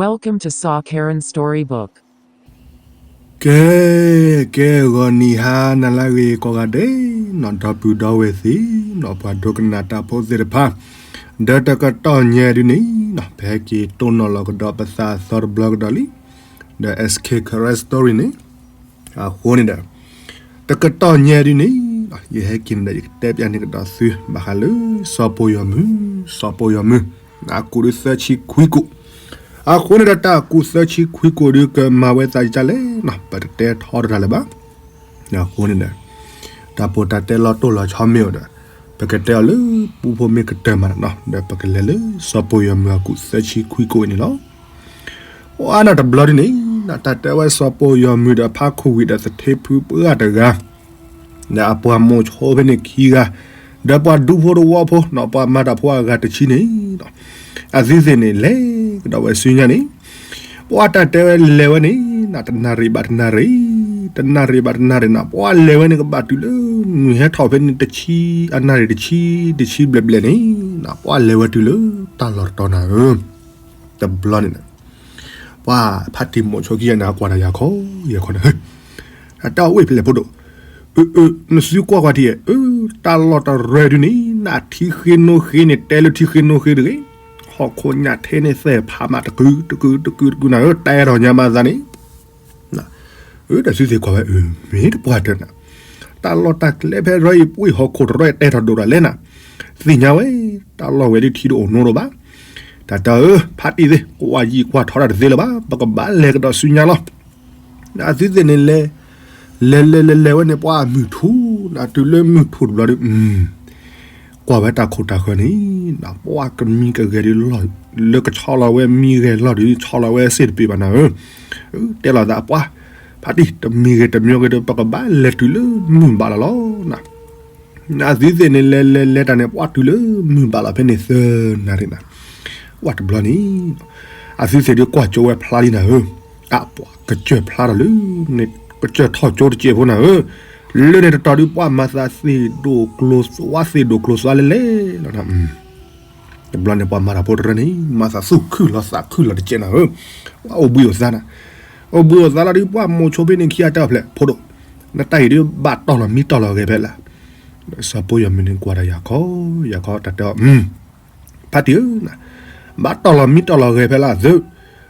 Welcome to Saw Karen Storybook. ကဲ ကဲ ဂီၤနံၤဟါနၤလၢအဂ့ၤကိးဂၤဒဲးနီၤ ဒီပုၢ်ဒီဝဲၢ်သ့ၣ်နီၤ ပှၤဒိကနၣ်တၢ်ဖိသ့ၣ်တဖၣ် ဒီးတကတီၢ်ညါဒုန့ၣ်နီၤ ပဟဲက့ၤတိၢ်နီၣ်လီၤကဒီးပသးသီတဘျီကဒီးလံ ဒီး S K Karen Story န့ၣ် အဃိန့ၣ်ဒီး တကတီၢ်ညါဒုန့ၣ် ယဟဲက့ၤန့ၣ်ဒီး ယကတဲပျးန့ၢ်ကဒီးသု ဘၣ်ဃးလၢ စီၤပိာ်ယီၤမုၢ် စီၤပိာ်ယီၤမုၢ် အကူးဒုသၢဆံခွံကူး အဃိန့ၣ်ဒီး တၢ်ကူးသၢဆံခွံကူးဒု ကမၤဝဲသးဒ်လဲၣ်နီၤ ပတတဲထီတရၢ်လၢၤဘၣ်. အဃိန့ၣ်ဒီး တၢ်ပိာ်တၢ်တဲလီၤတိၢ်လီၤဆီမ့ၢ်အိၣ်ဒီး ပကတဲအီၤလၢ ပူဖိမ့ၢ်ကတၢၢ်မးနီၤ ဒီးပကလဲၤလၢ စီၤပိာ်ယီၤမုၢ်အကူးသၢဆံခွံကူးအံၤန့ၣ်လီၤ. အိၣ်အါန့ၣ်တဘျီဒုန့ၣ် တၢ်တဲဝဲစီၤပိာ်ယီၤမုၢ်ဒီး ဖါခိၣ်ဝံၤဒီးသထ့ဖုပှၢ်တဂၤ ဒီးအပှၤမိၤဆိဖဲန့ၣ်ခံဂၤ ဒီးပှၤဒူဖိတဝီဖိနီၤ ပှၤမၤတၢ်ဖိအဂၤတဆံန့ၣ် အသုသ့ၣ်န့ၣ်လဲၤကဒီးဝဲဆူညါန့ၣ် ပှၤတၢ်တဲဝဲလဲၤဝဲန့ၣ် တနၣ်ရံၣ်ဘၣ်တနၣ်ရံၣ် တနၣ်ရံၣ်ဘၣ်တနၣ်ရံၣ်နီၤ ပှၤလဲၤဝဲန့ၣ်ကဘၣ်တုၤလၢ နုၢ်ဟဲထီၣ်ဖဲန့ၣ်တဆံ အနၣ်ရံၣ်တဆံ တဆံဘျဲၣ်ဘျဲၣ်န့ၣ် ပှၤလဲၤဝဲတုၤလၢ တၢ်လီၢ်တတီၤနၤဧၢ တဘျီန့ၣ် ပှၤဖါတံၢ်မိၤဆိခံဂၤန့ၣ် အကွၢ်တၢ်ယၤခီ ယၤခီန့ၣ် အတၢ်အိၣ်ဝဲဖဲလဲၣ်ဖိဒိၣ် အၢ အၢ နသုကွၢ်ကွၢ်ထံၣ် အၢ တၢ်လီၢ်တရၢဒုန့ၣ် နထံဃ့နိဃ့န့ၣ် တဲလၢထံဃ့နိဃ့တဂ့ၤ ဟီၣ်ခိၣ်ညၣ်ထဲန့ၣ်သဲၣ်ဖးမးတကုာ်တကုာ်တကုာ်နၤဧၢ တဲထီၣ်ညါမးသးန့ၣ် အၢ ဒီးသုသ့ၣ်ကွၢ်ဝဲ အၢ မ့ၢ်တပှၢ်တၢၢ်နၤ တၢ်လီၢ်တၢ်ကျဲဖဲရၢအံၤ ပှ့ၢ်ဟီၣ်ခိၣ်တရၢအံၤ တဲထီၣ်ဒိၣ်ဒီးလဲၣ်နၤ သ့ၣ်ညါဝဲ တၢ်လီၢ်ဝဲဒၣ်ထံတအိၣ်နိဒိၣ်ဘၣ် တၢ်တဲအၢ ဖါတံၢ်သ့ၣ် ကွၢ်ယံာ်ကွၢ်ထီတၢ်တသ့လၢၤဘၣ် ပကဘၣ်လဲၤကဒီးဆူညါလီၤ အသုသ့ၣ်န့ၣ်လဲၤ လဲၤလဲၤလဲၤလဲၤဝဲန့ၣ် ပှၤမုၢ်ထူၣ် နတုၤလၢမုၢ်ထူၣ်တဘျီဒု ကွၢ်ဝဲတၢ်ခိၣ်တၢ်ဃၢၤန့ၣ် ပှၤကမံကဂဲၤဒုလီၢ် လၢကဆီလီၤဝဲမံဂဲၤလီၢ်ဒု ဆီလီၤဝဲစ့ၢ်တပ့ၤဘၣ်နၤဧၢ တဲလီၤသးပှၤ ဖါတံၢ် တမံၤဂ့ၤတမံၤဂ့ၤဒီး ပကဘၣ်လဲၤတုၤလၢမုၢ်ဘၣ်လီၤလီၤ အသုသ့ၣ်န့ၣ်လဲၤလဲၤလဲၤတၢ်န့ၣ် ပှၤတုၤလၢမုၢ်ဘၣ်လီၤဖဲန့ၣ်သၢနၣ်ရံၣ်နၤ ကွၢ်တဘျီန့ၣ် အသုသ့ၣ်ဒုးကွၢ်ကၠိဝဲဖျါလံနၤဧၢ အပှၤကစၢၢ်ဖျါထီၣ်လၢ ကစၢၢ်ထီၣ်ကၠိတကဲးဖိနၤဧၢ လၢန့ၣ်တတီၤဒုး ပှၤမၤသးသ့ၣ်ဒိၣ်ကျိၤသွါသ့ၣ်ဒိၣ်ကျိၤသွါလဲၣ်လဲၣ်လီၤ တဘျီန့ၣ် ပှၤမၤတၢ်ဖိတရၢန့ၣ် မၤသးသူၣ်ခုၣ်လီၤသးခုၣ်လီၤတကဲးနၤဧၢ ပှၤအိၣ်ဘှံးအိၣ်သါနၤ အိၣ်ဘှံးအိၣ်သါလီၤဒုး ပှၤမိၤဆိဖဲန့ၣ်ခံဂၤတဲအီၤဖျဲၣ် ဖိဒိၣ် နတၢ်အံၤဒုးဘၣ်တီၢ်လီၤမံတီၢ်လီၤဂဲၤဖဲလဲၣ် စီၤပိာ်ယီၤမုၢ်န့ၣ်ကွၢ်တၢ်ယၤခီ ယၤခီတၢ်တဲအီၤ ဖါတံၢ်ဧၢ ဘၣ်တီၢ်လီၤမံတီၢ်လီၤဂဲၤဖဲလၢသု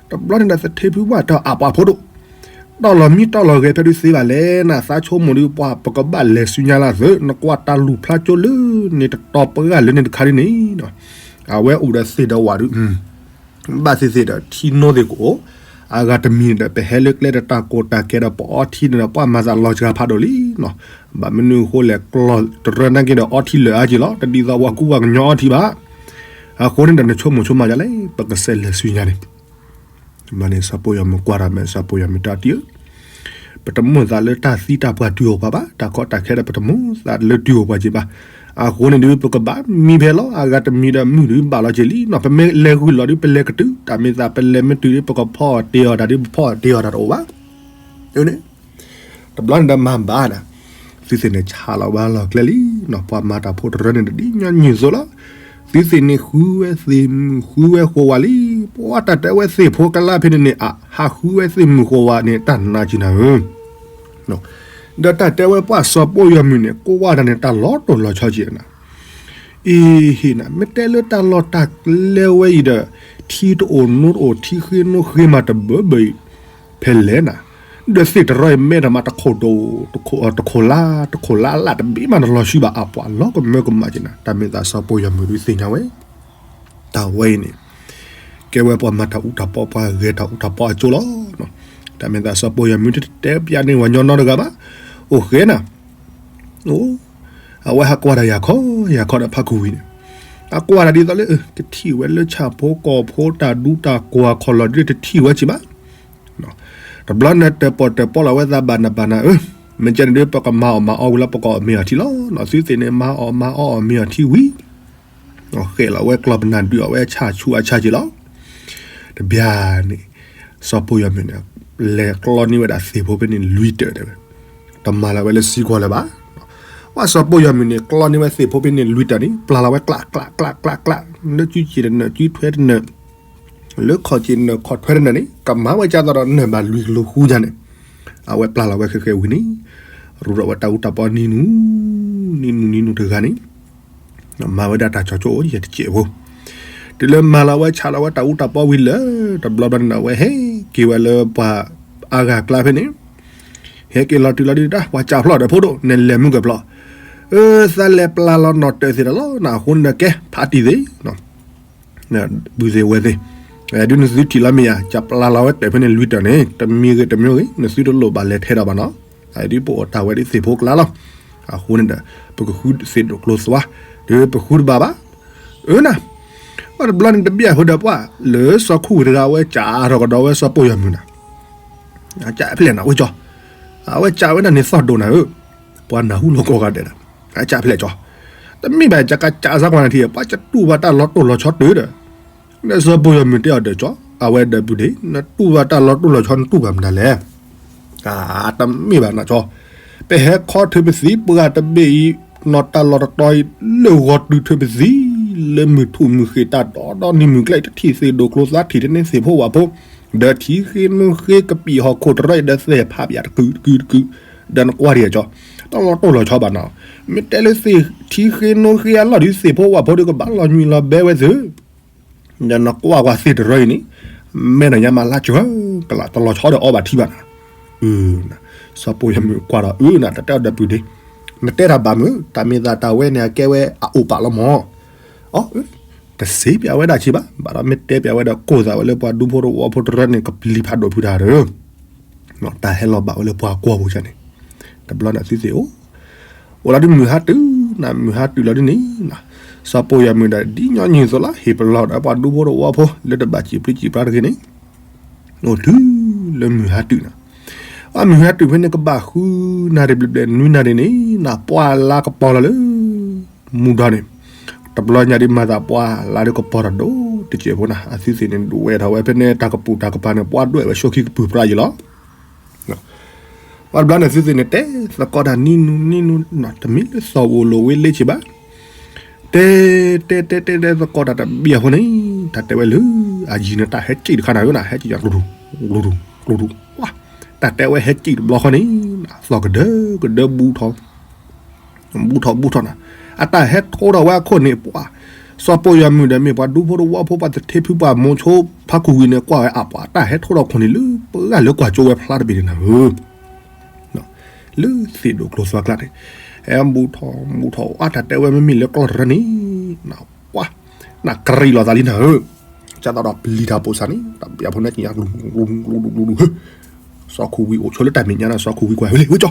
တဘျီန့ၣ်ဒီးသထ့ဖုပှၢ်တဲအီၤ အပှၤဖိဒိၣ် တီၢ်လီၤမံတီၢ်လီၤဂဲၤဖဲဒုးသ့ဘၣ်လဲၣ်နၤ သးဆိကမိၣ်ဒုး ပှၤပကဘၣ်လဲၤဆူညါလၢသု နကွၢ်တၢ်လူၤဖျါကၠိလၢန့ၣ်တတီၤပှၢ်လၢန့ၣ်တခါဒ်န့ၣ် အဝဲအိၣ်ဒီးသ့ၣ်ဒီးဝၣ်ဒုး ဘၣ်သ့ၣ်သ့ၣ်ဒီးထံနိသ့ၣ်ကအိၣ် အဂၤတမံၤန့ၣ်ဒီး ပဟဲလၢကျဲဒီးတၢ်ကိၢ်တၢ်ကဲဒီးပအီထံန့ၣ်ဒီး ပှၤမၤသးလီၤစှၤဖးဒိၣ်လံနီၤ ဘၣ်မနုၤအဃိလဲၣ် ကျီၢ်တရၢနာ်က့ဒီးအီထံလၢာ်အါက့ၤလီၤ တဒ်သိးပှၤကူပှၤကညီအီထံဘၣ် အဃိန့ၣ်ဒီးနဆိကမိၣ်ဆိကမးဒ်လဲၣ် ပကစးလဲၤဆူညါန့ၣ် မ့ၢ်န့ၣ် စီၤပိာ်ယီၤမုၢ်ကွၢ်တၢ်မ့ၢ် စီၤပိာ်ယီၤမုၢ်တၢ်တံၢ်ဧၢ ပတမိၣ်သးလၢတၢ်သံတၢ်ပှၢ်တုၤအိၣ်ပှၤဘၣ် တၢ်ကီတၢ်ခဲဒီးပတမိၣ်သးလၢတုၤအိၣ်ပှၤက့ၤဘၣ် အဃိန့ၣ်ဒုး ပကဘၣ်မံဖဲလီၤ အဂၤတမံၤဒီးမုၢ်ဒုးဘၣ်လီၤက့ၤလံနီၤ ပမ့ၢ်လဲၤဂုာ်လီၤဒုး ပလဲၤကတုၤ တၢ်မ့ၢ်သးပလဲၤမ့ၢ်တုၤဒုး ပကဖီၣ်တ့ၢ်အီၤတၢ်ဒုး ပဖီၣ်တ့ၢ်အီၤတၢ်တအိၣ်ဘၣ် န့ၣ် တဘျီန့ၣ်ဒီးမၤဘၣ်နၤ သုသ့ၣ်န့ၣ်ဆးလီၤဝဲလီၢ်ကျဲလံနီၤ ပှၤမၤတၢ်ဖိတရၢန့ၣ် တဒ်ညီနုၢ်သိးလီၤ သုသ့ၣ်န့ၣ်ဃုဝဲသ့ၣ်မုၣ်ဃုဝဲဃိးဝါလံ ပှၤတၢ်တဲဝဲသ့ၣ်ဖိကလါဖဲန့ၣ်န့ၣ် အဟးဃုဝဲသ့ၣ်မုၣ်ဃိးဝါန့ၣ် တၢ်နါက့ၤနၤဧၢ ဒီးတၢ်တဲဝဲပှၤစီၤပိာ်ယီၤမုၢ်န့ၣ် ကိးဝါတၢ်န့ၣ် တၢ်လီၤတိၢ်လီၤဆီက့ၤနၤ အံၤဟ့ၣ်နၤ မ့ၢ်တဲလၢတၢ်လီၢ်တၢ်ကျဲဝဲအံၤဒီး ထံတအိၣ်နိတအိၣ် ထံဃ့နိဃ့မးတဘၢဘၢအံၤ ဖဲလဲၣ်နၤ ဒီးသ့ၣ်တရီအံၤမဲထီၣ်မးတခိၣ်ဒိၣ် တခိၣ်လါ တခိၣ်လါလၢ်တဘ့ၣ်မးတလီၤဆှုဘၣ် အပှၤလီၤကမၢကမၣ်က့ၤနၤ တၢ်မ့ၢ်သးစီၤပိာ်ယီၤမုၢ်ဒုးသ့ၣ်ညါဝဲ တၢ်ဝဲအံၤန့ၣ် ကဲဝဲပှၤမၤတၢ်အူတၢ်ပီ ပှၤဂဲၤတၢ်အူတၢ်ပီအကၠိလီၤ. တၢ်မ့ၢ်သးစီၤပိာ်ယီၤမုၢ်တတဲပျးန့ၢ်ပှၤညီနီတဂၤဘၣ်. အိၣ်ဃဲနၤ, အိၣ်, အဝဲဟးကွၢ်တၢ်ယၤခီယၤခီဒီးဖးခူဝံၤန့ၣ်, အကွၢ်တၢ်ဒ်သိးလၢ ကထံၣ်ဝဲလၢဆၣ်ဖိကီၢ်ဖိတၢ်ဒူတၢ်ကွၢ်ခီၣ်လီၤဒ်တထံၣ်ဝဲက့ၤဘၣ်. တဘျီန့ၣ်တၢၣ်ပီၣ်တၢၣ်ပီလီၤဝဲသးဘၣ်နးဘၣ်နးဧၢ, မ့ၢ်ကဲန့ၣ်ဒ်ပကမၤအီၣ်မၤအီဝံၤလီၤ ပကအီၣ်မ့ၤအီထံလီၤ. သုသ့ၣ်န့ၣ် မၤအီၣ်မၤအီအီၣ်မ့ၤအီထံဝံၤ ဃဲးလီၤဝဲကျီၢ်ပနၢ်ဒုးအီၣ်ဝဲဆၣ်ဆူအဆၣ်က့ၤလီၤ. တဘျီန့ၣ် စီၤပိာ်ယီၤမုၢ်န့ၣ် လဲၤကျီန့ၢ်ဝဲဒၣ်သ့ၣ်ဖိဖဲန့ၣ်လွံၢ်တၢၣ်တဲဝဲ, တမၤလၢၤဝဲလၢစံကွီၢ်လၢၤဘၣ်. ပှၤစီၤပိာ်ယီၤမုၢ်န့ၣ် ကျီန့ၢ်ဝဲသ့ၣ်ဖိဖဲန့ၣ်လွံၢ်တၢၣ်န့ၣ် ပျၢ်လီၤဝဲကျးကျးကျးကျးကျး, လၢစုက့ၤတနၢၣ် စုထွဲတနၢၣ်, လၢခီၣ်က့ၤနၢၤခီၣ်ထွဲတနၢၤန့ၣ် ကမၤဝဲကၢ်သီဒီးနၢၤဘၣ်လွံၢ်ကလိဃူယါန့ၣ်, အဝဲပျၢ်လီၤဝဲဃဲဃဲဝံၤန့ၣ်, ရူးထီၣ်ဝဲတၢ်အူတၢ်ပီနံၤနူ, နံၤနူနံၤနူတဂၤန့ၣ်, မၤဝဲဒၣ်တၢ်ကၠီကၠိအိၣ်ယဲၢ်တစဲးဖိ, တုၤလၢမၤလီၤဝဲဆးလီၤဝဲတၢ်အူတၢ်ပီဝံၤလၢ တဘျီဘျီန့ၣ် အဝဲဟဲက့ၤဝဲလၢပှၤအါဂၤကျါဖဲန့ၣ်, ဟဲက့ၤလီၤတုၤလီၤဒုးတၢ် ပှၤကးဖျီၣ်ဒီးဖိဒိၣ် နလဲၤမုၢ်ကဖျီၣ်, အၢ သးလဲၤပျၢ်လီၤနီၢ်တၢၢ်သ့ၣ်တလီၤနၤ အဃိန့ၣ်ကဲ ဖးတံၢ်သ့ၣ် ဘုသ့ၣ်ဝဲသ့ၣ်, ဒုးနသုထံၣ်လီၤမ့ၢ်ယါ ကပျၢ်လီၤဝဲတၢၢ်ဖဲန့ၣ်လွံၢ်တၢၢ်န့ၣ် တမံၤဂ့ၤတမံၤဂ့ၤ နသုတလိၣ်ဘၣ်လဲၤထဲးဒီးဘၣ်နီၤ, ဒ်ပအိၣ်တၢ်ဝဲဒ်သ့ၣ်ဖိကျါလီၤ, အဃိန့ၣ်ဒီး ပကဃုသ့ၣ်ဒိၣ်ကျိၤသွါ, ဒီးပဃုတဘၣ်ဘၣ်, အၢနၤ, ပှၤတဘျီန့ၣ်တဘၣ်အဃိဒီးပှၤ လၢစီၤခူၣ်ဝံၤတဂၤအဝဲကးထီၣ်ကဒီးဝဲစီၤပိၢ်ယီၤမုၢ်နၤ အကၢ်ဖျဲၣ်နၤဝဲကၠီ, အဝဲကးဝဲဒၣ်န့ၣ်သီၣ်ဒိၣ်နၤဧၢ, ပှၤနၢ်ဟူလီၤကိးဂၤဒဲးဒီး, အကၢ်ဖျဲၣ်ကၠီ, တမ့ၢ်ဘၣ်ကကးကးစါကွၢ်နၤထံၣ် ပှၤကတူၢ်ဘၣ်တၢ်လီၤတိၢ်လီၤဆီတၢ်ဒီး, လၢစီၤပိၢ်ယီၤမုၢ်တဲအီၤဒီးကၠီ, အဝဲဒီးပုၢ်ဒ့ၣ် နတူၢ်ဘၣ်တၢ်လီၤတိၢ်လီၤဆီနတူၢ်ဘၣ်မနုၤလဲၣ် တမ့ၢ်ဘၣ်နကၠီ, ပဟဲခီထုးပသံးပှၢ်တဘ့ၣ်အံၤ, နီၢ်တၢ်လီၢ်တတီၤအံၤ လၢဂီၤတုၤထုးပသံး, လၢမုၢ်ထူၣ်မုၢ်ဃ့ၢ်တၢ်ဒီဒီနံၤမုၢ်ကျဲအံၤ တထံၣ်သ့ၣ်ဒိၣ်ကျိၤသွါထံၣ်တန့ၢ်သ့ၣ်ဖိဝၣ်ဖိ, ဒီးထံဃ့နိဃ့ကပံာ်ဟီၣ်ခိၣ်တရၢအံၤဒီးသဲၣ်ဖးပၠးတကုာ်တကုာ်တကုာ်, ဒီးနကွၢ်ဒံးကၠီ, တၢ်လီၤတိၢ်လီၤဆီဘၣ်နီၤ, မ့ၢ်တဲလၢသ့ၣ်ထံဃ့နိဃ့အလီၢ်ဒ်သ့ၣ်ဖိဝၣ်ဖိဒီးကဘၣ်လီၤညွံးလီၤဘဲဝဲသ့ၣ် ဒီးနကွၢ်ကွၢ်သ့ၣ်တရၢအံၤန့ၣ်, မဲာ်နညါမၤလါစှၤကလး တလီၤဆီဒီးအီဘၣ်ထံဘၣ်နၤ, စီၤပိၢ်ယီၤမုၢ်ကွၢ်ဒီးအၢနၤ တတဲအီၤဒီးပုၢ်ဒ့ၣ်, နတဲတၢ်ဘၣ်မုၢ် တၢ်မ့ၢ်သးတၢ်ဝဲန့ၣ် အကဲဝဲအအိၣ်ပာ်လီၤမၢ်, အ တစ့ပၠးဝဲဒၣ်ဆံးဘၣ်, ဘၣ်ဒီးမ့ၢ်တဲပၠးဝဲဒီးကိၢ်သးဝဲလၢပှၤဒူဖိတဝီဖိတရၢန့ၣ် ကပျံၤဖးဒိၣ်ဖုတၢ်ဒီး တၢ်ဟဲလီၤဘၣ်ဝဲလၢပှၤကွီၢ်ပူၤန့ၣ်, တဘျီန့ၣ်သုသ့ၣ်အိၣ်, အိၣ်လီၤဒုးမုၢ်ဟါတုၤနၤ မုၢ်ဟါတုၤလီၤဒုးန့ၣ်, စီၤပိၢ်ယီၤမုၢ်ဒီးဒ်ညီနုၢ်အသိးလီၤ ဟ့ၣ်ပလီၢ်ဒီးပှၤဒူဖိတဝီဖိ လၢတဘၣ်စံၣ်ပျံၤစံၣ်ဖျါတဂ့ၤန့ၣ်, အိၣ်တုၤလၢမုၢ်ဟါတုၤနၤ, အမုၢ်ဟါတုၤဖဲန့ၣ်ကဘၣ်ဃုနၣ်ရံၣ်ဘျဲၣ်ဘျဲၣ်နွံနၣ်ရံၣ်န့ၣ် နၤပှၢ်လါကပီၤလီၤလၢ မူဒီန့ၣ်, တဘျီညါဒ်မၤသးပှၢ်လါဒ်ကပီၤထီၣ်ဒိၣ်တစဲးဖိနၤ အသုသ့ၣ်န့ၣ် ဒွဲၣ်ထီၣ်ဝဲဖဲန့ၣ် တၢ်ကပူၤတၢ်ကပၤန့ၣ် ပှၢ်ဒွဲၣ်ဝဲဆိခံကပုၢ်ပြးယံၤလီၤ. ပှၤတဘျီန့ၣ်သုသ့ၣ်န့ၣ် တဲသကိးတၢ်နံၤနူနံၤနူ တမ့ၢ်လၢသီၣ်အိၣ်လိာ်ဝဲလၢဆံးဘၣ် တဲတဲတဲတဲတဲသကိးတၢ်တဘျီအဃိန့ၣ် တၢ်တဲဝဲလၢ အယံၤန့ၣ် တၢ်ဟဲစံၣ်တခါနၤဧၢနၤ ဟဲစံၣ်ယၤ ကျူၤကျူၤကျူၤကျူၤ တၢ်တဲဝဲဟဲစံၣ်တဘျီဃီန့ၣ် သီၣ်ကဒၢကဒၢဘူးထီၣ် ဘူးထီၣ်ဘူးထီၣ်နၤ အတၢ်ဟဲထိးထီၣ်ဝဲအခိၣ်န့ၣ် ပှၤ စီၤပိၢ်ယွၤမုၢ်ဒီးမ့ၢ်ပှၤဒူဖိတဝီဖိ ပှၤသထ့ဖုပှၤမိၤဆိဖါခူၣ်ဝံၤန့ၣ် ကွၢ်ဝဲအပှၤ တၢ်ဟဲထိးထီၣ်ခိၣ်န့ၣ်လၢပှၤလၢကွၢ်ကၠိဝဲဖျါတဘ့ၣ်န့ၣ်နၤဧၢ လၢသ့ၣ်ဒိၣ်ကျိၤသွါကျါန့ၣ် ဟဲဘူးထီၣ်ဘူးထီၣ် အတၢ်တဲဝဲမ့မ့ၢ်လၢကျီၢ်တရၢန့ၣ် ပှၤ နကရံၣ်လီၤသးလံနၤဧၢ ကၢ်သးဒီးပျံၤတၢ်ပိာ်စၢ်န့ၣ် တၢ်ဘၣ်ဖိန့ၣ်က့ၤညါ ကျူၤကျူၤကျူၤကျူၤ စီၤခူဝံၤအိၣ်ဆိးလၢတၢ်မဲာ်ညါန့ၣ် စီၤခူဝံၤကွၢ်ဝဲလံ ဝဲကၠီ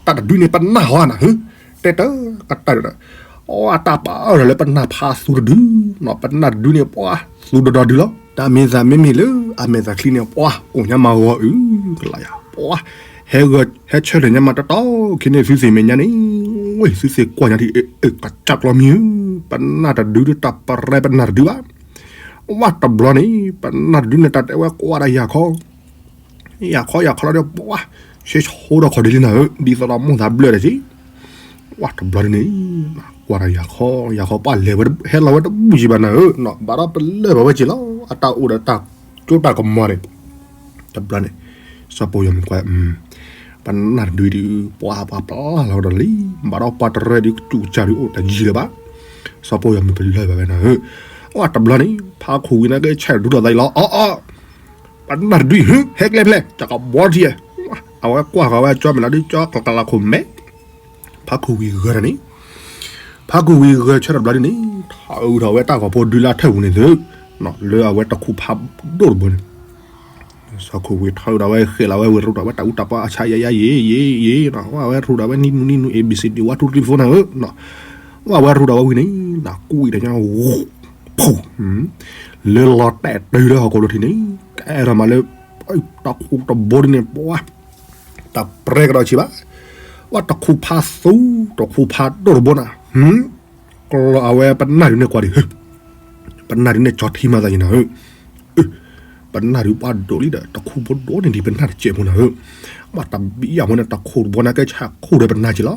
တၢ်တဒုန့ၣ်ပနၢ်ဟီနၤဧၢ တဲတၢ်ကတၢၢ်ဒီး အတၢ်ပာ်အၢၣ်ဒီးလၢပနၢ်ဖးသူတဒု ပနၢ်တဒုန့ၣ် ပှၤသူဒီဒီဒုလီၤ တၢ်မ့ၢ်သးမ့မ့ၢ်လၢအမဲာ်သးချံန့ၣ် ပှၤအိၣ်ညါမၤဂီၤအုကလးယၤ ပှၤ ဟဲဆၢထၢၣ်ညါမၤတတီခံန့ၣ် သုသ့ၣ်မဲာ်ညါန့ၣ် ဝဲ သုသ့ၣ်ကွၢ်ညါထံၣ် ကစၢ်ကျီမံၤဧၢ ပနၢ်တဒုဒီးတၢ်ပရဲပနၢ်တဒုဘၣ် ဝဲတဘျီန့ၣ် ပနၢ်တဒုန့ၣ် တၢ်တဲဝဲကွၢ်ဒီးယၤခီ ယၤခီယၤခီလီၤဒီး ပှၤ ဆ့ဆိဒီးခီၣ်ဒ်လံနၤဧၢ ဒ်သိးဒီးမိၢ်သးဘျၢၣ်ဒီးက့ၤ ဝဲတဘျီန့ၣ် ကွၢ်ဒီးယၤခီ ယၤခီပှၤလဲၤဝဲ ဟဲလီၤဝဲတဘူၣ်ယံၤဘၣ်နၤဧၢ ဘၣ်ဒီးပလၢၢ်ဘၣ်ဝဲက့ၤလီၤ အတၢ်အိၣ်ဒီးတၢ်ကၠိတၢ်ကမီၤန့ၣ် တဘျီန့ၣ် စီၤပိၢ်ယွၤမုၢ်ကွၢ် ပနၢ်တဒုဒုး ပှၤပှၤပျၢ်လီၤဝဲဒီးလံ ဘၣ်ဒီးပှၤတရၢဒုး ကစၢ်ကစၢ်ဒုးအိၣ်တယံၤလၢၤဘၣ် စီၤပိၢ်ယွၤမုၢ်ပလၢၢ်ဘၣ်ဝဲနၤဧၢ ဝဲတဘျီန့ၣ် ဖါခူဝံၤန့ၣ်က့ၤဆဲးဒုးထီၣ်သးအံၤလီၤ အီအီ ပနၢ်တဒု ဟဲကျဲဖျဲၣ် တၢ်ကဘီထံၣ် အဝဲကွၢ်ဃီၤဝဲကၠီမ့ၢ်လီၤဒုးကၠီကလးခိၣ်မဲ ဖါခူဝံၤဂၢၢ်တၢ်န့ၣ် ဖါခူဝံၤဂၢၢ်ဆၢတဘျီဒ်န့ၣ် ထီၣ်အုးထီၣ်ဝဲတၢ်ဂီၤဖိဒုးလၢထၢၣ်ပူၤန့ၣ်သု လၢအဝဲတခူဖးဒိၣ်တဘိန့ၣ် စီၤခူဝံၤထီၣ်အုးထီၣ်ဝဲဃဲးလီၤဝဲဝံၤရူးထီၣ်ဝဲတၢ်အူတၢ်ပီ အဆါယါယါယ့ယ့ယ့ အဝဲရူးထီၣ်ဝဲနံၤနူနံၤနူ A B C D one two three four နၤဧၢ အဝဲရူးထီၣ်ဝဲဝံၤန့ၣ် နကွံာ်တၢ်ညါ ဖူ လၢလီၤတဲာ်တုၤလၢဟီၣ်ခိၣ်လိၤထံးန့ၣ် ကဲထီၣ်မးလၢ တၢ်ခူတဘိဒ်န့ၣ် ပှၤ တၢ်ပြဲကဒီးဆံးဘၣ် ဝဲတခူဖးသူ တခူဖးဒိၣ်တဘိနၤ ကျီအဝဲပနၢ်ဒုးန့ၣ်ကွၢ်ဒံး ပနၢ်ဒုးန့ၣ်ကၠီထံမၤသးယံၤနၤဧၢ ပနၢ်ဒုးပှၤဒိၣ်လံဒီး တခူဖိဒိၣ်န့ၣ်ဒံးပနၢ်တစဲးဖိနၤဧၢ မ့ၢ်တဘံယၤဖိန့ၣ် တခူတဘိန့ၣ်ကဲဆဲးခူဒီးပနၢ်က့ၤလီၤ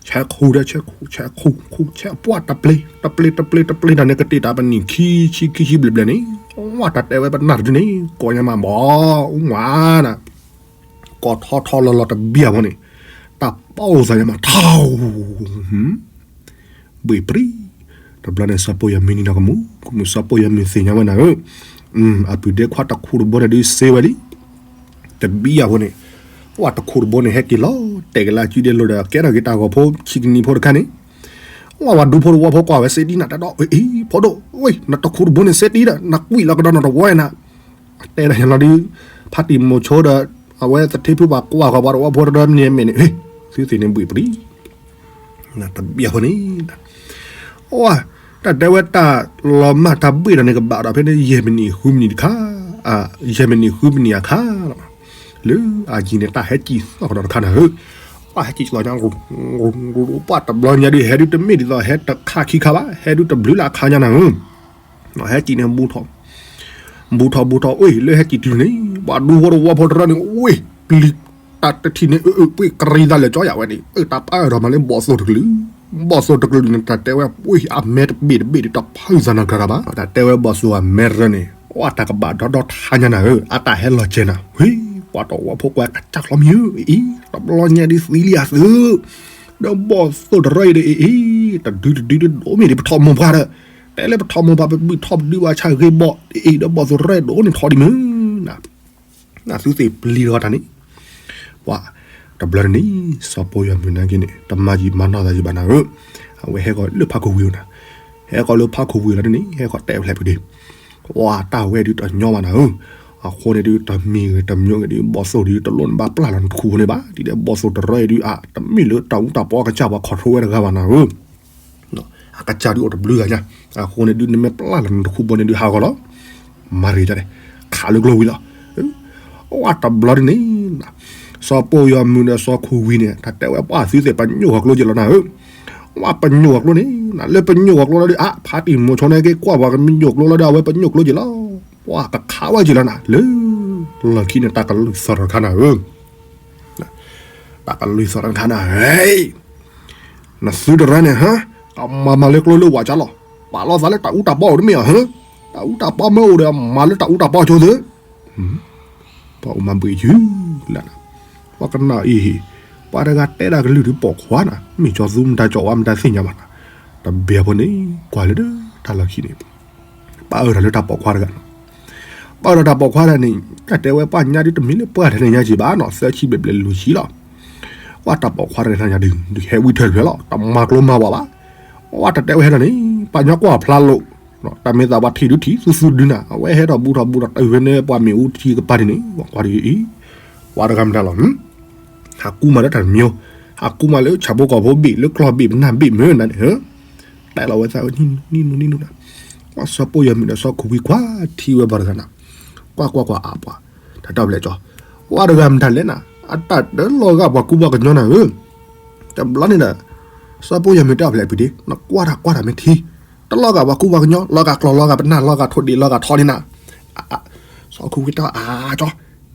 ဆဲးခူဒီးဆဲးခူ ဆဲးခူ ခူ ဆဲးပှၤတပျ့ၤ တပျ့ၤ တပျ့ၤ တပျ့ၤ တၢ်န့ၣ်ကတ့ၢ်တၢ်ပနံၣ်ခံဆံခံဆံဘျဲၣ်ဘျဲၣ်န့ၣ် ဝဲတၢ်တဲဝဲပနၢ်တဒုန့ၣ် ကိးညါမးဘီ, အူမးနၤ, ကိးထီထီလီၤလီၤတဘံၣ်အဖိန့ၣ်, တၢ်ပီၢ်သးညါမး ထီၣ် ဘှ့ၣ်ပြံ, တဘျီန့ၣ် စီၤပီယီၤမုၢ်နံၤဒီးကမူၣ်ကမူၣ် စီၤပီယီၤမုၢ်သ့ၣ်ညါဝဲနၤဧၢ, အပုၢ်ဒဲခွါတခူတဘိန့ၣ်ဒုးစ့ဝဲလံ, တဘံၣ်အဖိန့ၣ်, ဝဲတခူတဘိန့ၣ် ဟဲက့ၤလီၤတဲာ်က့ၤလၢအစုဒ့လိၤဒီး ကဲထီၣ်က့ၤတၢ်ဂီၤဖိဆံးကနံၤဖိတခါန့ၣ်, ဝဲဝဲဒူဖိတဝီဖိကွၢ်ဝဲစ့ဒံနၤတၢ်ဒီး အ့ ဖိဒိၣ်ဝဲ နတခူတဘိန့ၣ်စ့ဒံဒီး နကွံာ်လီၤကဒီးနတဝီနၤ, တဲဒၣ်ယလီၤဒုး, ဖါတံၢ်မိၤဆိဒီး အဝဲသထ့ဖုပှၤကွၢ်ဃီၤပှၤတဝီဖိတဒီမံၤမဲာ်န့ၣ် သုသ့ၣ်န့ၣ်ဘှ့ၣ်ပြံ တဘံၣ်အဖိန့ၣ်, အိ တၢ်တဲဝဲတၢ်လီၤမၢ်တၢ်ဘှ့ၣ်ဒီးန့ၣ် ကဘၣ်ဒီးဖဲန့ၣ် ယဲၢ်မံးနံးဃုမံးနံးတခါ, ယဲၢ်မံးနံးဃုမံးနံးအခါလီၤ, လၢအယံၤန့ၣ် တၢ်ဟဲကံၢ်သီၣ်ကဒီးတခါနၤဧၢ, ပှၤဟဲကံၢ်သီၣ်ညါ, ပှၤတဘျီညါဒုး ဟဲဒုးတမ့ၢ်ဒ်သိးဟဲတခါခံခါဘၣ်, ဟဲဒုးတဘျုးလၢအခါညါနၤဧၢ ဟဲကံၢ်န့ၣ် ဘူးထီၣ်ဘူးထီၣ်ဘူးထီၣ် အိၣ်လၢဟဲကံၢ်တုၤန့ၣ် ပှၤဒူဖိတဝီဖိတရၢန့ၣ် အိၣ်ပျံၤတၢ်တထံၣ်န့ၣ် အၢ အၢ ပှ့ၤကရံသးလဲၤကၠီယၤဝဲန့ၣ် အၢ တၢ်ပာ်အၢၣ်ဒီးမၤလၢဘီၣ်သိၣ်တကလုာ်, ဘီၣ်သိၣ်တကလုာ်န့ၣ် တၢ်တဲဝဲ ပှ့ၤအမဲတဘ့ၣ်တဘ့ၣ်ဒီးတဖုသးနၤကြၤတၢ်ဘၣ်, တၢ်တဲဝဲဘီၣ်သိၣ်အမဲတရၢန့ၣ် အတၢ်ကဘၣ်ဒီဒီထါညါနၤဧၢ, အတၢ်ဟဲလီၤစဲၤနၤ ဝ့ ပှၤတဝီဖိကွဲးကစၢ်ကျီမံၤဧၢ အအံၤ တဘျီညါဒုးသံလံအသု ဒီးဘီၣ်သိၣ်တရၢအံၤဒီးအအံၤ တဒုတဒုဒိၣ်မ့ၢ်ဒံး ပထီၣ်မိၢ်ပှၢ်ဒီး တဲလၢပထီၣ်မိၢ်ပှၢ် ပဘုၣ်ထီၣ်ပဒုးဘၣ်ဆၣ်ဂ့ၤဘီၣ် အအံၤဒီးဘီၣ်သိၣ်တရၢဒိၣ်န့ၣ်ထီၣ်ဒံးမုၢ် နသုသ့ၣ်ပျံၤတဂီၤတၢ်န့ၣ် ပှၤ တဘျီန့ၣ် စီၤပီယီၤမုၢ်နာ်က့န့ၣ် တမၤယံာ်မၤနီၢ်သးယံာ်ဘၣ်နၤဧၢ, အဝဲဟဲဃီၤလၢဖးခိၣ်ဝံၤနၤ, ဟဲဃီၤလၢဖးခိၣ်ဝံၤလီၤန့ၣ် ဟဲဃီၤတဲဖျဲးဖုဒ့ ပှၤတၢ်ဝဲဒုးတညီဘၣ်နၤဧၢ, အဃိန့ၣ်ဒုး တမံၤဂ့ၤတမံၤဂ့ၤဒုး ဘီၣ်သိၣ်ဒုး တလိၣ်နဘၣ်ပျၢ်လီၤနတခူဘိန့ၣ်ဘၣ်, ဒ်ဒီးဘီၣ်သိၣ်တရၢအံၤဒုး အတမ့ၢ်လၢတၢ်အူတၢ်ပီအကစၢ်ပှၤခီၣ်ထီၣ်ဝဲတဂၤဘၣ်နၤဧၢ အကစၢ်ဒုးအိၣ်တဘျုးဂၤညါ, အဃိန့ၣ်ဒုး နမ့ၢ်ပျၢ်လီၤနတခူဘိန့ၣ်ဒုးဟးဂီၤလီၤ, မၤရ့ၤဒ်န့ၣ် ခးလၢကျိဝံၤလီၤ, အဝဲတဘျီဒ်န့ၣ် စီၤပီယီၤမုၢ်ဒီးစီၤခိၣ်ဝံၤန့ၣ် တၢ်တဲဝဲပှၤသုသ့ၣ်ပညိၣ်ဃီၤကျိက့ၤလီၤနၤဧၢ, ဝဲပညိၣ်ဃီၤကျိန့ၣ် လၢပညိၣ်ဃီၤကျိလီၤဒုး အါ ဖါတံၢ်မိၤဆိန့ၣ်က့ၤကွၢ်ပှၤကမ့ၢ်ညိၣ်ကျိလီၤဒီး အဝဲပညိၣ်ကျိက့ၤလီၤ, ပှၤကခးဝဲက့ၤလီၤနၤ လၢ လီၢ်ခံန့ၣ် တၢ်ကလုၢ်သီၣ်ထီၣ်တခါနၤဧၢ တၢ်ကလုၢ်သီၣ်ထီၣ်တခါနၤဧၢ, နသုတရၢန့ၣ် ဟါ, ကမၤမၤလၢကျိလၢဝးကၢ်လီၤ, ပာ်လီၤသးလၢတၢ်အူတၢ်ပီအိၣ်တမ့ၢ်ဧါ, တၢ်အူတၢ်ပီမ့ၢ်အိၣ်ဒီး မၤလၢတၢ်အူတၢ်ပီကၠိသု, ပှၤအိၣ်မၤဘှံးယုၢ်လၢ်နၤ, ပှၤကနၣ်အံၤ, ပှၤတဂၤတဲဒၣ်ကလုၢ်ဒုးပိာ်ခွါနၤ, မ့ၢ်ကၠီသူမတၤကၠီဝါ မတၤသ့ၣ်ညါဘၣ်နၤ, တဘျီဖိန့ၣ် ကွၢ်လၢတၢ်လီၢ်ခံန့ၣ် ပာ်အၢၣ်ဒီးလၢတၢ်ပိာ်ခွါတဂၤ, ပာ်အၢၣ်ဒီးတၢ်ပိာ်ခွါတဂၤန့ၣ် တၢ်တဲဝဲပှၤညါဒုးတမ့ၢ်လၢပှၤထဲန့ၣ်ညါက့ၤဘၣ်နီၤ သၢဆံဘျဲၣ်ဘျဲၣ်လွံၢ်ဆံလီၤ, ပှၤတၢ်ပိာ်ခွါတဂၤညါဒုး ဟဲဝံထၢၣ်တဖျၢၣ်လီၤ တမၤကျိမၤဝးဘၣ်, ပှၤတၢ်တဲဝဲဟဲဒီးန့ၣ် ပှၤညီကွၢ်ဖျါလိာ်, တၢ်မ့ၢ်သးပှၤထံၣ်ဒုးထံၣ် သူသူဒုးနၤ အဝဲဟဲထီၣ်ဘူးထီၣ်ဘူးထီၣ်တုၤဖဲန့ၣ် ပှၤမ့ၣ်အူထံကပၤဒ်န့ၣ် ပှၤကွၢ်ဒ်အံၤ, ပှၤတဂၤမတၤလီၤ ဟါကူမးလၢတၢ်တမံၤ, ဟါကူမးလၢဆၣ်ဖိကီၢ်ဖိဘ့ၣ် လၢကျီၢ်ဘ့ၣ်ပနၢ်ဘ့ၣ်မ့ၢ်နၤန့ၣ်, တဲလီၤဝဲသးဝဲနံၣ်နံၣ်နံၣ်နံၣ်နံၣ်, ပှၤစီၤပိယီၤမုၢ်ဒီးစီၤခိၣ်ဝံခွါထံၣ်ဝဲပှၤတဂၤနၤ, ကွၢ်ကွၢ်ကွၢ်အါပှၤ, တၢ်တဘျဲၣ်ကၠီ, ပှၤတဂၤမတၤလဲၣ်နၤ, အတၢ်တလီၤဂာ်ပှၤကူပှၤကညီနၤဧၢ, တဘျီန့ၣ်ဒီး, စီၤပိယီၤမုၢ်တဲအီၤဖဲလဲၣ်ဖုဒ့, နကွၢ်တၢ်ကွၢ်တၢ်မ့ၢ်ထံ, တလီၤဂာ်ပှၤကူပှၤကညီ လီၤဂာ်ကျီၢ်လီၤဂာ်ပနၢ် လီၤဂာ်ထိၣ်ဒ့လီၤဂာ်ထီဒ့နၤ, စီၤခိၣ်ဝံတဲအီၤ အါကၠီ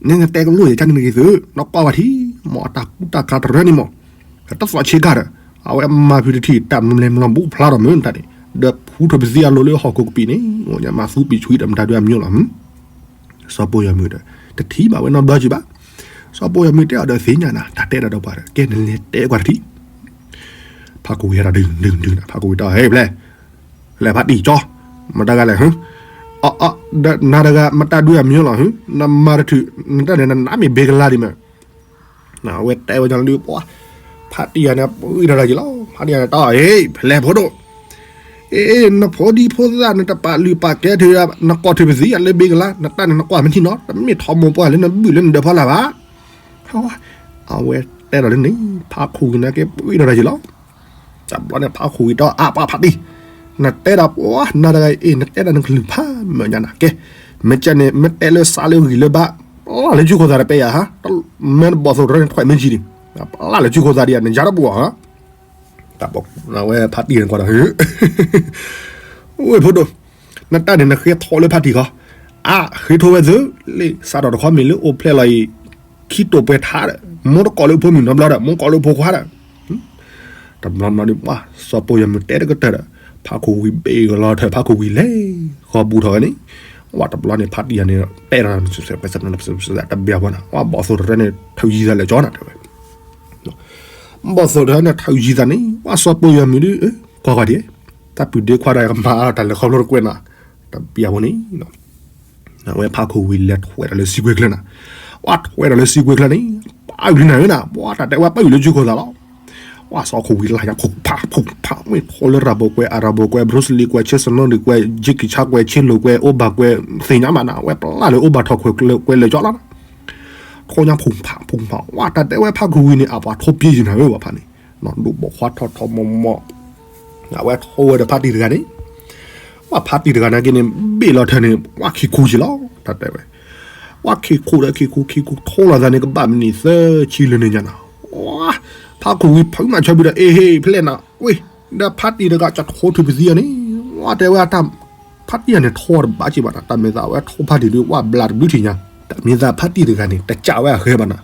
နတဲကလိၣ်ယကၢ်န့ၣ်ဂ့ၤသု, နကွၢ်ဝဲထံ, မ့ၢ်အတၢ်ကူတၢ်ကၤတရၢန့ၣ်မ့ၢ်, တသီၣ်ဆ့ကၤဒီး, အဝဲမၤဖုတထံၣ် တၢ်မလဲၤမလီၤဘူးဖျါထီၣ်မုၢ်တၢ်န့ၣ်, ဒီးဖူထီၣ်ပသံအလိၤလၢဟီၣ်ခိၣ်ကပံာ်န့ၣ်, မၤသူပံာ်ဆှံဒီးမတၤဒုးအမံၤလီၤ, စီၤပိယီၤမုၢ်ဒီး, တထံၣ်ဘၣ်ဝဲနီတဘျီကံဘၣ်, စီၤပိယီၤမုၢ်တဲအီၤဒီးသ့ၣ်ညါနၤ တၢ်တဲဒၣ်ဒီးပှၤဒီး ကဲနလဲၤတဲကွၢ်တထံၣ် ဖးခိၣ်ဝံဟဲဒီးဒုးဒုးဒုးနၤ ဖးခိၣ်ဝံတဲအီၤ ဟဲဖျဲၣ်, လဲၤဖးတံၢ်ကၠီ, မတၤတဂၤလဲၣ်, အ အ နၤတဂၤ မတၤဒုးအမံၤလီၤ, နမၤတထူၣ် နတၢ်န့ၣ် နနါမ့ၢ်ဘ့ကလါဒံးမး, အဝဲတဲဝဲဒ်န့ၣ်ဒီး ပှၤ, ဖးတံၢ်ယၤန့ၣ် ပှံၢ်ထီၣ်တၢ်က့ၤလီၤ, ဖးတံၢ်ယၤန့ၣ် တၢ်အီၤ ဖဲလဲၣ်ဖိဒိၣ်, အ့ နဖိဒံဖိသၣ် နတပာ်လုၢ်ပာ်ကဲထီၣ်, နကိးထီၣ်ပသံးလၢဘ့ကလါ, နတၢ်န့ၣ် နကွၢ်မ့ၢ်ထံနီၤ, တမ့ၢ်ထီၣ်မိၢ်ပှၢ်လၢနဘုၣ်လၢနဒၢးဖီလာ်ဘၣ် အဝဲတဲဒီးလၢန့ၣ် ဖးခိၣ်ဝံန့ၣ်က့ၤပှံၢ်ထီၣ်တၢ်က့ၤလီၤ, တဘျီန့ၣ် ဖးခိၣ်ဝံတဲအီၤ အါ ပှၤဖးတံၢ်, နတဲဒၣ်ပှၤ နၤတဂၤအံၤ နတဲဒၣ်နကလုၢ်ဖးမၢ်ညါနၤကဲ, မ့ၢ်ကဲန့ၣ် မ့ၢ်တဲလၢစးလၢဂံၢ်လၢဘါ, ပျၢ်လၢကုခိၣ်သးတပဲယၤဧါ, မ့ၢ်နဘီၣ်သိၣ်တရၢန့ၣ် ထွဲမ့ၢ်ကံဒံး, ပျၢ်လၢကုခိၣ်သးဒံးဧါ နယါတပူၤဧါ, တၢ်ဝဲဖးတံၢ်န့ၣ်ကွၢ်ဒီး ဝ့ၢ်ဖိဒိၣ်, နတၢ်န့ၣ် နဃ့ထီၣ်လၢဖးတံၢ်ခီ, အါ ဃ့ထီၣ်ဝဲသု, လၢစးထီၣ်တခီမ့ၢ်လၢအိၣ်ဖျဲၣ်လီၤအံၤ, ခံတိာ်ပှဲၤထါဒီး မိၢ်တကိးလၢဖိမုၣ်နီတဘျီဒီး မိၢ်ကိးလၢဖိခွါဒီး တဘျီဘျီဒီး ပှၤစီၤပိယီၤမုၢ်တဲတကတၢၢ်ဒီး ဖးခိၣ်ဝံဘ့ၣ်ကလီၤထၢၣ် ဖးခိၣ်ဝံလဲၤဃီၤဘူးထီၣ်ဝဲန့ၣ်, ဝဲတဘျီန့ၣ် ဖါတံၢ်ယၤန့ၣ် တဲဒီး တဘျီဝဲနၤ ဝဲဘီၣ်သိၣ်တရဲန့ၣ် ထုးယံၤသးလၢာ်ကၠီနၤတဲဝဲ, ဘီၣ်သိၣ်တရဲန့ၣ် ထုးယံၤသးန့ၣ် ဝဲစီၤပီၣ်ယီၤမုၣ်ဒုး ကွၢ်ကွၢ်ဒံး, တၢ်ပုၢ်ဒ့ခွါဒီးကမၤတၢ်လဲၤခီဖျိတကွဲးနၤ, တဘျီဝဲန့ၣ် အဝဲဖးခူဝံၤလဲၤထွဲဒီးလၢစံကွဲၤချၢနၤ, ဝဲထွဲဒီးလၢစံကွဲၤချၢန့ၣ် ပၣ်အုၣ်လံနၤဧၢနၤ, ပှၤတၢ်တဲဝဲပၣ်အုၣ်လၢကၠူခိၣ်သးလီၤ. ဝဲစီၤခူဝံၤလၢညါ ဖူးဖးဖူးဖး ဝဲထိလၢရၤဘိကွဲး အရၤဘိကွဲး ဘြူစလံကွဲး ဆ့စနီဒံကွဲး ကၠ့ကံဆါကွဲး ဆ့လိၤကွဲး အိၣ်ဘၣ်ကွဲး သ့ၣ်ညါမးနၤ ဝဲပျၢ်လၢအိၣ်ဘၣ်ထီၣ်ခွဲးကွဲးလၢာ်ကၠီလီၤနၤ, ထိညါဖူးဖးဖူးဖး ဝဲတၢ်တဲဝဲဖးခူဝံၤန့ၣ် အပှၤထိပျံၤယံၤနၤဧၢ ပှၤဖးန့ၣ် ဒိၣ်ဘီၣ်ခွါထီၣ်ထီၣ်မီၢ်မီၢ် အဝဲထိဝဲဒီးဖါတံၢ်တဂၤန့ၣ်, ဝဲဖါတံၢ်တဂၤနာ်က့န့ၣ် ဘ့ၣ်လီၤထၢန့ၣ် ဝဲခံခူက့ၤလီၤ တၢ်တဲဝဲ, ဝဲခံခူဒီးခံခူ ခံခူထိလီၤသးန့ၣ် ကဘၣ်မံးနံးသၢဆံလၢန့ၣ်ညါနၤ, ဖးခူဝံၤဖုးမၤဆီဘံဒီး အ့ဟ့ ဖျဲၣ်နၤ ဝ့ၢ် ဒီးဖါတံၢ်တဂၤကထိထုးပသံအီၤန့ၣ်, ဝဲတဲဝဲတၢ် ဖါတံၢ်ယၤန့ၣ်ထိတဘၣ်က့ၤဘၣ်နၤ တၢ်မ့ၢ်သးဝဲထိဖါတံၢ်ဒုး ဝဲဘျးတဘျုးထံၣ်ညါ တၢ်မ့ၢ်သးဖါတံၢ်တဂၤန့ၣ် တကးဝဲအဃဲဘၣ်နၤ,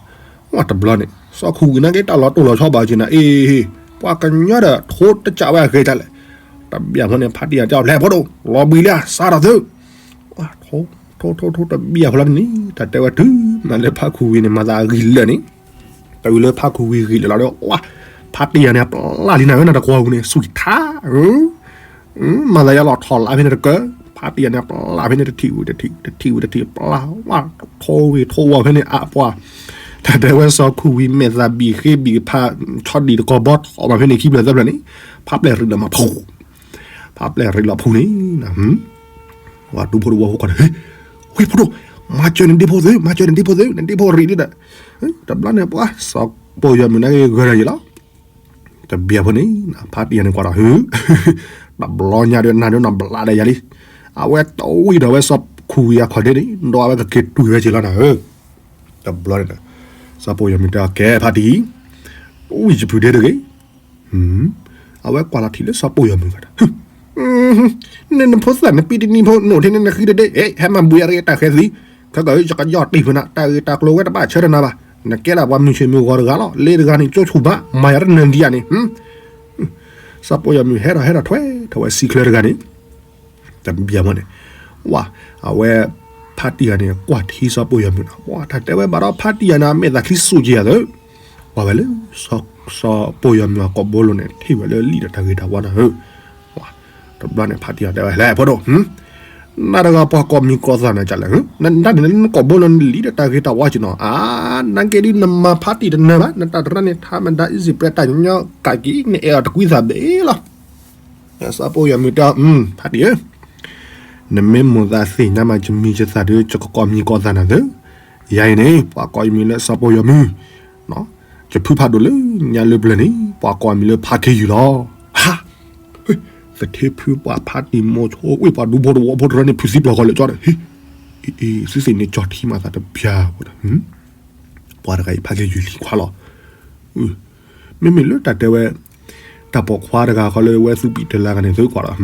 ဝဲတဘျီန့ၣ် စီၤခူဝံၤနာ်က့တၢ်လီၤတိၢ်လီၤဆီဘၣ်က့ၤနၤ အ့ဟ့ ပှၤကညီဒီးထိတကးဝဲအဃဲဒ်လဲၣ်, တဘျီဖိန့ၣ် ဖါတံၢ်ယၤတဲအီၤ ဖျဲၣ်ဖိဒိၣ် လီၤဘှံးလံဧါ စးထီၣ်သု ထိ ထိ ထိ တဘျီဖိလီၤန့ၣ် တၢ်တဲဝဲတုၤမးလၢဖးခူဝံၤန့ၣ် မၤသးဂံၢ်လၢာ်န့ၣ်, တုၤလၢဖးခူဝံၤဂံၢ်လၢာ်လီၤဒီး ဝဲ ဖါတံၢ်ယၤန့ၣ် အပျၢ်လံနၤဧၢ နတကွၢ်ဝံၤန့ၣ် ဆူၣ်ထါ မၤသးယါလီၤထီၣ်လၢဖဲန့ၣ်တကၢ ဖါတံၢ်ယၤန့ၣ် အပျၢ်ဖဲန့ၣ် တထံၣ်ဝံၤတထံၣ် တထံၣ်ဝံၤတထံၣ် ပျၢ်ဝဲ ထိဝံၤထိဝီၤဖဲန့ၣ် အပှၤ တၢ်တဲဝဲစီၤခူဝံၤမဲာ်သးဘံၣ်ဃ့ဘံၣ်ဖး ဆီဒံၣ်တကီၢ်ဘီထီၣ်ဘၣ်ဖဲန့ၣ် ခံဖျၢၣ်သၢဖျၢၣ်န့ၣ် ဖးပျဲၢ်ရံးလီၤမးဖူး ဖးပျဲၢ်ရံးလီၤဖူးန့ၣ် ဝဲဒူဖိတဝီဖိကွၢ်ဒီး ဝ့ၢ်ဖိဒိၣ် မၤစၢၤနဒ့ဖိသု မၤစၢၤနဒ့ဖိသု နဒ့ဖိရံးဒ်ဒီး တဘျီန့ၣ်ပှၤ စီၤပီၢ်ယီၤမုၣ်နာ်က့ဂၢၤဒီးယံၤလီၤ တဘျီဖိန့ၣ် ဖါတံၢ်ယၤန့ၣ်ကွၢ်ဒီး တဘျီညါဒီးနၤဒီးနဘျးဒီးယၤလံ အဝဲတဝံၣ်ဒီးဝဲစီၤခူဝံၤအခီၣ်ဒ့န့ၣ် ဒီးအဝဲကက့ၤတွံၢ်ဝဲက့ၤလီၤနၤဧၢ တဘျီန့ၣ် စီၤပီၢ်ယီၤမုၣ်တဲအီၤ ကဲဖါတံၢ် ဝံၣ်ယဖုဒ့တဂ့ၤ အဝဲကွၢ်လီၤထံၣ်လၢစီၤပီၢ်ယီၤမုၣ်ဂၤဒီး နနဖိသၣ်နပံတနံၤဖိ နိၣ်ထံန့ၣ်နဃံတဒ့ ဟဲမၤဘှံးအရ့တၢ်ဃဲသံ ခဲကၢ်ယကယီၢ်တံၢ်ဖုနၤ တၢ်ဂ့ၢ်တၢ်ကျိၤဝဲတဘၣ်ဆၢတနၤဘၣ် နကဲဒၣ်ပှၤမုၢ်ဆ့ၣ်မုၢ်ဂီၤတဂၤလီၤ လ့တဂၤန့ၣ် ကၠိဆူၣ်ဘၣ် မၤယၤတနၢၤဒံးယၤန့ၣ် စီၤပီၢ်ယီၤမုၣ်ဟဲထီၣ်ဟဲထီၣ်ထွဲထီၣ်ဝဲစံချၢတဂၤန့ၣ် တဘျီဖိန့ၣ် ဝဲ အဝဲ ဖါတံၢ်ယၤန့ၣ် ကွၢ်ထံစီၤပီၢ်ယီၤမုၣ်နၤ ဝဲတၢ်တဲဝဲဘၣ်ဒီးဖါတံၢ်ယၤန့ၣ် အမဲာ်သးချံစူၣ်က့ၤယၤသၢ ကွၢ်ဝဲလၢ စီၤပီၢ်ယီၤမုၣ်အကိာ်ဘိလိၤန့ၣ် ထံၣ်ဝဲလၢ လံာ်ဒီးတၢ်ဂ့ၤတၢ်ဝါနၤဧၢ တဘျီန့ၣ် ဖါတံၢ်ယၤတဲဝဲ လဲၤဖိဒိၣ် နၤတဂၤပှၤကိးမံၤကိးသးနၤကလဲၣ် နဒၣ်န့ၣ်နကိာ်ဘိလိၤန့ၣ် လံာ်ဒီးတၢ်ဂ့ၤတၢ်ဝါက့ၤနီၤ အါ နကဲဒုးနမၤဖါတံၢ်တနၢၤဘၣ် နတၢ်တရၢန့ၣ် ထါမဒါ easy bread တၢ်ညီကးက့ၤ နအဲၣ်အီၤတကွံသးဘ့ၣ်လီၤ စီၤပီၢ်ယီၤမုၣ်တဲအီၤ ဖါတံၢ်ဧၢ နမ့ၢ်မိၣ်သးသ့ၣ်ညါမး ယမံၤယသၣ်ဒီး ယကကိးမံၤကိးသးနၤသၢ ယၤအံၤန့ၣ် ပှၤကိးယမံၤလၢစီၤပီၢ်ယီၤမုၣ် ယဖုဖးဒိၣ်လၢညါလၢပျၢၤန့ၣ် ပှၤကိးယမံၤလၢဖါခ့ယုၢ်လီၤ ဟါ သထ့ဖုပှၤဖါတံၢ်မိၤဆိဝ့ၢ်ပှၤဒူဖိတဝီဖိတရၢန့ၣ် ဖုသံပျီၤကီၤလၢာ်ကၠီဒီး ဟ့ အံၤ သုသ့ၣ်န့ၣ်ကၠီထံမးသးတဘျီဖိဒီး ပှၤတဂၤအံၤဖါခ့ယုၢ်လံၤခွါလီၤ မ့မ့ၢ်လၢတၢ်တဲဝဲ တၢ်ပိာ်ခွါတဂၤဃီလၢဝဲသူၣ်ပံၣ်တလါဂၤန့ၣ် သုကွၢ်လီၤ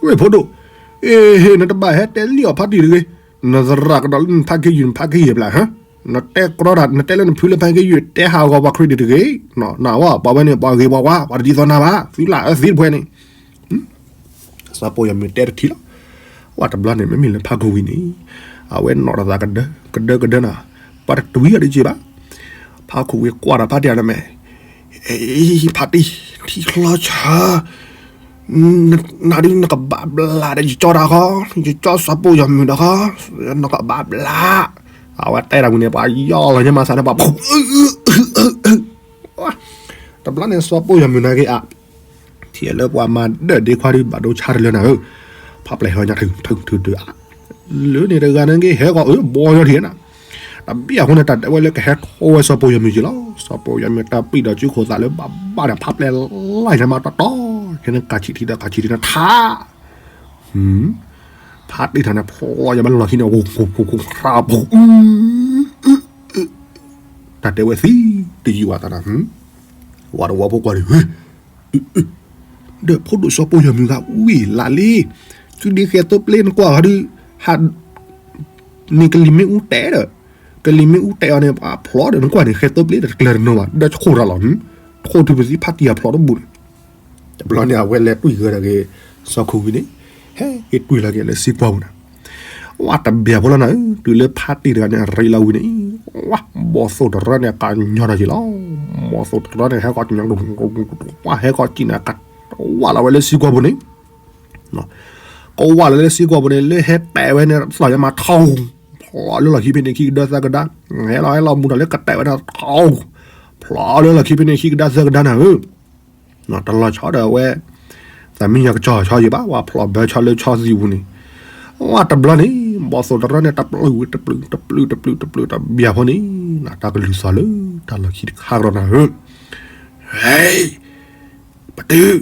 ဝ့ၢ်ဖိဒိၣ် အ့ဟ့ၣ် နတဘၣ်ဟဲတဲလံအီၤဖါတံၢ်တဂ့ၤ နသရၣ်ကဒီးလၢနဖါခ့ယုၢ် နဖါခ့ယုၢ်ပျၢ် နတဲကြီတၢ် နတဲလၢနဖုလၢဖါခ့ယုၢ် တဲဟးဂီၤပှၤ credit တဂ့ၤ နဝဲ ပှၤဝဲန့ၣ် ပှၤဂ့ၤပှၤဝါ ပှၤတဒ်သိးနၤဘၣ် သုလၢအၢသ့တဖှဲန့ၣ် စီၤပီၢ်ယီၤမုၣ်တဲတထံၣ်လီၤ. ဝဲတဘျီန့ၣ် မ့မ့ၢ်လၢဖါခူဝံၤန့ၣ် အဝဲနီၣ်ထီၣ်သးကဒၢကဒၢကဒၢနၤ, ပှၤတတွံၢ်အီၤတက့ၢ်ဘၣ်. ဖါခူဝံၤကွၢ်ဒီးဖါတံၢ်အီၤန့ၣ်မ့ၢ်, ဖါတံၢ် ထံချီဆၢ, နဒုးနကဘၣ်ဘျးဒီးယကၠီတၢ်ဃီ, ယကၠီစီၤပီၢ်ယီၤမုၣ်တၢ်ဃီ, နကဘၣ်ဘျး. အဝဲတဲတၢ်ဝံၤန့ၣ် ပှၤယီၢ်လီၤညါမးစးန့ၣ် ပှၤ တဘျီန့ၣ် စီၤပီၢ်ယီၤမုၣ်နာ်က့ၤအ ထံၣ်လၢပှၤမၤဒၢၣ်ဒ့ခွါဒုး ဘၣ်ဒိဆါတလၢနၤဧၢ, ဖးပျဲၢ်ဟီညါထုထုထုအါ, လၢန့ၣ်တဂၤနာ်က့ၤ ဟဲဂီၤအၢ ဘီယီၤထံၣ်နၤ, တဘျီအဃိန့ၣ် တၢ်တဲဝဲလၢကဟဲထီၣ်ဝဲစီၤပီၢ်ယီၤမုၣ်က့ၤလီၤ. စီၤပီၢ်ယီၤမုၣ်တၢ်ပံၣ်ဒီးစုခိၣ်သးလၢဘၣ်ဘၣ်ဒီး ဖးပျဲၢ်လၢညါမးတီတီ, ခဲန့ၣ်ကးဆံးထံဒီးကးဆံးထံနၤထါ ဖါတံၢ်ထီၣ်န့ၣ် ဖျီယဘၣ်လီၢ်ခံန့ၣ် တၢ်တဲဝဲသံ တယုၢ်ဝဲသးနၤ, ဝဲတဝီဖိကွၢ်ဒံး, ဒီးဖိဒိၣ်စီၤပီၢ်ယီၤမုၣ်ဂၤဝံၤလၢ်လံ, သုဒ်ဃဲသိပျ့နကွၢ်ဂၤဒုး, ဟး န့ၣ်ကလံၤမ့ၣ်အူတဲဒီး, ကလံၤမ့ၣ်အူတဲအီၤန့ၣ် ပှၤဖျီဒီး နကွၢ်န့ၣ် ဃဲသိပျ့ဒီးတကျၢၤတနီၤဘၣ်, ဒီးဆှိၣ်တၢ်လီၤ, ထိၣ်ထူပသံဖါတံၢ်အဖျီတဘူၣ်န့ၣ်, တဘျီန့ၣ် အဝဲလဲၤတွံၢ်ဂၢၢ်ဒီးက့ၤ စီၤခူဝံၤန့ၣ်, ဟဲက့ၤတွံၢ်လီၤက့ၤလၢစံကွၢ်ပူၤနၤ, ဝဲ ဝဲတဘၣ်ဖိလီၤနၤဧၢ, တုၤလၢဖါတံၢ်တဂၤန့ၣ် အရ့လီၤဝံၤန့ၣ်, ဝဲဘီၣ်သိၣ်တရၢန့ၣ် ကညီထီၣ်က့ၤလီၤ. ဘီၣ်သိၣ်တရၢန့ၣ် ဟဲကီၢ်ကညီ, ဝဲဟဲကီၢ်ကံၣ်န့ၣ် ကဝၢ်လီၤဝဲလၢစံကွီၢ်ပူၤန့ၣ်, ကဝၢ်လီၤလၢစံကွီၢ်ပူၤန့ၣ် လၢဟဲတဲာ်ဝဲန့ၣ် သီၣ်ယမၤထီၣ်, ဖျိးလၢလီၢ်ခံဖဲန့ၣ် ခံကဒါသၢကဒါ, ဟဲလီၤဟဲလီၤမူထီၣ်လၢကတဲာ်ဝဲဒၣ်ထီၣ်, ဖျိးလၢလီၢ်ခံဖဲန့ၣ် ခံကဒါသၢကဒါနၤဧၢ. တလီၤဆီဒီးဝဲ သးမံညီကစီၤဆီယံၤဘၣ်, ဝဲဖျိးဘၢဆီလၢဆီသံပူၤန့ၣ်, ဝဲတဘျီန့ၣ် ဘီၣ်သိၣ်တရၢန့ၣ် တပျုာ်တပျုာ်တပျုာ်တပျုာ်တပျုာ်တဘျီဖိန့ၣ်, တၢ်ကလုၢ်သီၣ်လၢတၢ်လီၢ်ခံတခါကဒီးနၤဧၢ. ဟဲ, ပတုာ်,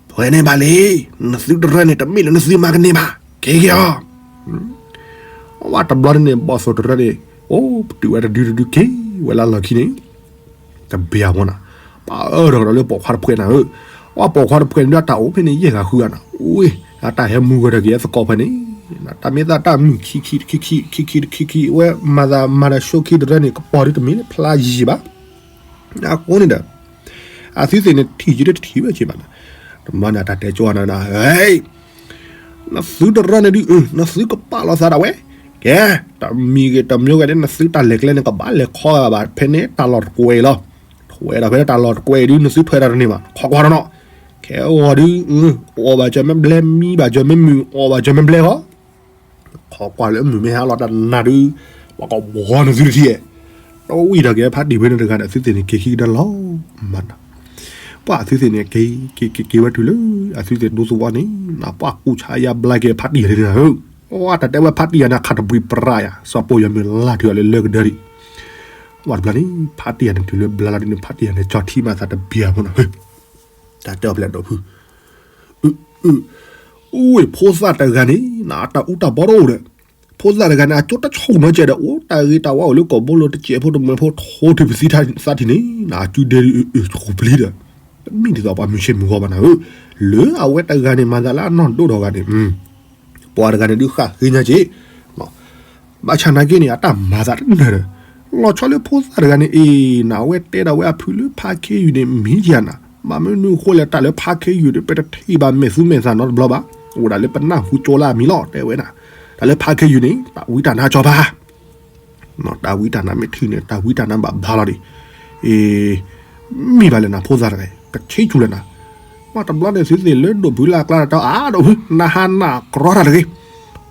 ပှဲၤန့ၢ်ဘၣ်လံ, နသုတရၢန့ၣ် တမ့ၢ်လၢနသုမၤကန့ၢ်ဘၣ်, က့ၤက့ၤအီၤ. ဝဲတဘျီန့ၣ် ဘီၣ်သိၣ်တရၢန့ၣ် အိၣ်ပတုာ်ဝဲတဒုတဒု က့ၤဝဲလၢလီၢ်ခံန့ၣ် တဘၣ်ဖိနၤ, ပှၤအၢၣ်ဒီးကဒီးလၢပိာ်ခွါတဖှဲးနၤဧၢ, အပိာ်ခွါတဖှှဲးန့ၣ်ဒၣ်တၢ်အိၣ်ဖဲန့ၣ် ယဲၢ်ဂၤဃုဂၤနၤ, အတၢ်ဟဲမူဂၢၢ်တၢ်က့ၤအသကိးဖဲန့ၣ်, တၢ်မ့ၢ်သးတၢ်မုၢ်ခံခံတခံခံ ခံခံတခံခံ အဝဲမၤသးမၤဒီးဆိခံတရၢန့ၣ် ကပီၤဒ်တမ့ၢ်လၢဖျါယံၤဘၣ်. အဃိန့ၣ်ဒီး အသုသ့ၣ်န့ၣ်ထံၣ်ယံၤဒီးတထံၣ်ဝဲက့ၤဘၣ်နၤ, တမၤန့ၣ်တၢ်တဲကၠီနၤနၤ, နသုတရၢန့ၣ်ဒုး နသုကပာ်လီၤသးဒၣ်ဝဲ, ကဲ, တမံၤဂ့ၤတမံၤဂ့ၤန့ၣ် နသုတၢ်လဲၤကျဲန့ၣ် ကဘၣ်လဲၤခီဂၤဘၣ်ဖဲန့ၣ်တၢ်လီၢ်တကွဲးအံၤလီၤ. ထွဲဒီးဖဲန့ၣ်တၢ်လီၢ်တကွဲးအံၤဒုး နသုထွဲတၢ်တန့ၢ်ဘၣ်, ခီကွၢ်ဒီးနီၤ, ခဲအဂီၤဒုး အီၣ်ဘၣ်စၢၤမ့ၢ်ဘျဲမံဘၣ်စၢၤမ့ၢ်မုာ် အီၣ်ဘၣ်စၢၤမ့ၢ်ဘျဲဃီ ခီကွၢ်လၢမုၢ်မ့ၢ်ဟဲလီၤတၢ်နၤဒုး, ပှၤကဝီၤနသုတထံၣ်, တဝံၣ်ဒီးက့ၤဖါတံၢ်ဖဲန့ၣ်တဂၤဒီး အသုသ့ၣ်န့ၣ်က့ၤခံကဒါလီၤ, မၤနၤ, ပှၤအသုသ့ၣ်န့ၣ် က့ၤက့ၤက့ၤဝဲတုၤလၢ အသုသ့ၣ်ဒူသဝီန့ၣ် ပှၤကူၣ်ဆါယါဘျါက့ၤဖါတံၢ်ယၤန့ၣ်ဧၢ, ပှၤတၢ်တဲဝဲဖါတံၢ်ယၤန့ၣ် အခးတဘှံးပြးယၤ စီၤပိၢ်ယီၤမုၢ်လၢ်ထူလၢလၢကဒၢဒံး, ပှၤတဘျီန့ၣ် ဖါတံၢ်ယၤန့ၣ်တုၤလၢဘျါလီၤဒ်န့ၣ် ဖါတံၢ်ယၤန့ၣ် ကၠီထံမၤသးတဘၣ်ဖိနၤဧၢ, တၢ်တဲအီၤဖဲလဲၣ်ဒီးဖု အ အ အိၣ် ဖိသၣ်တဂၤန့ၣ် နတၢ်အူတၢ်ဘီတအိၣ်ဒီး, ဖိသၣ်တဂၤန့ၣ် အကၠိတဆိၣ်နီၤကဲဒီး အိၣ်တၢ်ဂ့ၤတၢ်ဝါအိၣ်လၢကီၢ်ဘိလိၤ တစဲးဖိတမှဲၤဖိ ထိထုးပသံသးထံၣ်န့ၣ် အစုဒဲဒုး အ ဆိၣ်ပျံၤဒီး, တမ့ၢ်ဒ်သိးပှၤမုၢ်ဆ့ၣ်မုၢ်ဂီၤဘၣ်နၤဧၢ, လၢအဝဲတဂၤန့ၣ် မၤသးလၢအနီၢ်ဒိၣ်ဒီးဂၤန့ၣ် ပှၤတဂၤန့ၣ်ဒုးဃၣ်ဃ့ညါက့ၤ ဘၣ်ဆၣ်နာ်က့န့ၣ် အတၢ်မၤသးတနၢၤဒီး, လီၤဆီလၢဖိသၣ်တဂၤန့ၣ်အံၤ နဝဲတဲဒၣ်ဝဲအဖုလၢဖါခ့ယုၢ်န့ၣ် မံယၤနၤ, ဘၣ်မနုၤအဃိလဲၣ် တၢ်လၢဖါခ့ယုၢ်န့ၣ် ပတထံၣ်ဘၣ်မဲာ်သူမဲာ်သးနီတဘျီဘၣ်, အိၣ်ဒၣ်လၢပနၢ်ဟူကၠိလၢအမံၤလီၤ တဲဝဲဒၣ်, တၢ်လၢဖါခ့ယုၢ်န့ၣ် တၢ်ဝံတၢ်နါကၠီဖါ တၢ်ဝံတၢ်နါမ့ၢ်ထံၣ်န့ၣ် တၢ်ဝံတၢ်နါဘၣ်ဘါလီၤဒံး, အ့ မ့ၢ်ဘၣ်လဲၣ်နၤ ဖိသၣ်တဂၤ ကဆံးဆူၣ်လဲၣ်နၤ, ပှၤတဘျီန့ၣ်သုသ့ၣ်လၢဒိၣ်ဖုလၢအကျါတၢ်အါဒိၣ်ဖု နဟးနၢ်ကြီတၢ်တဂ့ၤ,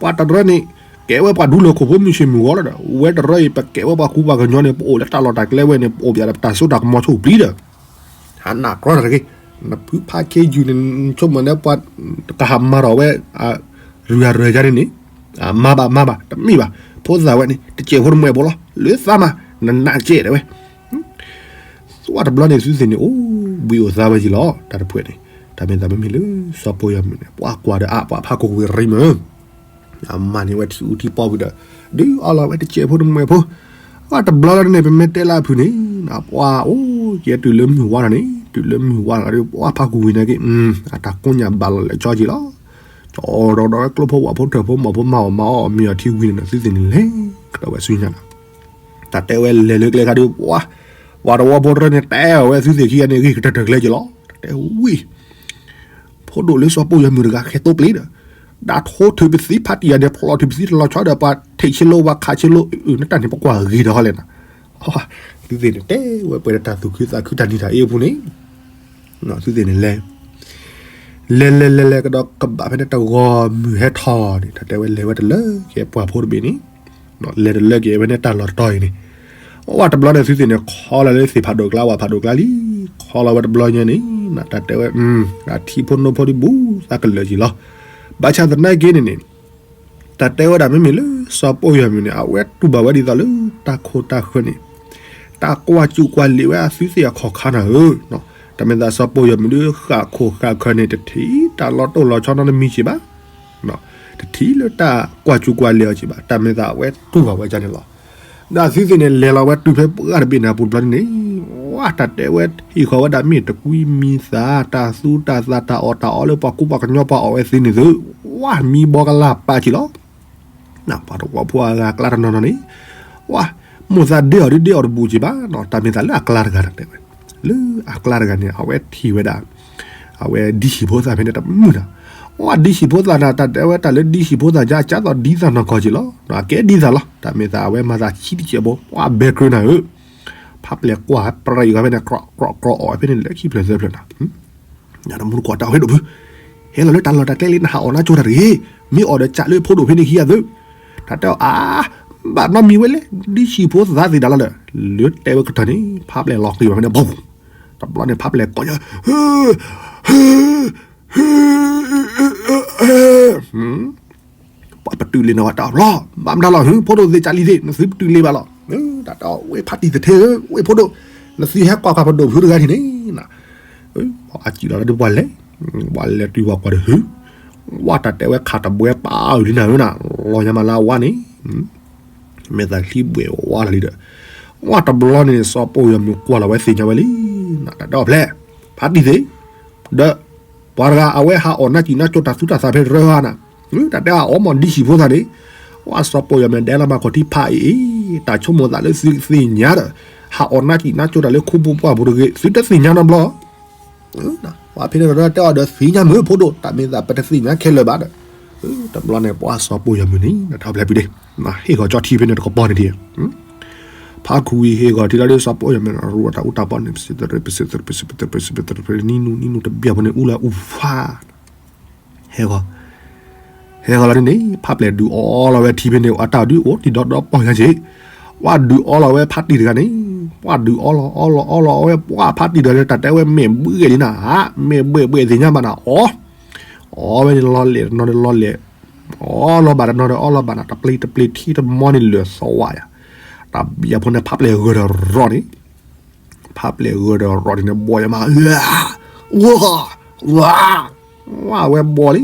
ပှၤတရၢန့ၣ် ကဲဝဲပှၤဒူလၢခိၣ်ဖိမုၢ်ဆ့ၣ်မုၢ်ဂီၤလီၤဒီး ဝဲတရၢအံၤ ပကဲဝဲပှၤကူပှၤကညီန့ၣ် ပအိၣ်လၢတၢ်လီၢ်တၢ်ကျဲဝဲန့ၣ် ပအိၣ်ပယီၤဒီးပတၢ်စိတၢ်ကမီၤဆိၣ်ပျံၤဒီး ဟးနၢ်ကြီတၢ်တဂ့ၤ, နဖုဖါခ့ယုၢ်န့ၣ် ဆိကမိၣ်န့ၣ် ပှၤတဟးမၤထီၣ်ဝဲ ရူၤရူၤယါန့ၣ်န့ၣ်, မၤဘၣ်မၤဘၣ် တမ့ၢ်ဘၣ်, ဖိသၣ်ဝဲန့ၣ် တစဲးဖိတမှဲၤဖိလီၤ လၢသးမၤ နနာ်ကဲဒၣ်ဝဲ, သဝဲတဘျီန့ၣ် သုသ့ၣ်န့ၣ် အိၣ်ဘှံးအိၣ်သါဝဲယံၤလီၤ တၢ်တဖှဲးန့ၣ်, တၢ်မ့ၢ်သးမ့မ့ၢ်လၢ စီၤပိၢ်ယီၤမုၢ်န့ၣ် ပှၤကွၢ်ဒီးအါ ပှၤဖးကိၢ်ကွံာ်ရံမၢ အမၤန့ၢ်ဝဲထံအူထံပီၢ်ဝံၤဒီး ဒုးအီလီၤဝဲတစဲးဖိတမှဲၤဖိ, အတဘျီလီၤန့ၣ် ပမ့ၢ်တဲလၢအဖုန့ၣ် ပှၤအိၣ်ကဲတုၤလၢမုၢ်ဝါလီၤန့ၣ် တုၤလၢမုၢ်ဝါလီၤဒီး ပှၤဖးကိၢ်ကွံာ်နာ်က့ အတၢ်ကိးညၣ်ဘၣ်လီၤလဲာ်ကၠီက့ၤလီၤ, ကၠီဒီးဒီးဝဲကျိဖိဝၣ်ဖိထၢၣ်ဖိမီၢ်ဖိမၤအီၣ်မၤအီၣ်မ့ၤအီၤထံဝံၤန့ၣ် သုသ့ၣ်န့ၣ်လဲၤကဒီးဝဲဆူညါနီၤ တၢ်တဲဝဲလဲၤလၢကျဲခါဒုး ပှၤ ပှၤတဝီဖိတရၢန့ၣ် တဲအီၤဝဲသုသ့ၣ်ခံဂၤန့ၣ် ဂ့ၢ်ကတၢၢ်တၢၢ်ကျဲက့ၤလီၤ တၢ်တဲဝံၤ ဖိဒိၣ်လၢစီၤပိၢ်ယီၤမုၢ်တဂၤ ဟဲတိကျ့ဒီး ဒၣ်ထိထုးပသံဖးတံၢ်ယၤန့ၣ် ဖျိးထုးပသံတလီၤဆီဒီး ပှၤထံၣ်ဆ့လိ ပှၤခးဆ့လိ နတၢ်န့ၣ် ပကွၢ်ဂ့ၤဒီးဟီလဲၣ်နီၤ သုသ့ၣ်န့ၣ် တဲဝဲပှဲၤဒီးတၢ်သူၣ်ခုသးခုတၢ်နံၤတၢ်အ့အပူၤန့ၣ် သုသ့ၣ်န့ၣ်လဲၤ လဲၤလဲၤလဲၤလဲၤကဒီးကဘၣ်ဖဲန့ၣ်တဂီၤမုၢ်ဟဲထီၣ်န့ၣ် တၢ်တဲဝဲလဲၤဝဲတလၢက့ၤပှၤဖိတဘ့ၣ်န့ၣ် လဲၤတလၢက့ၤဝဲန့ၣ်တၢ်လီၢ်တတီၤအံၤန့ၣ် ဝဲတဘျီန့ၣ်သုသ့ၣ်န့ၣ် ခီလီၤလၢသ့ၣ်ဖးဒိၣ်ကျါ ဝၣ်ဖးဒိၣ်ကျါလံ ခီလီၤဝဲတဘျီညါန့ၣ် တၢ်တဲဝဲ အထံဖိနိဖိဒုးဘူးသးကလၢာ်က့ၤလီၤ ဘၣ်ဆၣ်သနာ်က့န့ၣ်န့ၣ် တၢ်တဲဝဲဒၣ်မ့မ့ၢ်လၢစီၤပိၢ်ယီၤမုၢ်န့ၣ် အဝဲတူၢ်ဘၣ်ဝဲဒ်သိးလၢတၢ်ခိၣ်တၢ်ဃၢၤန့ၣ် တၢ်ကွၢ်စူၣ်ကွၢ်လံာ်ဝဲအသုသ့ၣ်အခီၣ်ခါနၤဧၢ, တၢ်မ့ၢ်သးစီၤပိၢ်ယီၤမုၢ်ဒုးဃၣ်ခိၣ်ဃၣ်ဃၢၤန့ၣ် တထံၣ်တၢ်လီၤတိၢ်လီၤဆီနီတမံၤက့ၤဘၣ်, တထံၣ်လၢတၢ်ကွၢ်စူၣ်ကွၢ်လံာ်အီၤက့ၤဘၣ်, တၢ်မ့ၢ်သးအဝဲတူၢ်ဘၣ်ဝဲဒ်န့ၣ်လီၤ. ဒီးအသုသ့ၣ်န့ၣ် လဲၤလီၤဝဲတုၤဖဲပှၢ်တဘ့ၣ်န့ၣ်အပူၤတဘျီန့ၣ် ဝဲတၢ်တဲဝဲဟ့ၣ်ဃီၤဝဲဒၣ်မ့ၢ်တကွံမံၤသး တၢ်သူတၢ်သးတၢ်အီၣ်တၢ်အီလၢပှၤကူပှၤကညီပှၤအီၣ်ဝဲသ့န့ၣ်သု, ဝဲမံဘီကလၢ်ပာ်က့ၤလီၤ. ပှၤတဝီဖိအဂၤအကျါတနီၤနီၤန့ၣ် ဝဲ မိၣ်သးဒ့အီၤဒုးဒ့အီၤတဘူးက့ၤဘၣ်နီၤ, တၢ်မ့ၢ်သးလၢအကျါတဂၤတၢ်တဲဝဲ, လၢအကျါတဂၤန့ၣ် အဝဲထံၣ်ဝဲဒၣ် အဝဲဒ်ဟံၣ်ဖိသၣ်ဖဲန့ၣ်တမုာ်နီၤ, ပှၤဒံဆံးဖိသၣ်နၤ တၢ်တဲဝဲတၢ်လၢဒံဆံးဖိသၣ်ကါ ကၢ်သိးဒ်သးနီၢ်ကီၢ်က့ၤလီၤ. အကဲဒ်သးလီၤ. တၢ်မ့ၢ်သးအဝဲမၤသးဆံးတကဲးဘိ ပှၤဘဲကြၢးနၤဧၢ, ဖးပျဲၢ်ကွၢ်ပြံးဂၤဖဲန့ၣ် ကြီကြီအီၣ်ဖဲန့ၣ် လၢခံဖျၢၣ်သၢဖျၢၣ်နၤ. ညါတမူတကွၢ်တၢ်ဝဲဒိၣ်ဖု, ဟဲလီၤလၢတၢ်လီၢ်တၢ်ကျဲလံ နဟးအီၣ်နါကၠိတၢ်တဂ့ၤ, မ့ၢ်အီၣ်ဒီးကးလၢဖိဒိၣ်ဖဲန့ၣ်ခံဂၤသု, တၢ်တဲအီၤအါ, ဘၣ်နီတမံၤဝဲလဲၣ်, ဒ်ဆံးဖိသၣ်သ့ၣ်ဒၣ်လီၤဒီး လၢတဲဝဲကတၢၢ်န့ၣ် ဖးပျဲၢ်လီၤဃံၤဘၣ်ဖဲန့ၣ်, တဘျီန့ၣ် ဖးပျဲၢ်ကိးညါ ပှၤပတုာ်လံၤနဝဲတၢ်ဘျီ, ဘၣ်မတၤလီၤ ဟၢ ဖိဒိၣ်သ့ၣ်ကးလံၤသ့ၣ် နသုပတုာ်လံၤဘၣ်လီၤ. တၢ်တဲအီၤ ဝဲဖးတံၢ်သထ့ဧၢ, ဝဲဖိဒိၣ်, နသုဟဲကွၢ်ကွၢ်ပဒိၣ်ဖုတဂၤထံၣ်န့ၣ်, အစံးလီၤလၢဒုးပှၤလဲၤ, ပှၤလဲၤတုၤပှၤကွၢ်ဒီးဟၢ, ဝဲတၢ်တဲဝဲခးတဘှဲပာ်အုၣ်လံနၤဧၢနၤ, လီၤညါမးလၢအဝါန့ၣ် မ့ၢ်သးချံဘှဲးဝါလီၤလံဒီး, ဝဲတဘျီန့ၣ် စီၤပီၢ်ယီၤမုၣ်ကွၢ်လီၤဝဲသ့ၣ်ညါဝဲလံ, တၢ်တဲအီၤဖျဲၣ်, ဖးတံၢ်သ့ၣ်, ဒီး ပှၤတဂၤအဝဲဟးအီၣ်နါစံၣ်နါကၠိတၢ်သူတၢ်သၣ်ဖဲတရၢဧါနၤ, တၢ်တဲအီၤမ့ၢ်ဒ်ဆံးဖိသၣ်န့ၣ်, ဝဲစီၤပီၢ်ယီၤမုၣ်ဒဲလီၤမၤခီၣ်ထံဖးအံၤအံၤ, တၢ်ဆိကမိၣ်သးလၢသုသ့ၣ်ညါဒီး, ဟးအီၣ်နါစံၣ်နါကၠိတၢ်လၢခိပူၤပှၢ်ပူၤတဂ့ၤ သုတသ့ၣ်ညါနီတဘျီ ပှၤဖဲန့ၣ်ဒီးတဲအီၤဒီးသ့ၣ်ညါမုၢ်ဖိဒိၣ် တၢ်မ့ၢ်သးပတသ့ၣ်ညါခဲလၢာ်ဘၣ်ဒီး, တဘျီန့ၣ် ပှၤစီၤပီၢ်ယီၤမုၣ်န့ၣ် နထီၣ်ဖျဲးပူၤဒ့, ဟ့ၣ်ဂီၤကၠီထံဖဲန့ၣ်တကပီၤန့ၣ်ဒံး, ဖးခူဝံၤဟ့ၣ်ဂီၤထံလီၤဒ်စီၤပီၢ်ယီၤမုၣ်န့ၣ် ရူတၢ်အူတၢ်ပီန့ၣ် ပစံးတရံး ပစံးတရံး ပစံးတရံး ပစံးတရံး နံၤနူၤ နံၤနူၤတဘျီဖိန့ၣ် အူလၢအူဖး ဟဲဂီၤ, ဟဲဂီၤလီၤဒ်န့ၣ် ဖးပျဲၢ်ဒုးအီလီၤဝဲထံဖဲန့ၣ် အတၢ်ဒုးအိၣ်တံၢ်ဒီဒီပီၢ်ညါက့ၤ, ပှၤဒုးအီလီၤဝဲဖးတံၢ်တဂၤန့ၣ်, ပှၤဒုးအီလီၤအီလီၤအီလီၤအီဝဲ ပှၤဖးတံၢ်တဂၤန့ၣ် တၢ်တဲဝဲမဲာ်ဘှံးဂဲၤလံနၤ, မဲာ်ဘှဲးဘှဲးသ့ၣ်ညါဘၣ်နၤ အီ, အီဝဲန့ၣ်လီၤလဲၣ်တနီၤန့ၣ်လီၤလဲၣ်, အီလီၤဘၣ်တနီၤန့ၣ်အီလီၤဘၣ်နၤ တပျ့ၤတပျ့ၤထံတမီန့ၣ်လၢာ်သီဝါယၤ, တၢ်ဘံၣ်အဖိန့ၣ် ဖးပျဲၢ်ဂၢၢ်ဒီးရီၣ်န့ၣ် ဖးပျဲၢ်ဂၢၢ်ဒီးရီၣ်ဒ်န့ၣ် ဘီယမး, ဝါ, ဝါ, ဝါဝဲဘီလံ,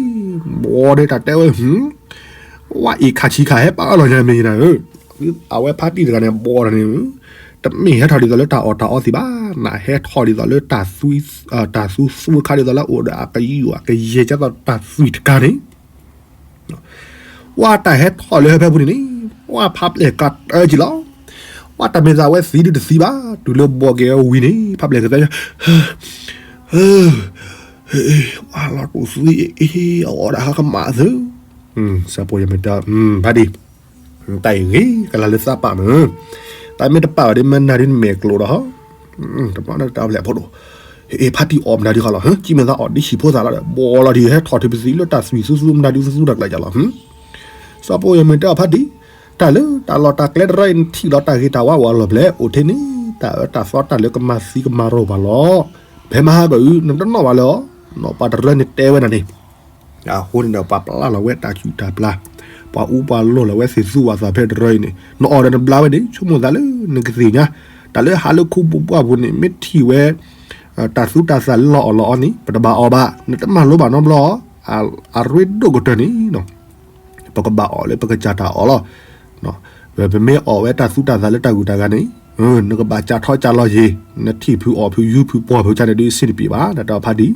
ဘီဒ်တၢ်တဲဝဲ, ဝါအံၤခးဆံးခးဟဲပာ်အလီၤညါမ့ၢ်နၤဧၢ, အဝဲဖးတံၢ်တဂၤန့ၣ် ဘီဒီးန့ၣ်, တမ့ၢ်ဟဲထီၣ်ဒ်သိးလၢတၢ်အီၣ်တၢ်အီသ့ၣ်ဘၣ်, နဟဲထီၣ်ဒ်သိးလၢ တၢ်သူသူခါဒ်သိးလၢအိၣ်ဒီးအကယူၢ်အကယဲၢ်ကသိးတၢ်သွံၣ်တကါန့ၣ် ပှၤတၢ်ဟဲထီၣ်လၢဟၢဖၢပူၤန့ၣ်န့ၣ်, ပှၤဖးပျဲၢ်ကတၢၢ်က့ၤလီၤ, ပှၤတၢ်မ့ၢ်သးဝဲသံဒုတသံဘၣ်, တုၤလၢဘီက့ၤဝံၤန့ၣ် ဖးပျဲၢ်ကသၢ, ပှၤလီၤတူာ်သွံအ့ၣ်အ့ၣ် အီၣ်ဒၣ်ဟါကမၣ်သု, စီၤပီၢ်ယီၤမုၣ်တဲ, ဖးဒံၣ်, တၢ်အံၤဂ့ၤကလၤလၢသးပာ်မုၢ်, တၢ်မ့ၢ်တပာ်ဘၣ်ဒီးမ့ၢ်နၤဒ်နမဲာ်ကျိၤဒီး, တဘျီန့ၣ်တၢ်ဖျဲၣ်ဖိဒိၣ်, အ့ၣ် ဖးတံၢ်အီၣ်မတၤဒ်ဃီလီၤ, ကံမ့ၢ်သးအီၣ်ဒ်ဆံးဖိသၣ်လီၤဒီး ဘီလီၤဒ်ဟဲထီၣ်ထံပသံလၢတၢ်သွံၣ်သူသူမတၤဒ်သူသူတၢ်ကျဲၤကလီၤ, စီၤပီၢ်ယီၤမုၣ်တဲအီၤဖးဒံၣ်, တၢ်လၢတၢ်လီၢ်တၢ်ကျဲတရၢအံၤ နထံၣ်လီၤတၢ်ဂ့ၤတၢ်ဝါအိၣ်အလီၢ်ဖျဲၣ် အိၣ်ထဲန့ၣ် တၢ်အၢတၢ်သီတၢ်လၢကမၤသံကမၤရီၢ်ဘၣ်လီၤ, ဖဲမဟါကအု နတနီၣ်ဘၣ်လၢၤအီၤ, နီၢ်ပှၤတရၢန့ၣ်တဲဝဲဒၣ်န့ၣ် အဃိန့ၣ်ဒီး ပှၤပျၢ်လီၤဝဲတၢ်ဆူၣ်တၢ်ပျၢ်, ပှၤအူပှၤလိၢ်လီၤဝဲသ့ၣ်သူဝၣ်သးဖဲတရၢအံၤန့ၣ် နအီၣ်ဒီးနဘျါဝဲန့ၣ် ဆိကမိၣ်သးလၢနကသ့ၣ်ညါ, တၢ်လၢဟးလၢခိပူၤပှၢ်ပူၤန့ၣ် မ့ၢ်ထံၣ်ဝဲ တၢ်သူတၢ်သၣ်လၢလီၤအီၣ်လီၤအီန့ၣ် ပတဘၣ်အီၣ်ဘၣ်, နတမၤလိဘၣ်နီတဘျီ, အရ့ဒိၣ်ကတၢၢ်န့ၣ် ပကဘၣ်အီၣ်လၢပကစၢ်တၢ်အီၣ်လီၤ, ပမ့ၢ်အီၣ်ဝဲတၢ်သူတၢ်သၣ်လၢတၢ်ဂုၤတၢ်ဂၤန့ၣ်, နကဘၣ်ကၢ်ထီၣ်ကၢ်လီၤယ့ၤ, နထံၣ်ဖုအီၣ်ဖုယူဖုပှီၢ်ဖုကၢ်န့ၣ်ဒ်စ့တပံးဘၣ်, တၢ်တဲအီၤဖးဒံၣ်,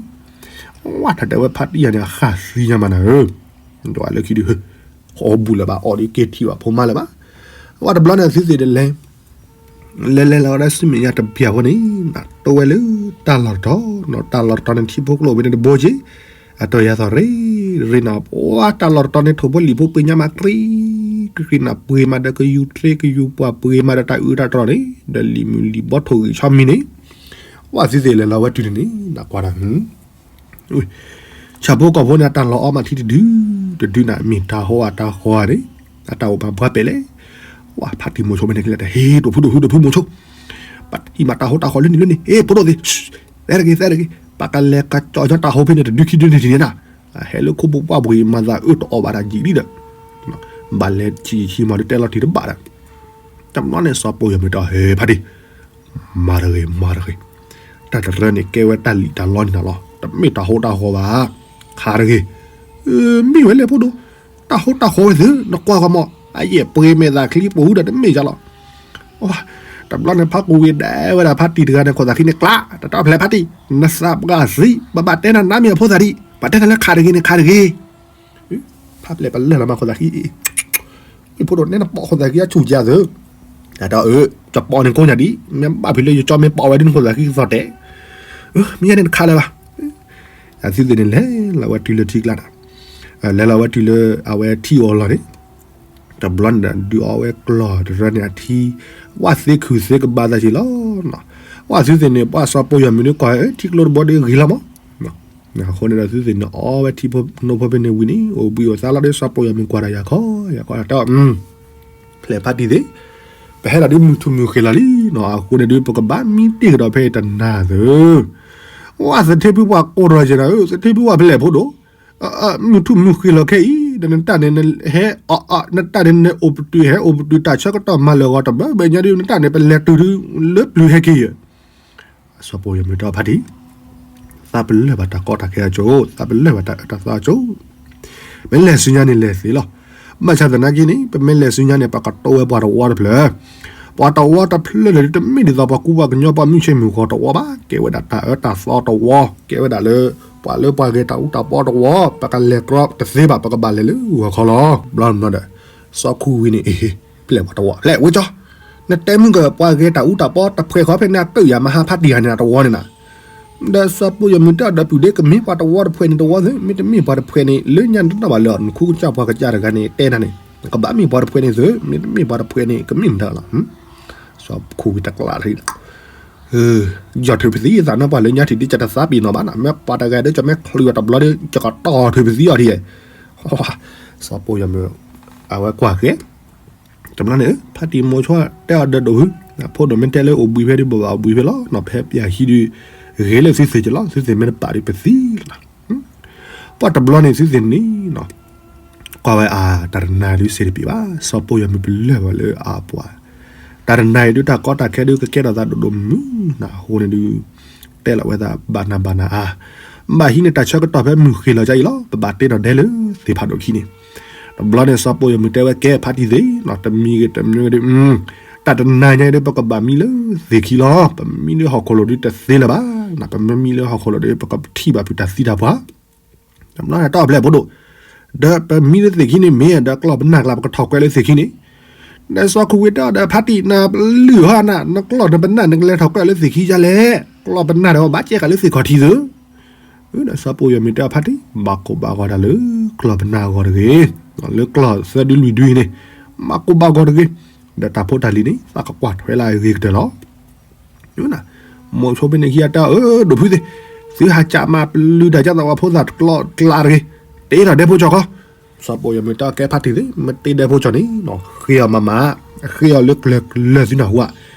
ဝဲတၢ်တဲဝဲဖးဒံၣ်ယၤန့ၣ် အဃၣ်သံညါမးနၤဧၢ, ဒွးလၢခံဒုး, ဃီဘူၣ်လၢၤဘၣ် အီၣ်ဒ်က့ၤထံၣ်ဘၣ်ဖိမါလၢၤဘၣ်, ဝဲတဘျီန့ၣ် အသုသ့ၣ်ဒ်လဲၣ် လဲၤလဲၤလီၤဝဲဒၣ်ဆူမဲာ်ညါတဘျီဖိန့ၣ်, တိၢ်ဝဲလၢတၢ်လီၢ်တတီၤ, တၢ်လီၢ်တတီၤန့ၣ် ထံဖိကျိအိၣ်ဝဲန့ၣ်တဘိက့ၤ, အတီၢ်ယၤသီၣ်ရ့ရ့နၤ, ပှၤတၢ်လီၢ်တတီၤန့ၣ် ထိၣ်ဖိလံၣ်ဖိပှ့ၤညါမး ကြံကြံနၤ, ပှ့ၤမးဒီးကယူၤထြ့ကယူၤပှၢ် ပှ့ၤမးဒီးတၢ်အုးတၢ်တြီၤန့ၣ်, ဒီးလံာ်မုၢ်လံာ်ဘီထိၣ်ဂံၢ်ဆီမံၤန့ၣ်, ဝဲသုသ့ၣ်လဲၤလီၤဝဲတုၤန့ၣ်န့ၣ် နကွၢ်တၢ် ဆၣ်ဖိကီၢ်ဖိန့ၣ် အတၢ်လီၤအီမးထံတဒု, တဒုန့ၣ် မ့ၢ်တၢ်ဟိအတၢ်ဃီန့ၣ်, အတၢ်အိၣ်မးပှၤပဲာ်လဲၣ်, ဝဲဖးတံၢ်မိၤဆိမ့ၢ်န့ၣ်ကလဲၤတၢ် ဟ့ၣ်ဒိၣ်ဖုဒိၣ်ဖုဒိၣ်ဖုမိၤဆိ, ပှၤတံၢ်မးတၢ်ဟိတၢ်ဃီလၢန့ၣ်လၢန့ၣ်, ဟ့ၣ်ဖိဒိၣ်သ့ၣ်, သဲတဂ့ၤ သဲတဂ့ၤ, ပှၤကလဲၤကကၠီၣ်ညီတၢ်ဟိဖဲန့ၣ် တဒုခံဒုန့ၣ်ဒ်န့ၣ်နၤ, ဟဲလၢခိပူၤပှၢ်ပူၤအံၤ မၤသးအၢတအီၣ်ဘၣ်တၢ်ယံာ်လံဒီး, ဘၣ်လဲၤဆံးဆံးမၤလၢတဲလီၤတံၢ်တဘၣ်ဒီး, တဘျီန့ၣ် စီၤပီၢ်ယီၤမုၢ်တဲအီၤ ဟ့ၣ်ဖးတံၢ် မၤတဂ့ၤ မၤတဂ့ၤ, တၢ်တရၢန့ၣ် ကဲဝဲတၢ်လံၣ်တၢ်လီန့ၣ်လီၤ, တမ့ၢ်တၢ်ဟိတၢ်ဃီဘၣ်, ခးတဂ့ၤ, မ့ၢ်ဝဲလဲၣ်ဖိဒိၣ်, တၢ်ဟိတၢ်ဃီဝဲသု, နကွၢ်ကီမး, အယဲၢ်ပှ့ၤမဲာ်သၣ်ချံပူၤဒီးတမ့ၢ်ယါလီၤ, တဘျီန့ၣ် ဖးကဝံၤဒဲးဝဲဒၣ်ဖးတံၢ်တဂၤန့ၣ် ခိၣ်သးခံန့ၣ်ကျး, တၢ်တဲဖဲလဲၣ်ဖးတံၢ်, နသးပှၢ်သံ, ပဘၣ်တဲနၤနါမ့ၢ်အဖိသၣ်ဒံး, ပှၤတဲနၤလၢခးတဂ့ၤန့ၣ် ခးတဂ့ၤ ဖးပျဲၢ်ပလၢၢ်လီၤမးခိၣ်သးခံအံၤ, ဖိဒိၣ်နဲနပိာ်ခိၣ်သးခံအဆူၣ်ယၤသု, တၢ်တဲအီၤအၢ, ကပိာ်န့ၣ်ကိးညါဒံး, မ့ၢ်ဘၣ်ဖဲလၢယကၠီမ့ၢ်ပိာ်ဝဲဒ်နခိၣ်သးခံကသီၣ်တဲာ်, မ့ၢ်ယဲန့ၣ်တခါလၢၤဘၣ်, အသုသ့ၣ်န့ၣ်လဲၤလီၤဝဲတုၤလၢထံကျါနၤ, လဲၤလီၤဝဲတုၤလၢအဝဲထံၣ်အီၤလီၤန့ၣ်, တဘျီန့ၣ်ဒီး ဒုးအီဝဲကျီၢ်တရၢန့ၣ်အထံ, ဝဲသ့ခုသ့ကဘၣ်သးက့ၤလီၤ. ဝဲသုသ့ၣ်န့ၣ် ပှၤစီၤပိာ်ယီၤမုၣ်ဒီးကွၢ်ထံကျိတဘီဒီးဂ့ၤလီၤမး. အဃိန့ၣ်ဒီးသုသ့ၣ်န့ၣ် အီဝဲထံဖိနီၢ်ဖိဖဲန့ၣ်ဝံၤန့ၣ် အိၣ်ဘှံးအိၣ်သါလီၤဒီး စီၤပိာ်ယီၤမုၣ်ကွၢ်တၢ်ယၤခီယၤခီတၢ် ဖျဲးဖါတံၢ်သ့ၣ်, ပဟဲဒၣ်ဒ်မုၢ်ထူၣ်မုၢ်ဃ့လီၤလံနီၤ, အဃိန့ၣ်ဒုး ပကဘၣ်မံတ့ၢ်ကဒီးဖဲအံၤတနၤသၢ, ဝဲသထ့ဖုပှၤကိးထီၣ်ကဲနၤဧၢ, သထ့ဖုပှၤဖဲလဲၣ်ဖိဒိၣ်, မုၢ်ထူၣ်မုၢ်ဃ့လီၤခဲအံၤ ဒီးနတၢ်န့ၣ် နဟဲ နတၢ်န့ၣ် နအိၣ်ပတုာ်ဟဲအိၣ်ပတုာ်တၢ်ဆၢကတီၢ်မၤလၢာ်ဂီၤတဘျီဘျီညါဒုး နတၢ်န့ၣ် ပလဲၤတုၤဒုး လၢပျုၤဟဲက့ၤယဲၢ် စီၤပိာ်ယီၤမုၣ်တဲအီၤဖါတံၢ်, သးပလၢၢ်ဘၣ်တၢ်ကီတၢ်ခဲအကၠိ, သးပလၢၢ်ဘၣ်တၢ်အၢတၢ်သီအကၠိ, မ့ၢ်လဲၤဆူညါန့ၣ်လဲၤသ့လီၤ. ဘၣ်ဆၣ်သနာ်က့န့ၣ် ပမ့ၢ်လဲၤဆူညါန့ၣ် ပကတိဝဲပှၤတဝီတဖျၢၣ်, ပှၤတဝီတဖျၢၣ်န့ၣ် တမ့ၢ်ဒ်သိးပှၤကူပှၤကညီပှၤမုၢ်ဆ့ၣ်မုၢ်ဂီၤတဝီဘၣ်, ကဲဝဲဒၣ်တၢ်အၢတၢ်သီတဝီ, ကဲဝဲဒၣ်လၢ ပှၤလၢပှၤဂဲၤတၢ်အူတၢ်ပီတဝီ, ပကလဲၤကြီတသ့ဘၣ်, ပကဘၣ်လဲၤလၢဂီၤခီလီၤ. ဘျီမနီၤဒီး စီၤခူဝံၤန့ၣ် အ့ ဖျဲးပှၤတဝီ ဖျဲးဝဲကၠီ နတဲမုၢ်ကပှၤဂဲၤတၢ်အူတၢ်ပီတဖှဲးဃီဖဲန့ၣ် အကၢၣ်ယၤမဟါဖါတံၢ်ဂၤန့ၣ် အတဝီန့ၣ်နၤ, ဒီးစီၤပိာ်ယီၤမုၣ်တဲအီၤဒီးပုၢ်ဒ့ ကမ့ၢ်ပှၤတဝီတဖှဲးန့ၣ်တဝီသ့, မ့တမ့ၢ်ပှၤတဖှဲးန့ၣ် လၢညါနတနီၣ်ဘၣ်လၢ နခူကစၢ်ပှၤကစၢ်တဂၤန့ၣ် တဲနၤန့ၣ် ကဘၣ်မ့ၢ်ပှၤတဖှဲးန့ၣ်သ့, မ့တမ့ၢ်ပှၤတဖှဲးန့ၣ် ကမ့ၢ်မတၤလီၤ. စီၤခူဝံၤတကျးထံ ယီၤထုးပသံအသးနီၢ်ပှၢ်လၢညါထံးဒ်ကတသးပ့ၤနီၣ်ဘၣ်နီၤ, မ့ၢ်ပှၤတဂၤဒီးကမ့ၢ်ချုးအီၤတဘျီဒီး ကကတီၢ်ထုးပသံအီၤဒ်ယဲၢ်, စီၤပိာ်ယီၤမုၣ် အဝဲကွၢ်ဃဲ တဘျီန့ၣ် ဖါတံၢ်မိၤဆိတဲအီၤဒီးဒိၣ်ဟု, ဖိဒိၣ်မ့ၢ်တဲလၢအိၣ်ဘှံးဖဲဒုးဘၣ်ဘၣ်အိၣ်ဘှံးဖဲလီၤနီၤ, ဖဲပျၢ်ဟံးဒုး ဂ့ၤလၢသုသ့ၣ်ကလီၤ, သုသ့ၣ်မ့ၢ်တပာ်ဒုးပသံလီၤ. ပှၤတဘျီန့ၣ်သုသ့ၣ်န့ၣ်နီၤ ကွၢ်ဝဲအတၢ်တနၤဒုးစ့တပံၤဘၣ်, စီၤပိာ်ယီၤမုၣ်ပလၢၢ်ဘၣ်လၢအပှၤ, တၢ်တနၤအံၤဒုးတၢ်ကီတၢ်ခဲဒုးကကဲထီၣ်သးဒိၣ်ဒိၣ်မုၢ်နၤအဃိန့ၣ်ဒုး တဲလီၤဝဲသးဘၣ်နၤဘၣ်နၤအါ, ဘၣ်ဟံးန့ၢ်တၢ်ဆၢကတီၢ်ဖဲမုၢ်ဃ့လီၤကါအံၤလီၤ, ပဘၣ်တ့ထီၣ်ဒဲလၢသ့ၣ်ဖးဒိၣ်ခံန့ၣ်, တဘျီန့ၣ်စီၤပိာ်ယီၤမုၣ်တဲဝဲကဲဖါတံၢ်သ့ၣ်နီၤ, တမံၤဂ့ၤတမံၤဂ့ၤဒုး တၢ်တနၤညါအံၤဒုး ပကဘၣ်မံလၢသ့ၣ်ခံလီၤ, ပမံလၢဟီၣ်ခိၣ်လိၤဒုးတသ့လၢၤဘၣ်, ပမ့ၢ်မံလၢဟီၣ်ခိၣ်လိၤဒီး ပကထံၣ်ဘၣ်ဖုးတၢ်သံတၢ်ပှၢ် တဘျီန့ၣ်တၢ်အီၣ်ဖျဲၣ်ဖိဒိၣ်, ဒီးပမံလၢသ့ၣ်ခံန့ၣ်မ့ၢ်ဒီးကျီၢ်ပနၢ်ကျါ ပကထီၣ်ကွဲးလၢသ့ၣ်ခံန့ၣ်, ဒီးစီၤခူဝံၤတဲအီၤဒီးဖါတံၢ် နလုၢ်ဟီနၤ နကျီၢ်နပနၢ် နကလဲၤထီၣ်ကွဲးလၢသ့ၣ်ခံဒ်လဲၣ်, ကျီၢ်ပနၢ်ဒီးဘၣ်ကဲဃာ်လၢသ့ၣ်ခီၣ်ထံးသ့, ဒီးစီၤပိာ်ယီၤမုၣ်တဲအီၤဖါတံၢ် ဘၣ်ကိၢ်ဘၣ်ဂီၤတၢ်လၢကျီၢ်ပနၢ်အဂီၢ်တဂ့ၤ, လၢကျီၢ်သၢဒုလွံၢ်ဒုအံၤန့ၣ် ဘၣ်ကိၢ်ဘၣ်ဂီၤတဂ့ၤ, ဒီးတၢ်ဖိတၢ်လံၤန့ၣ် သးကကွၢ်ထွဲလၢအဂ့ၤကတၢၢ်လီၤ. မိၤဆိဖဲန့ၣ်ခံဂၤတဲအီၤ ဒိၣ်ဖုသ့ၣ်, သုဟးကးမးပလုၢ်တၢ်ကၢ်သးဝဲဖိသၣ်ကျီၢ်ကျါတဂ့ၤ, တ့ထီၣ်ဒဲဖိကၠီၤခီ, စီၤပိာ်ယီၤမုၣ်တဲအီၤကဲဖါတံၢ်သ့ၣ် မ့ၢ်တ့ဒဲဖိကၠီၤန့ၣ် ဃ့အီၤမးမး, ဃ့အီၤလၢကျၢၤကျၢၤသုနၢ်ဟူဧါ,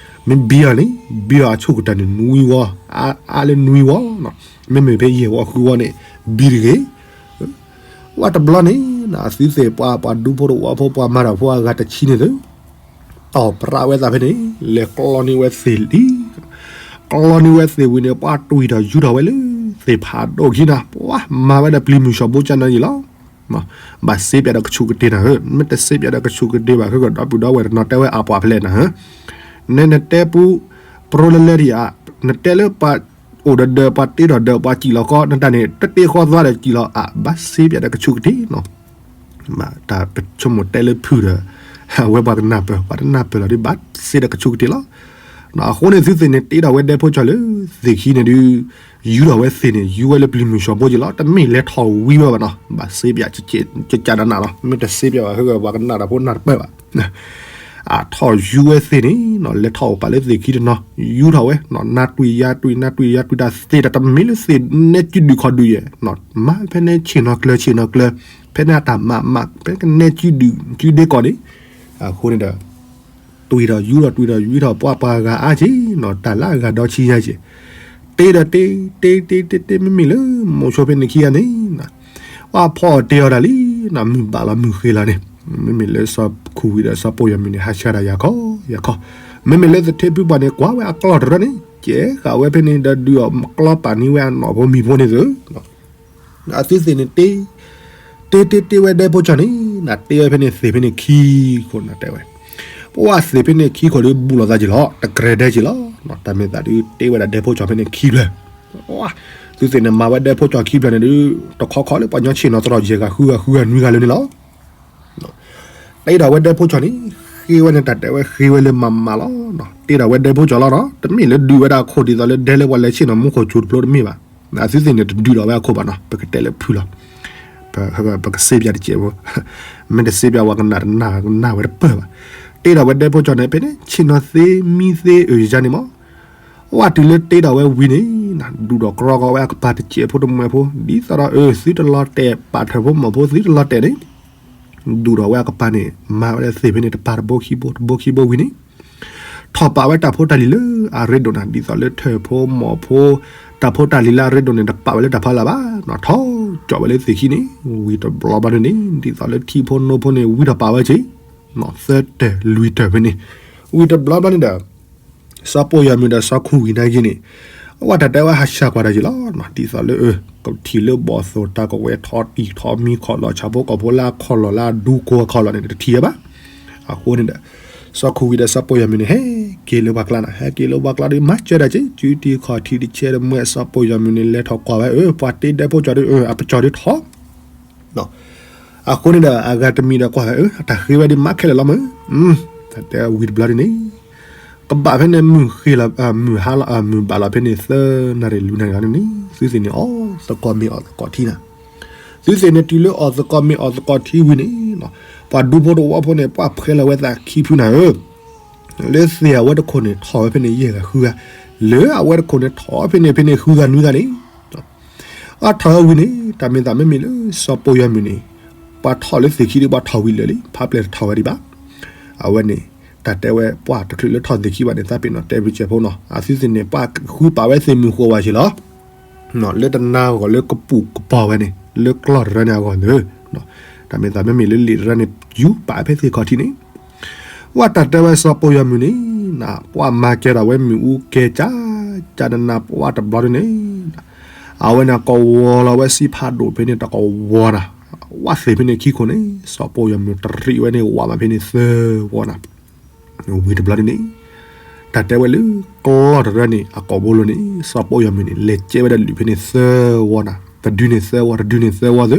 မ့ၢ်ဘံအီၤန့ၣ် ဘံအီၤအဆူၣ်ကတၢၢ်န့ၣ် နွံဝီ, အါလၢနွံဝီ, မ့မ့ၢ်ဖဲယဲၢ်ဝီဃုဝီန့ၣ် ဘံတဂ့ၤ ဝဲတဘျီန့ၣ် အသုသ့ၣ်ပှၤ ပှၤဒူဖိတဝီဖိ ပှၤမၤတၢ်ဖိအဂၤတဆံန့ၣ်သ့ၣ်, တီၢ်ပြးဝဲသးဖဲန့ၣ် လဲၤကျီန့ၢ်ဝဲသ့ၣ်လံ. ကျီန့ၢ်ဝဲသ့ၣ်ဝံၤန့ၣ် ပှၤတွံၢ်ထီၣ်ယူထီၣ်ဝဲလၢသ့ၣ်ဖးဒိၣ်ခံနၤ, ပှၤမၤဝဲဒီးပျံၤမုၢ်ဆှီဘိကၠၢနၤယံၤလီၤ. ဘၣ်စ့ပၠးဒီးကဆူးကတ့ၢ်နၤဧၢ, မ့ၢ်တစ့ပၠးဒီးကဆူးကတ့ၢ်ဘၣ် ဃုကဒီးပၢ်ဒီဝဲၢ်တနီၤတဲဝဲအပှၤဖဲလဲၣ်နၤဧၢ, နဲနတဲပူ ပြိလၢလဲတယၤ, နတဲလၢပှၤအိၣ်ဒီးဒၢး ပှၤတ့ထီၣ်ဒၢး ပှၤစံၣ်လီၤကီ နတၢ်န့ၣ် တတ့ဃီသွါဒီးစံၣ်လီၤအါ, ဘၣ်စ့ပၠးဒီးကဆူးကတ့ၢ်နီၤ. တၢ်ပဆိကမိၣ်တဲလၢဖုၣ်ဒီး အဝဲပှၤကနၢ်ပၢၢ် ပှၤတနၢ်ပၢၢ်လီၤဒီး ဘၣ်စ့ဒီးကဆူးကတ့ၢ်လီၤ. အဃိန့ၣ်သုသ့ၣ်န့ၣ် တ့ထီၣ်ဝဲဒဲဖိကၠီၤလၢသ့ၣ်ခံန့ၣ်ဒုး ယူထီၣ်ဝဲသ့ၣ်န့ၣ် ယူဝဲလၢပျံၤမုၢ်ဆှီဘိကၠၢလီၤ. တမ့ၢ်လဲၤထီၣ်ဝံၤဝဲဘၣ်နီၤ, ဘၣ်စ့ပၠး ကကးနးနးလီၤ. မ့ၢ်တစ့ပၠးဘၣ် ဟဲဂီၤပှၤကနၣ်တၢ်ဖိနၢ်တပၢၢ်ဘၣ် အထီၣ်ယူဝဲသ့ၣ်န့ၣ်နီၤ, လဲၤထီၣ်အိၣ်ပာ်လၢသ့ၣ်ခံတနီၤ, ယူထီၣ်ဝဲနီၤ, နၤတွံၢ်ယၤတွံၢ် နၤတွံၢ်ယၤတွံၢ် တၢ်သ့ၣ်တၢ်တမ့ၢ်လၢသ့ၣ်နဲကုဒုၣ်ခီဒုၣ်ယဲၢ်နီၤ, မၤဖဲန့ၣ်ဆ့ၣ်နီၤကျၢၤ ဆ့ၣ်နီၤကျၢၤ, ဖဲန့ၣ်အတၢ်မၤမၤ ဖဲကနဲကုဒုၣ်ကုဒ့ကီၢ်န့ၣ်, အဃိန့ၣ်ဒီး တွံၢ်ထီၣ်ယူထီၣ် တွံၢ်ထီၣ်ယူထီၣ် ပှၤပှၤဂၤအါက့ၤနီၤ, တၢ်လၢအဂၤဒီဆံညါက့ၤ, တ့ဒီးတ့ တ့တ့တ့တ့ မ့မ့ၢ်လၢမိၤဆိဖဲန့ၣ်ခံဂၤန့ၣ် ပှၤဖီအီၣ်တ့အီၣ်တၢ်လံနီၤ, မုၢ်ဘၣ်လီၤမုၢ်ဃ့လီၤန့ၣ်, မ့မ့ၢ်လၢစီၤခူဝံၤဒီးစီၤပိာ်ယီၤမုၢ်န့ၣ် ဟးဆှၢတၢ်ယၤခီယၤခီ, မ့မ့ၢ်လၢသထ့ဖုပှၢ်န့ၣ် ကွၢ်ဝဲအကျီၢ်တရၢန့ၣ် ကဲဃာ်ဝဲဖဲန့ၣ်ဒီးဒုးအီၣ်ကျီပာ်န့ၢ်ဝဲအနီၢ်ဖိမံၤဖိန့ၣ်သ့ အသုသ့ၣ်န့ၣ်တ့ တ့တ့တ့ဝဲဒဲဖိကၠီၤန့ၣ် နတ့ဝဲဖဲန့ၣ်သ့ၣ်ဖဲန့ၣ်ခံခိၣ်နတဲဝဲ, ပဝဲသ့ၣ်ဖဲန့ၣ်ခံခိၣ်ဒီးဘူးလိာ်သးက့ၤလီၤ တကြဲၤဒဲက့ၤလီၤ, တၢ်မ့ၢ်သးဒုးတ့ဝဲဒၣ်ဒဲဖိကၠီၤဖဲန့ၣ် ခံဖျၢၣ်, သုသ့ၣ်န့ၣ်မၤဝဲဒဲဖိကၠီၤခံဖျၢၣ်န့ၣ်ဒုး တခီခီလၢပှၤကညီဆ့ၣ်နီၤသရီၣ်ယဲၢ်ဂၤဃုဂၤဃုဂၤနွံဂၤလၢန့ၣ်လီၤ. တ့ထီၣ်ဝဲဒဲဖိကၠီၤန့ၣ် ဃ့ဝဲန့ၣ်တၢ်တဲဝဲဃ့ဝဲလၢမၤမၤလီၤ, တ့ထီၣ်ဝဲဒဲဖိကၠီၤလီၤနီၤ, တမ့ၢ်လၢဒုးဝဲဒၣ်အခိၣ်ဒ်သိးလၢဒဲလၢပှၤလဲၤဆ့ၣ်နီၤမူခိၣ်ကၠိတဖျိတမ့ၢ်ဘၣ်, အသုသ့ၣ်န့ၣ်တဒုးထီၣ်ဝဲအခိၣ်ဘၣ်နီၤ, ပကတဲလၢဖုၣ်လီၤ, ပကစ့ပၠးတစဲးဖိ, မ့ၢ်တစ့ပၠးဝဲကနၣ်တနၢ်ဝဲတပၢၢ်ဘၣ်. တ့ထီၣ်ဝဲဒဲဖိကၠီန့ၣ် ဖဲန့ၣ် ဆ့ၣ်နီၤသ့မံသ့အုးယါန့ၣ်မး, ဝဲတုၤလၢတ့ထီၣ်ဝဲဝံၤန့ၣ် ဒူၣ်ဒီးကြီကီးဝဲအကပၤတစဲးဖိတမှဲးဖိ ဒ်သိးဒီးအၢ သုတလီၤတဲာ် ပာ်ထၢၣ်ဖိမီၢ်ဖိသုတလီၤတဲာ်န့ၣ် ဒူၣ်ဒီးဝဲအကပၤန့ၣ် မၤဝဲလၢသ့ၣ်ဖဲန့ၣ်တပၤတဘိခံဘိတဘိခံဘိဝံၤန့ၣ် ထီၣ်ပာ်ဝဲတၢ်ဖိတၢ်လံၤလၢအရ့ဒိၣ်နၤ ဒ်သိးလၢထၢၣ်ဖိမီၢ်ဖိ တၢ်ဖိတၢ်လံၤလၢအရ့ဒိၣ်န့ၣ် တပာ်ဝဲလၢတၢ်ဖီလာ်ဘၣ်နီၤ ထီၣ်ကၠီၣ်ဝဲလၢသ့ၣ်ခံန့ၣ် ဝံၤတဘျီဘျီန့ၣ်န့ၣ် ဒ်သိးလၢထံဖိနိဖိန့ၣ် ဝံထီၣ်ပာ်ဝဲက့ၤ သၢတၢၢ်လွံၢ်တၢၢ်ဖဲန့ၣ် ဝံၤတဘျီဘျီန့ၣ်ဒီး စီၤပိာ်ယီၤမုၢ်ဒီးစီၤခူဝံၤနာ်က့န့ၣ် အဝဲတၢ်တဲဝဲဟးဆှဲးကွၢ်တၢ်က့ၤလီၤ ဒ်သိးလၢ ကထံၣ်လၢဘီၣ်သိၣ်တၢ်ကဝဲၤထီၣ်တံၢ်ထီၣ်မံခီၣ်လီၢ်ဆၣ်ဖိကီၢ်ဖိလၢအခီၣ်လီၢ်လၢအဒူကိၢ်အခီၣ်လီၢ်န့ၣ် တထံၣ်ဝဲဘၣ်. အဃိန့ၣ်ဒီး စီၤခူဝံၤဒီးစီၤပိာ်ယီၤမုၢ်န့ၣ် ဟဲက့ၤလၢပှၤကျါန့ၣ် ဟဲက့ၤလၢပှၤကျါဒီး မၤစၢၤတၢ်က့ၤ စုတံၢ်ခီၣ်ထံးတဆဲးတမှဲး စီၤပိာ်ယီၤမုၢ်န့ၣ် လဲၤထီၣ်ကွၢ်ဝဲအၢ ပှၤတ့ဒဲဖိကၠီဒီး အပကၠီဒီးထီၣ် အဃိန့ၣ်ဒီး အဂၤတမံၤဒီးကွၢ်ဝဲအၢ အတၢ်ဃ့ဝဲဒ်မးခဲလၢာ်လီၤမး, တၢ်တဲဝံၤတဘျီဒ်န့ၣ် ကဘၣ်ဖဲန့ၣ် မုၢ်ဃ့လီၤ မုၢ်ဟါလီၤ မုၢ်ဘၣ်လီၤဖဲန့ၣ် သၢနၣ်ရံၣ်လွံၢ်နၣ်ရံၣ်လီၤန့ၣ်န့ၣ် သုသ့ၣ်န့ၣ် အီၣ်သကိးမ့ၤအီၣ်သကိးထံနၤ, သုသ့ၣ်န့ၣ်တုၤလၢအီၣ်သကိးမ့ၤအီၣ်သကိးထံဝံၤန့ၣ် ပှၤဒူဖိတဝီဖိန့ၣ် ပှၤဖှဲလီၤဝဲသးခံဖုနၤဧၢ လၢသ့ၣ်အဝဲတခိၣ်န့ၣ် ထီၣ်ဝဲဖဲန့ၣ် ယဲၢ်ဂၤဃုဂၤ, လၢအဝဲတခိၣ်န့ၣ် ထီၣ်ဖဲန့ၣ် ဖဲန့ၣ်ဃုဂၤနွံဂၤန့ၣ် အထီၣ်ဝဲဝံၤန့ၣ် တၢ်မ့ၢ်သးမ့မ့ၢ်လၢစီၤပိာ်ယီၤမုၢ်န့ၣ် ပှၤထီၣ်လၢသ့ၣ်ခံဒီး ပှၤထီၣ်ဝံၤလၢာ်လံ ဖးပျဲၢ်တထီၣ်ဝဲဒံးဘၣ်. အဝဲန့ၣ် တၢ်တဲဝဲပှၤတချုးလၢထီၣ်သ့ၣ်ခံဘၣ်န့ၣ် သးပ့ၤနီၣ်တဲဘျုးစဲးဖိနီၤ အသုသ့ၣ်န့ၣ် ပှၤဃုပာ်ဝဲသ့ၣ်မုၢ်ဃိးဝဲက့ၤလီၤ လၢတနါဂီၢ်လၢကပူၤကပီၤဝဲန့ၣ် လၢကျီၢ်တရၢန့ၣ်အဂီၢ်န့ၣ် တၢ်မ့ၢ်သးမ့မ့ၢ်လၢလံာ်တရၢန့ၣ် ယူၤပာ်ဖဲသ့ၣ်ခီၣ်ထံးန့ၣ် ဝဲတၢ်တဲဝဲစီၤပိာ်ယီၤမုၢ်န့ၣ် ပှၤမၤကဲထီၣ်ဝဲမ့ၣ်အူကဲကၢ် ကၢ်နးနးပှၤတဘျီဒ်န့ၣ် အဝဲန့ၣ်ကဝီၤလီၤဝဲစံဖးဒိၣ်ဖဲန့ၣ်တကဝီၤနၤ ဝဲသ့ၣ်ဖဲန့ၣ်ခံခိၣ်န့ၣ် စီၤပိာ်ယီၤမုၢ်တရံးဝဲန့ၣ်ဝးမးဖဲန့ၣ်သၢဝီနၤ ဝံၤတဘျီဒ်န့ၣ် တၢ်တဲဝဲလၢကျီၢ်တရၢန့ၣ် အကိာ်ဘိလိၤန့ၣ် စီၤပိာ်ယီၤမုၢ်န့ၣ် လဲၤကဲဝဲဒၣ်လုၢ်ဖဲန့ၣ်သၢဝီနၤ တဒုန့ၣ်သၢဝီ တဒုန့ၣ်သၢဝီသု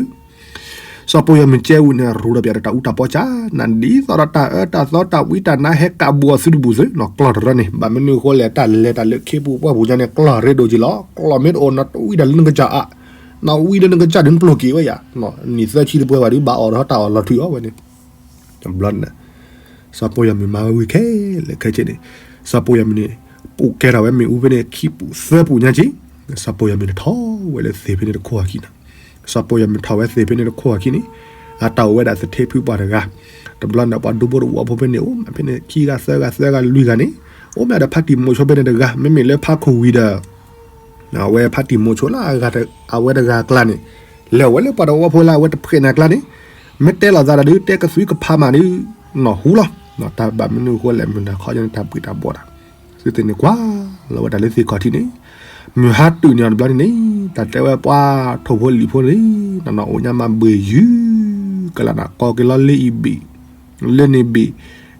စီၤပိာ်ယီၤမုၢ်ကဲဝံၤန့ၣ် ရူးဒီးပၠးဒီးတၢ်အူတၢ်ပီကၢ်နၤ ဒ်သိးဒီးတၢ်အၢတၢ်သီတၢ်ဝံတၢ်နါဟဲကးဘူးအီၤသုတဘူးသု ကျီၢ်တရၢန့ၣ် ဘၣ်မနုၤအဃိလဲၣ် တၢ်လဲၤတၢ်လၢခ့ပူၤပှၢ်ပူၤညါန့ၣ် ကျီၢ်ရ့ဒိၣ်က့ၤလီၤ ကျီၢ်မ့ၢ်တအိၣ်နတဝံဒီးလၢနကစၢ်အါ နဝံဒီးနကစၢ်ဒုးနပျိၢ်က့ၤဝဲယၤ နံၣ်သၢဆံတပှဲၤဘၣ်ဒုးဘၣ်အီၣ်ဒီးတၢ်အီၣ်လီၤထွံၣ်အီၣ်ဝဲန့ၣ် တဘျီန့ၣ် စီၤပိာ်ယီၤမုၢ်မၤဝဲဝံၤခဲလၢာ်ခဲဆ့န့ၣ် စီၤပိာ်ယီၤမုၢ်န့ၣ် ပူးကဲထီၣ်ဝဲမ့ၣ်အူဖဲန့ၣ် ခံပူၤသၢပူၤညါက့ၤ စီၤပိာ်ယီၤမုၢ်န့ၣ်ထီၣ်ဝဲလၢသ့ၣ်ဖဲန့ၣ်တခိၣ်အခံနၤ စီၤပိာ်ယီၤမုၢ်ထီၣ်ဝဲသ့ၣ်ဖဲန့ၣ်တခိၣ်အခံန့ၣ် အတၢ်အိၣ်ဝဲဒၣ်သထ့ဖုပှၢ်တဂၤ တဘျီန့ၣ်ပှၤဒူဖိတဝီဖိဖဲန့ၣ် အိၣ်မးဖဲန့ၣ် ခံဂၤသၢဂၤသၢဂၤလွံၢ်ဂၤန့ၣ် အိၣ်မးဒီးဖါတံၢ်မိၤဆိဖဲန့ၣ်တဂၤ မ့မ့ၢ်လၢဖါခိၣ်ဝံၤဒီး အဝဲဖါတံၢ်မိၤဆိလၢအဝဲတဂၤအကျါန့ၣ် လဲၤဝဲလၢပှၤတဝီဖိလၢအဝဲတဖှဲးနၤကျါန့ၣ် မ့ၢ်တဲလိာ်သးဒီးဒုး တဲကသွံကဖးမးဒုး နီၢ်ဟူလီၤ တၢ်ဘၣ်မနုၤအဃိလဲၣ် မုၢ်နၤခီယန့ၣ် တၢ်ဘှံးတၢ်ဘှီးတၢ် သုသ့ၣ်န့ၣ်ကွၢ်လီၤဝဲဒၣ်လၢသ့ၣ်ခီၣ်ထံးန့ၣ် မုၢ်ဟါတုၤန့ၣ်အီၤတဘျီန့ၣ်န့ၣ် တၢ်တဲဝဲပှၤထိၣ်ဖိလံၣ်ဖိန့ၣ် နီၢ်နီၢ်အိၣ်ညါမးဘှ့ၣ်ယုၢ် ကလၢ်နၤကီက့ၤလီၤလၢအံၤဘ့ၣ် လၢန့ၣ်ဘ့ၣ်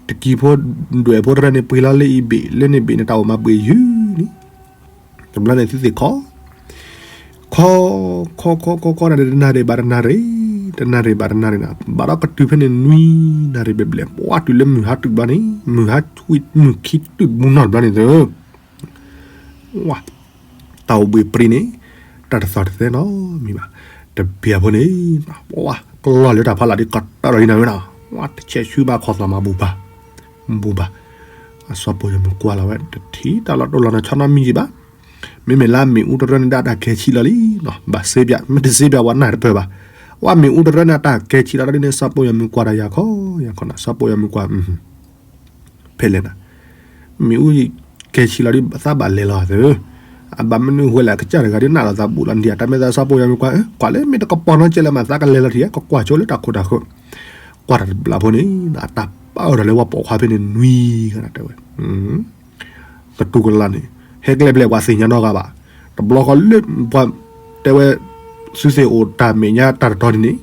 တကံၤဖိ ဒွဲၣ်ဖိတရၢန့ၣ် ပှ့ၤလီၤလၢအံၤဘ့ၣ် လၢန့ၣ်ဘ့ၣ်န့ၣ် တၢ်အိၣ်မးဘှ့ၣ်ယုၢ်န့ၣ် တဘျီန့ၣ်သုသ့ၣ်ခီ ခီ ခီ ခီ ခီ ခီ တနၣ်ရံၣ်ဘၣ်တနၣ်ရံၣ် တနၣ်ရံၣ်ဘၣ်တနၣ်ရံၣ်န့ၣ် ဘၣ်ဒီးကတုၤဖဲန့ၣ်နွံနၣ်ရံၣ်ဘျဲၣ်ဘျဲၣ် ပှၤတုၤလၢမုၢ်ဟါတုၤဘျီန့ၣ် မုၢ်ဟါထွံၣ်မုၢ်ခံတုၤမုၢ်နီၢ်တဘျီန့ၣ်သု ဝါ တၢ်အိၣ်ဘှံးပြံန့ၣ် တၢ်တသီၣ်တသဲနီတမံၤဘၣ် တဘျီဖိန့ၣ် ပှၤကျီၢ်လၢတၢ်ဖီလာ်ဒ်ကတီၢ်ဒီးဟံးနၤဝဲနီၤ ဝါတဆဲးဆူဘၣ်ခီၣ်သီၣ်မၤဘူၣ်ဘၣ် ဘူၣ်ဘၣ် အစီၤပိာ်ယီၤမုၢ်ကွၢ်လီၤဝဲ တထံၣ်တၢ်လီၤတိၢ်လီၤနီၤဆီနီတမံၤဘၣ် မ့မ့ၢ်လၢအမ့ၣ်အူတရၢန့ၣ်ဒၣ်တၢ်ကဲဆံးလီၤလံနီၤ ဘၣ်စ့ပၠး မ့ၢ်တစ့ပၠးဝဲနၢ်တပၢၢ်ဘၣ် ဝဲမ့ၣ်အူတရၢန့ၣ် အတၢ်ကဲဆံးလီၤတၢ်ဒ်န့ၣ် စီၤပိာ်ယီၤမုၢ်ကွၢ်တၢ်ယၤခီ ယၤခီနီၤ စီၤပိာ်ယီၤမုၢ်ကွၢ် ဖဲလဲၣ်နၤ မ့ၣ်အူကဲဆံးလီၤဒ်သးဘၣ်လဲၤလီၤသၢ အဘၣ်မနုၤအဃိလဲၣ် အကစၢ်တဂၤဒ်နၢ်လီၤသးဘူးလီၤဒ်အတၢ်မ့ၢ်သးစီၤပိာ်ယီၤမုၢ်ကွၢ် ကွၢ်လၢမ့ၢ်တကပီၤနီတစဲးလၢၤမး သးကလဲၤလီၤထံၣ် ကကွၢ်ဆိလၢတၢ်ခိၣ်တၢ်ဃၢၤ ကွၢ်တၢ်တဘျီဖိန့ၣ် အတၢ်ပာ်အၢၣ်ထီၣ်လၢပှၤပိာ်ခွါဖဲန့ၣ်နွံဂၤနၤတဲဝဲ ကတူၢ်ကလာ်န့ၣ် ဟဲကျဲဘျဲၣ်ပှၤသ့ၣ်ညါနီတဂၤဘၣ် တဘျီဃီလၢပှၤတဲဝဲ သုသ့ၣ်အိၣ်တၢ်မဲာ်ညါတၢ်တတီၤဒ်န့ၣ်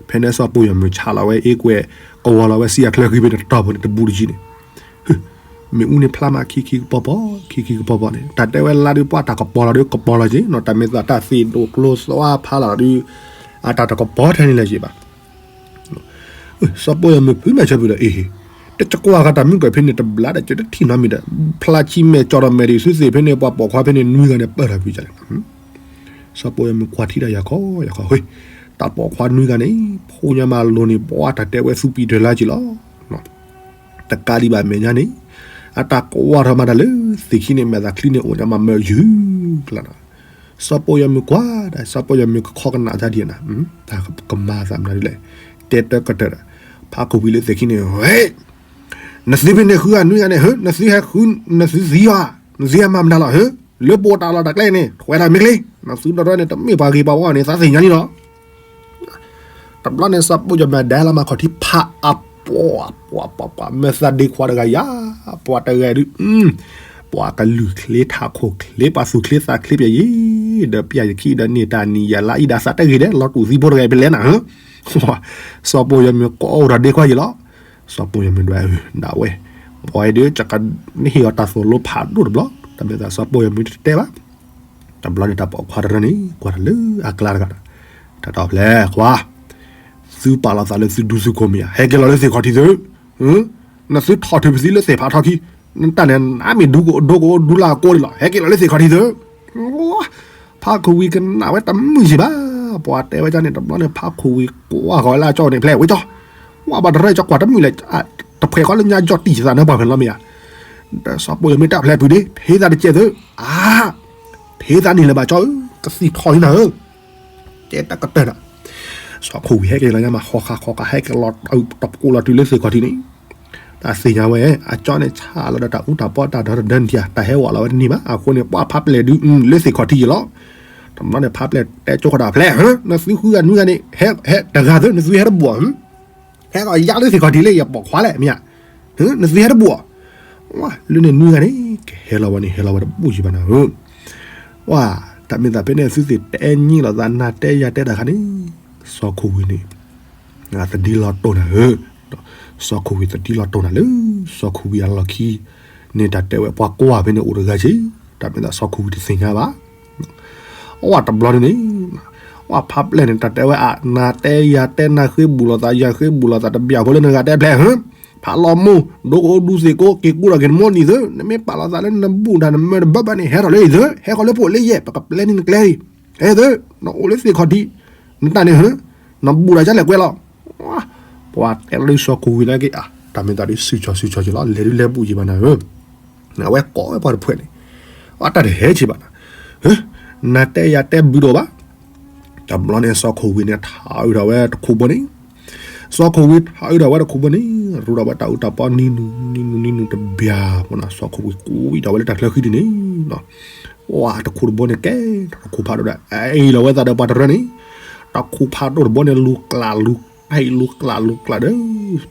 ဖဲန့ၣ်စီၤပိာ်ယီၤမုၢ်ဆးလီၤဝဲအ့ကွဲး ကဝီၤလီၤဝဲစံအချၢဃံဖဲန့ၣ်တတီၤဖိန့ၣ် တဘူးတယံၤန့ၣ် မ့ၣ်အူန့ၣ်ဖျါမးခံခံကပီၤပီၤ ခံခံကပီၤပီၤန့ၣ် တၢ်တဲဝဲလၢဒုးပှၤတၢ်ကပီၤလီၤဒုးကပီၤလီၤက့ၤနီၤ တၢ်မ့ၢ်သးတၢ်သ့ၣ်ဒိၣ်ကျိသွါဖးလီၤဒုး အတၢ်တကပီၤထဲန့ၣ်လၢၤက့ၤဘၣ် စီၤပိာ်ယီၤမုၢ်ဖုးမဲာ်ဆၢဖုးဒီးအ့ၣ် တကကွၢ်ဃီတၢ်မုၢ်ကီၢ်ဖဲန့ၣ်တဘျါဒီး ကတထံၣ်နီတမံၤဒီး ဖျါဆံမဲာ်ကၠီဒီးမဲာ်ဒ်သုသ့ၣ်ဖဲန့ၣ် ပှၤပိာ်ခွါဖဲန့ၣ်နွံဂၤန့ၣ် ပၢၢ်ထီၣ်ကွံာ်ကလဲၣ် စီၤပိာ်ယီၤမုၢ်ကွၢ်ထံတၢ်ယၤခီ ယၤခီ ဟ့ၣ် တၢ်ပိာ်ခွါနွံဂၤန့ၣ် ဖိညါမးလိၤန့ၣ် ပှၤတၢ်တဲဝဲသူပံၤတၢ်လၢက့ၤလီၤ. တကးဒံးဘၣ်မဲာ်ညါန့ၣ် အတၢ်ကွၢ်ထီၣ်မးတၢ်လၢ သ့ၣ်ခံန့ၣ် မဲာ်သးချံန့ၣ် အိၣ်ညါမးမၢယုၢ်ကျါနီၤ. စီၤပိာ်ယီၤမုၣ်ကွၢ်ဒီး စီၤပိာ်ယီၤမုၣ်ကခီကနၣ်တၢ်ဒ်နၤ, တၢ်ကမၤသးမနုၤဒ်လဲၣ်, တဲတၢ်ကတၢၢ်ဒီး ဖးခိၣ်ဝံၤလၢသ့ၣ်ခံန့ၣ် ဝဲ နသုဖဲန့ၣ်ဃုဂၤနွံဂၤန့ၣ် ဟၢ နသုဟဲဃု နသုသံအီၤ, နသုဟဲမၤမနုၤလီၤ ဟၢ, လၢပအိၣ်တၢ်လီၢ်တၢ်ကျဲန့ၣ် ထွဲတၢ်မ့ၢ်ကျ့, နသုဒီတၢ်န့ၣ် တမ့ၢ်ပှၤဂ့ၤပှၤဝါန့ၣ် သးသ့ၣ်ညါလံလီၤ. တဘျီန့ၣ် စီၤပိာ်ယီၤမုၣ်ဒဲလီၤမးခီၣ်ထံးဖးအပှၤ ပှၤ ပှၤ ပှၤ မ့ၢ်သးဒ့ခွါတဂၤယၤ, ပှၤတဂၤဒုး ပှၤကလုၢ်ချ့ထးခိၣ်ချ့ ပှၤသူၣ်ချ့သးချ့ပျဲယံၤ, ဒီးပျဲယခံဒီးန့ၢ်တၢ်နံၣ်ယၤလါအံၤဒီးသးတဂ့ၤဒဲး လီၤတူာ်သံဖိတဂၤအံၤဖဲလဲၣ်နၤ, စီၤပိာ်ယီၤမုၣ်ကိးအိၣ်ဒီးဒ့ခွါယံၤလီၤ. စီၤပိာ်ယီၤမုၣ်ဒွဲၣ်အၢ ဒၣ်ဝဲ, ပှၤအံၤဒုး ကနဟ့ၣ်အီၤတၢ်သိၣ်လိဖးဒိၣ်တဘျီ, တၢ်မ့ၢ်သးစီၤပိာ်ယီၤမုၣ်တတဲဘၣ်. တဘျီန့ၣ် တၢ်ပိာ်ခွါတရၢန့ၣ် ကွၢ်တၢ်လၢအကျါတဂၤဒီး တၢ်တဲအီၤဖဲလဲၣ် ခွါ, သုပာ်လီၤသးလၢသုဒူသုကိးမ့ၢ်ဧါ, ဟဲက့ၤလီၤလၢသ့ၣ်ခီၣ်ထံးသု, နသုထီၣ်ထုးပသံလၢသ့ၣ်ဖးထီခံ, နတၢ်န့ၣ် နမ့ၢ်ဒူကအိၣ်ဒိကအိၣ်ဒူလၢအကိးန့ၣ်လီၤ, ဟဲက့ၤလီၤလၢသ့ၣ်ခီၣ်ထံးသု. ဖးခိၣ်ဝံၤကနၣ်ဝဲတမုာ်ယံၤဘၣ်, ပှၤတဲဝဲဒ်န့ၣ် တဘျီန့ၣ် ဖးခိၣ်ဝံၤကွၢ်ဃီၤလၢအကၠီန့ၣ် ဖဲလဲၣ်ဝဲကၠီ, ဝဲဘၣ်တရၢကၠီကွၢ်တမုာ်လဲၣ်, တဖှဲးဃီလၢညါကၠီတံၢ်သးနၢ်ပှၤဖဲလီၤမ့ၢ်ဧါ. ဒီးစီၤပိာ်ယီၤမုၣ်တဲဖဲလဲၣ်ပုၢ်ဒ့ ဖဲသးတကဲးသု, အါ ဖဲသးန့ၣ်လၢၤဘၣ်ကၠီဧၢ, ကသံၣ်ထီၣ်လံနၤဧၢ, တဲတၢ်ကတၢၢ်ဒီး စီၤခိၣ်ဝံၤဟဲက့ၤလီၤညါမး ဃီဃာ်ဃီဃာ် ဟဲက့ၤလီၤတပူၤလီၤတုၤလၢသ့ၣ်ခီၣ်ထံးန့ၣ်, တၢ်သ့ၣ်ညါဝဲ အကၠီန့ၣ်ဆးလီၤဒီးတၢ်အူတၢ်ပီတၢ်ဒီတဒၢနထံၣ်ဧါ, တၢ်ဟဲဝဲလီၤဝဲတန့ၢ်ဘၣ်, အဃိန့ၣ် ပှၤဖးပျဲၢ်ဒုး လၢသ့ၣ်ခီၣ်ထံးယံၤလီၤ. တဘျီန့ၣ် ဖးပျဲၢ်တဲကၠီဃီၤဒီးဖဲလဲၣ် ဟၢ နသုဃုဂၤနွံဂၤန့ၣ် ဟဲ ဟဲတဂၤသု နသုဟဲတဘူၣ်ဧါ ဟဲကီးယါလၢသ့ၣ်ခီၣ်ထံးလၢယပိာ်ခွါလဲၣ် မ့ၢ်ဧါ, နသုဟဲတဘူၣ်ဧါ, ဝဲ လၢန့ၣ်နွံဂၤန့ၣ် ကဟဲလီၤဝဲန့ၣ် ဟဲလီၤဝဲတဘူၣ်ယံၤဘၣ်နၤဧၢ, ဝဲ တၢ်မ့ၢ်သးဖဲန့ၣ် သုသ့ၣ်တဲနံၣ်လိာ်သး နၤတဲယၤတဲတၢ်ခါန့ၣ်, စီၤခိၣ်ဝံၤန့ၣ် သဒံလီၤတိၢ်နၤဧၢ, စီၤခိၣ်ဝံၤသဒံလီၤတိၢ်နၤလၢ စီၤခိၣ်ဝံၤအလီၢ်ခံန့ၣ် တၢ်တဲဝဲပှၤကွၢ်ဖဲန့ၣ်အိၣ်တဂၤက့ၤ, တၢ်မ့ၢ်သးစီၤခိၣ်ဝံၤတသ့ၣ်ညါဘၣ် အဝဲတဘျီန့ၣ်န့ၣ်, ဝဲဖးပျဲၢ်န့ၣ် တၢ်တဲဝဲအါ နၤတဲယၤတဲနၤဃ့ဘူးလိာ်သး ယၤဃ့ဘူးလိာ်သး တဘၣ်ဖိလၢနဂၤတဲဖျဲးဧၢ, ဖးလီၤမိၢ် ဒိကအိၣ်ဒူသ့ၣ်ကိး က့ၤကူဒီးက့ၤနမိၢ်နံၤသု, နမ့ၢ်ပာ်လီၤသးလၢနဘူးတၢ်နမၢတဘၣ်ဘၣ်န့ၣ် ဟဲထီၣ်လၢအံၤသု, ဟဲဃီၤလၢပအိၣ်လၢယဲၢ် ပကပျဲန့ၢ်နကျဲအံၤ, ဟဲသု, နအိၣ်လၢသ့ၣ်ခီၣ်ထံး, နတၢ်န့ၣ်ဧၢ, နဘူးတၢ်ဒ်လဲၣ်ကွဲးလီၤ ပှၤတဲလီၤဒုးစီၤခိၣ်ဝံၤနာ်က့ၤ တၢ်မ့ၢ်သးဒုးစုကၠီၤစုကၠီၤက့ၤလီၤ လဲၤဒုးလဲၤဘူးယံၤဘၣ်နၤဧၢ, အဝဲကိးဝဲပှၤတဖုန့ၣ်, အတၢ်တဟဲက့ၤဘၣ်နၤ, နၤတဲယၤတဲဘူးဒီးဘၣ်, တဘျီန့ၣ် စီၤခိၣ်ဝံၤန့ၣ် ထးအုးထီၣ်ဝဲတခိၣ်ဘိန့ၣ်, စီၤခိၣ်ဝံၤထးအုးထီၣ်ဝဲတခိၣ်ဘိန့ၣ်, ရူးထီၣ်ဝဲတၢ်အူတၢ်ပီနံၤနူၤနံၤနူၤနံၤနူၤတဘျီဖိနၤ စီၤခိၣ်ဝံၤကူဝံၤထီၣ်ဝဲလၢတၢ်ချၢဃံဒ်န့ၣ် ဝဲတခိၣ်တဘိန့ၣ် ကဲထီၣ်တခိၣ်ဖးဒိၣ်ဒီး အ့ၣ်လီၤဝဲသးဒီးပှၤတရၢန့ၣ်, တခိၣ်ဖးဒိၣ်တဘိန့ၣ် လူၤကျးလူၤ ဟဲလူၤကျးလူၤကျးဒီး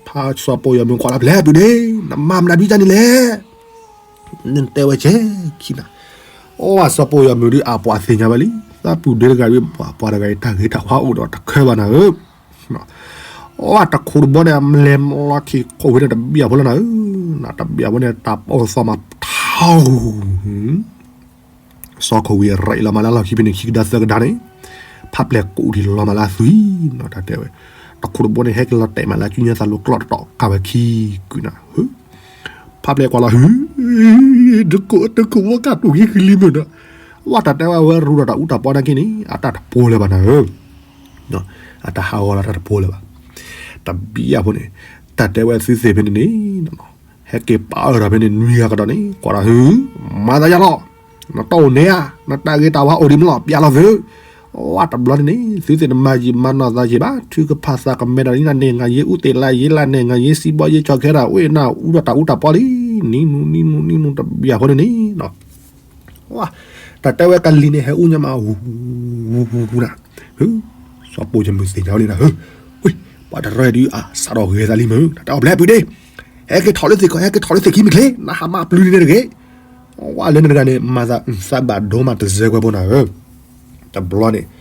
ဖးစီၤပိာ်ယီၤမုၣ်ကွၢ်လၢဖျဲးပုၢ်ဒ့ နမၤမနုၤဒ်န့ၣ်လဲၣ်, နတဲဝဲကဲခံနၤ, အိၣ်ဝဲစီၤပိာ်ယီၤမုၣ်ဒုးအပှၤသ့ၣ်ညါဝဲလံ, သးပုၢ်ဒ့တဂၤဒုး ပှၤတဂၤအံၤတၢ်ဂ့ၤတၢ်ဝါအိၣ်ဒီးတခၢဘၣ်နၤဧၢ အဝဲတခိၣ်တဘိန့ၣ် အလဲၤလီၤခံခိၣ်ဝဲန့ၣ်တဘျီဖိလီၤနၤဧၢ, တဘျီဖိန့ၣ် တၢ်ပိာ်သီမးထီ, စီၤခိၣ်ဝံၤရ့းလီၤမးလၢလီၢ်ခံဖဲန့ၣ် ခံကဒါသၢကဒါန့ၣ်, ဖးပျဲၢ်ကူးထီၣ်လီၤမးလၢအသွံၣ်နီၤ တၢ်တဲဝဲ, တခိၣ်တဘိန့ၣ် ဟဲက့ၤလီၤတဲာ်မးလၢအစုညါသးလိၤကျီၢ်တတီၤကးဝဲခံကုၢ်နၤဧၢ ဖးပျဲၢ်ကွၢ်လီၤဟု, တခိၣ် တခိၣ်ဖိကးတူာ်က့ၤဃံလံမုၢ်ဒီး, ဝဲတၢ်တဲဝဲဝဲရူးဒီးတၢ်အူတၢ်ပီနာ်က့ၤန့ၣ် အတၢ်တပိၤလၢၤဘၣ်နၤဧၢ, အတၢ်ဟးဂီၤလီၤတၢ်တပိၤလၢၤဘၣ်, တဘျီဖိန့ၣ်, တၢ်တဲဝဲသုသ့ၣ်ဖဲန့ၣ်န့ၣ် ဟဲက့ၤပာ်အၢၣ်ထီၣ်ဖဲန့ၣ်နွံဂၤကဒီးန့ၣ် ကွၢ်လီၤဟု, မၤသးယါလီၤ, နတၢ်အိၣ်န့ၣ်ဧါ, နတၢ်ဂ့ၤတၢ်ဝါအိၣ်ဒံးမးလီၤ ပျဲလီၤသု, ဝဲတဘျီန့ၣ်န့ၣ် သုသ့ၣ်တမၤယံာ်မၤနီၢ်သးယံာ်ဘၣ် ထုကဖၣ်သးကမဲဒီးန့ၣ် နၤန့ၢ်ငါယ့ၢ်အူသ့ၣ်လါယ့ၢ်လါန့ၢ်ငါယ့ၢ်စံဘီယ့ၢ်ကၠီခဲဒၣ် ဝဲနၢ်အူဒီးတၢ်အူတၢ်ပီလံ, နံၤနူၤနံၤနူၤနံၤနူၤတဘျီဖိန့ၣ်န့ၣ် ဝဲ တၢ်တဲဝဲကလံၤန့ၣ် ဟဲအူညါမး ဝူၤ ဝူၤ ဝူၤ ဝူၤနၤ, စီၤပိာ်ယီၤမုၣ်သ့ၣ်ညါဝဲလံနၤဧၢ, ဝဲ ပှၤတရၢဒုးအစးထီၣ်ဂဲၤသးလံမုၢ် တၢ်တဲအီၤဖဲလဲၣ်ပုၢ်ဒ့, ဟဲက့ၤထီၣ်လၢသ့ၣ်ခီၣ် ဟဲက့ၤထီၣ်လၢသ့ၣ်ခံမ့ၢ်ချ့ နဟးမၤပျုၤန့ၣ်တဂ့ၤ, ဝဲလၢန့ၣ်တဂၤန့ၣ် မၤသး သးဘၣ်ဒိမးတစဲးကွဲးဖိနၤဧၢ, တဘျီန့ၣ်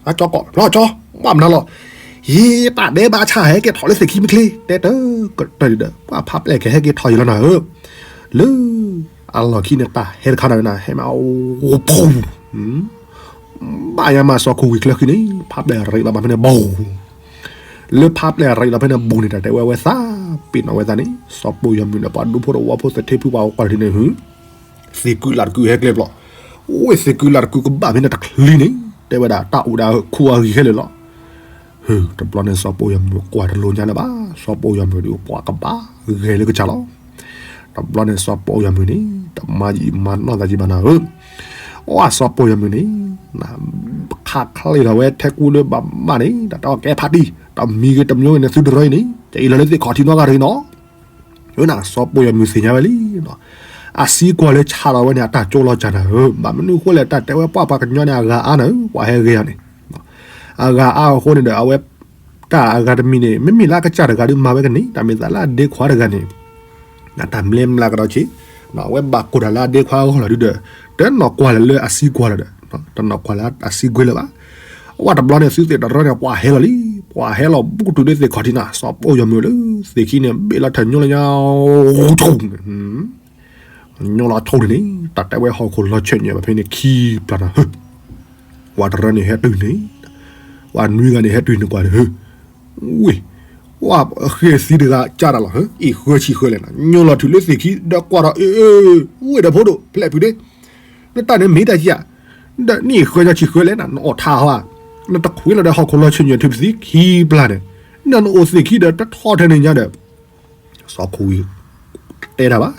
အကၠီကိး လီၤကၠီ ဝဲမနုၤလီၤ, ယတၢ်ဒဲးဘးဆါ ဟဲက့ၤထီၣ်လၢသ့ၣ်ခံမ့ၢ်ချ့ တဲတၢ်ကတၢၢ်ဒီး ပှၤဖးပျဲၢ်ကဟဲက့ၤထီၣ်ယံၤလီၤနၤဧၢ, လၢ အလီၢ်ခံန့ၣ် တၢ်ဟဲတခါနၤဝဲနၤ ဟဲမး အိၣ်ဖူ ဘၣ်ယါမးစီၤခိၣ်ဝံၤချၢဃံန့ၣ် ဖးပျဲၢ်ရံးလီၤမးဖဲန့ၣ် ဘူး, လၢဖးပျဲၢ်ရံးလီၤဖဲန့ၣ် ဘူးန့ၣ် တၢ်တဲဝဲဝဲသး ပ့ၤနီၣ်ဝဲသးန့ၣ် စီၤပိာ်ယီၤမုၣ်ဒီးပှၤဒူဖိတဝီဖိသထ့ဖုပှၤအိၣ်ကွၢ်ထံန့ၣ်ဟု သ့ၣ်ကုလးတကုဟဲကျဲပျီ, အိၣ်သ့ၣ်ကုလးတကုကဘၣ်ဖဲန့ၣ်တချံန့ၣ် တဲဝဲဒၣ် တၢ်အိၣ်ဒၣ်ခိၣ်အဂံၢ်ခဲလၢာ်လီၤ. တဘျီန့ၣ်စီၤပီၣ်ယီၤမုၣ်ကွၢ်တလိညါလၢၤဘၣ်, စီၤပီၣ်ယီၤမုၣ်ဒုးပှၤကဘၣ်ဂဲၤလၢကစၢ်လီၤ. တဘျီန့ၣ်စီၤပီၣ်ယီၤမုၣ်န့ၣ် တမၤယံာ်မၤနီၢ်သးကံဘၣ်နၤဧၢ, အစီၤပီၣ်ယီၤမုၣ်န့ၣ် ခးချ့ထီၣ်ဝဲထဲကူလၢဘၣ်မးန့ၣ် တၢ်တဲအီၤကဲဖးတံၢ် တမံၤဂ့ၤတမံၤဂ့ၤန့ၣ် သုတရၢအံၤန့ၣ် ကအံးလီၤလၢသ့ၣ်ခီၣ်ထံးနီတဂၤတဂ့ၤနီၤ. ဝဲန့ၣ် စီၤပီၣ်ယီၤမုၣ်သ့ၣ်ညါဝဲလံ, အစံကွၢ်လၢဆါလီၤဝဲန့ၣ် အတၢ်ကၠိလီၤကၢ်နၤဧၢ, ဘၣ်မနုၤအဃိလဲၣ် တၢ်တဲဝဲပှၤပှၤကညီန့ၣ် အဂၤအါနၤဧၢ, ပှၤဟဲဂဲၤအီၤန့ၣ် အဂၤအါအဃိန့ၣ်ဒီး အဝဲ တၢ်အဂၤတမံၤန့ၣ် မ့မ့ၢ်လၢအကစၢ်တဂၤဒုးမၤဝဲကန့ၢ် တၢ်မ့ၢ်သးလၢအဒ့ခွါတဂၤန့ၣ် တၢ်မျဲမျးကဒီးဆံး, အဝဲဘၣ်ကိၢ်တၢ်လၢအဒ့ခွါအဂီၢ်လီၤဒုဒီး တနီၣ်ကွၢ်လၢအစံကွၢ်လီၤဒီး တနီၣ်ကွၢ်လၢအစံကွၢ်လၢၤဘၣ်. အဝဲတဘျီန့ၣ် သုသ့ၣ်တရၢန့ၣ် ပှၤဟဲလီၤလံ, ပှၤဟဲလီၤဘူးကတုၤလၢသ့ၣ်ခီၣ်ထံးနၤ, စီၤပီၣ်ယီၤမုၣ်လၢသ့ၣ်ခံန့ၣ် ဘ့ၣ်လီၤထၢၣ်ညိလၢညါ ညိလီၤဆိန့ၣ် တၢ်တဲဝဲဟီၣ်ခိၣ်လီၤဆဲးညၣ်ဘၣ်ဖဲန့ၣ်ခံပျၢ်နၤဧၢ, ပှၤတရၢန့ၣ်ဟဲတုၤန့ၣ်, ပှၤနွံဂၤန့ၣ်ဟဲတုၤန့ၣ်ကွၢ်န့ၣ်ဧၢ, ဝ့ၢ်, ပှၤဃဲၤသံတဂၤကၢ်တၢ်လီၤဧၢ, အံၤဃၢဆံဃၢလဲၣ်နၤ, ညိလီၤထုးလၢသ့ၣ်ခံဒီးကွၢ်ဒီး အ့ ဝ့ၢ်ဒီးဖိဒိၣ် ဖျဲးဖုးဒ့, နတၢ်န့ၣ်မ့ၢ်တၢ်ကံဧါ, ဒီးနအံၤဃၢညါဆံဃၢလဲၣ်နၤ, နအီၣ်ထါဟီဧါ, နတခွံလီၤဒီးဟီၣ်ခိၣ်လီၤဆဲးညၣ်ထုးပသံခံပျၢ်န့ၣ်, နနအိၣ်သ့ၣ်ခံဒီးတထီၣ်ထဲန့ၣ်ညါဒီး စီၤခိၣ်ဝံၤ တတဲတၢ်ဘၣ်,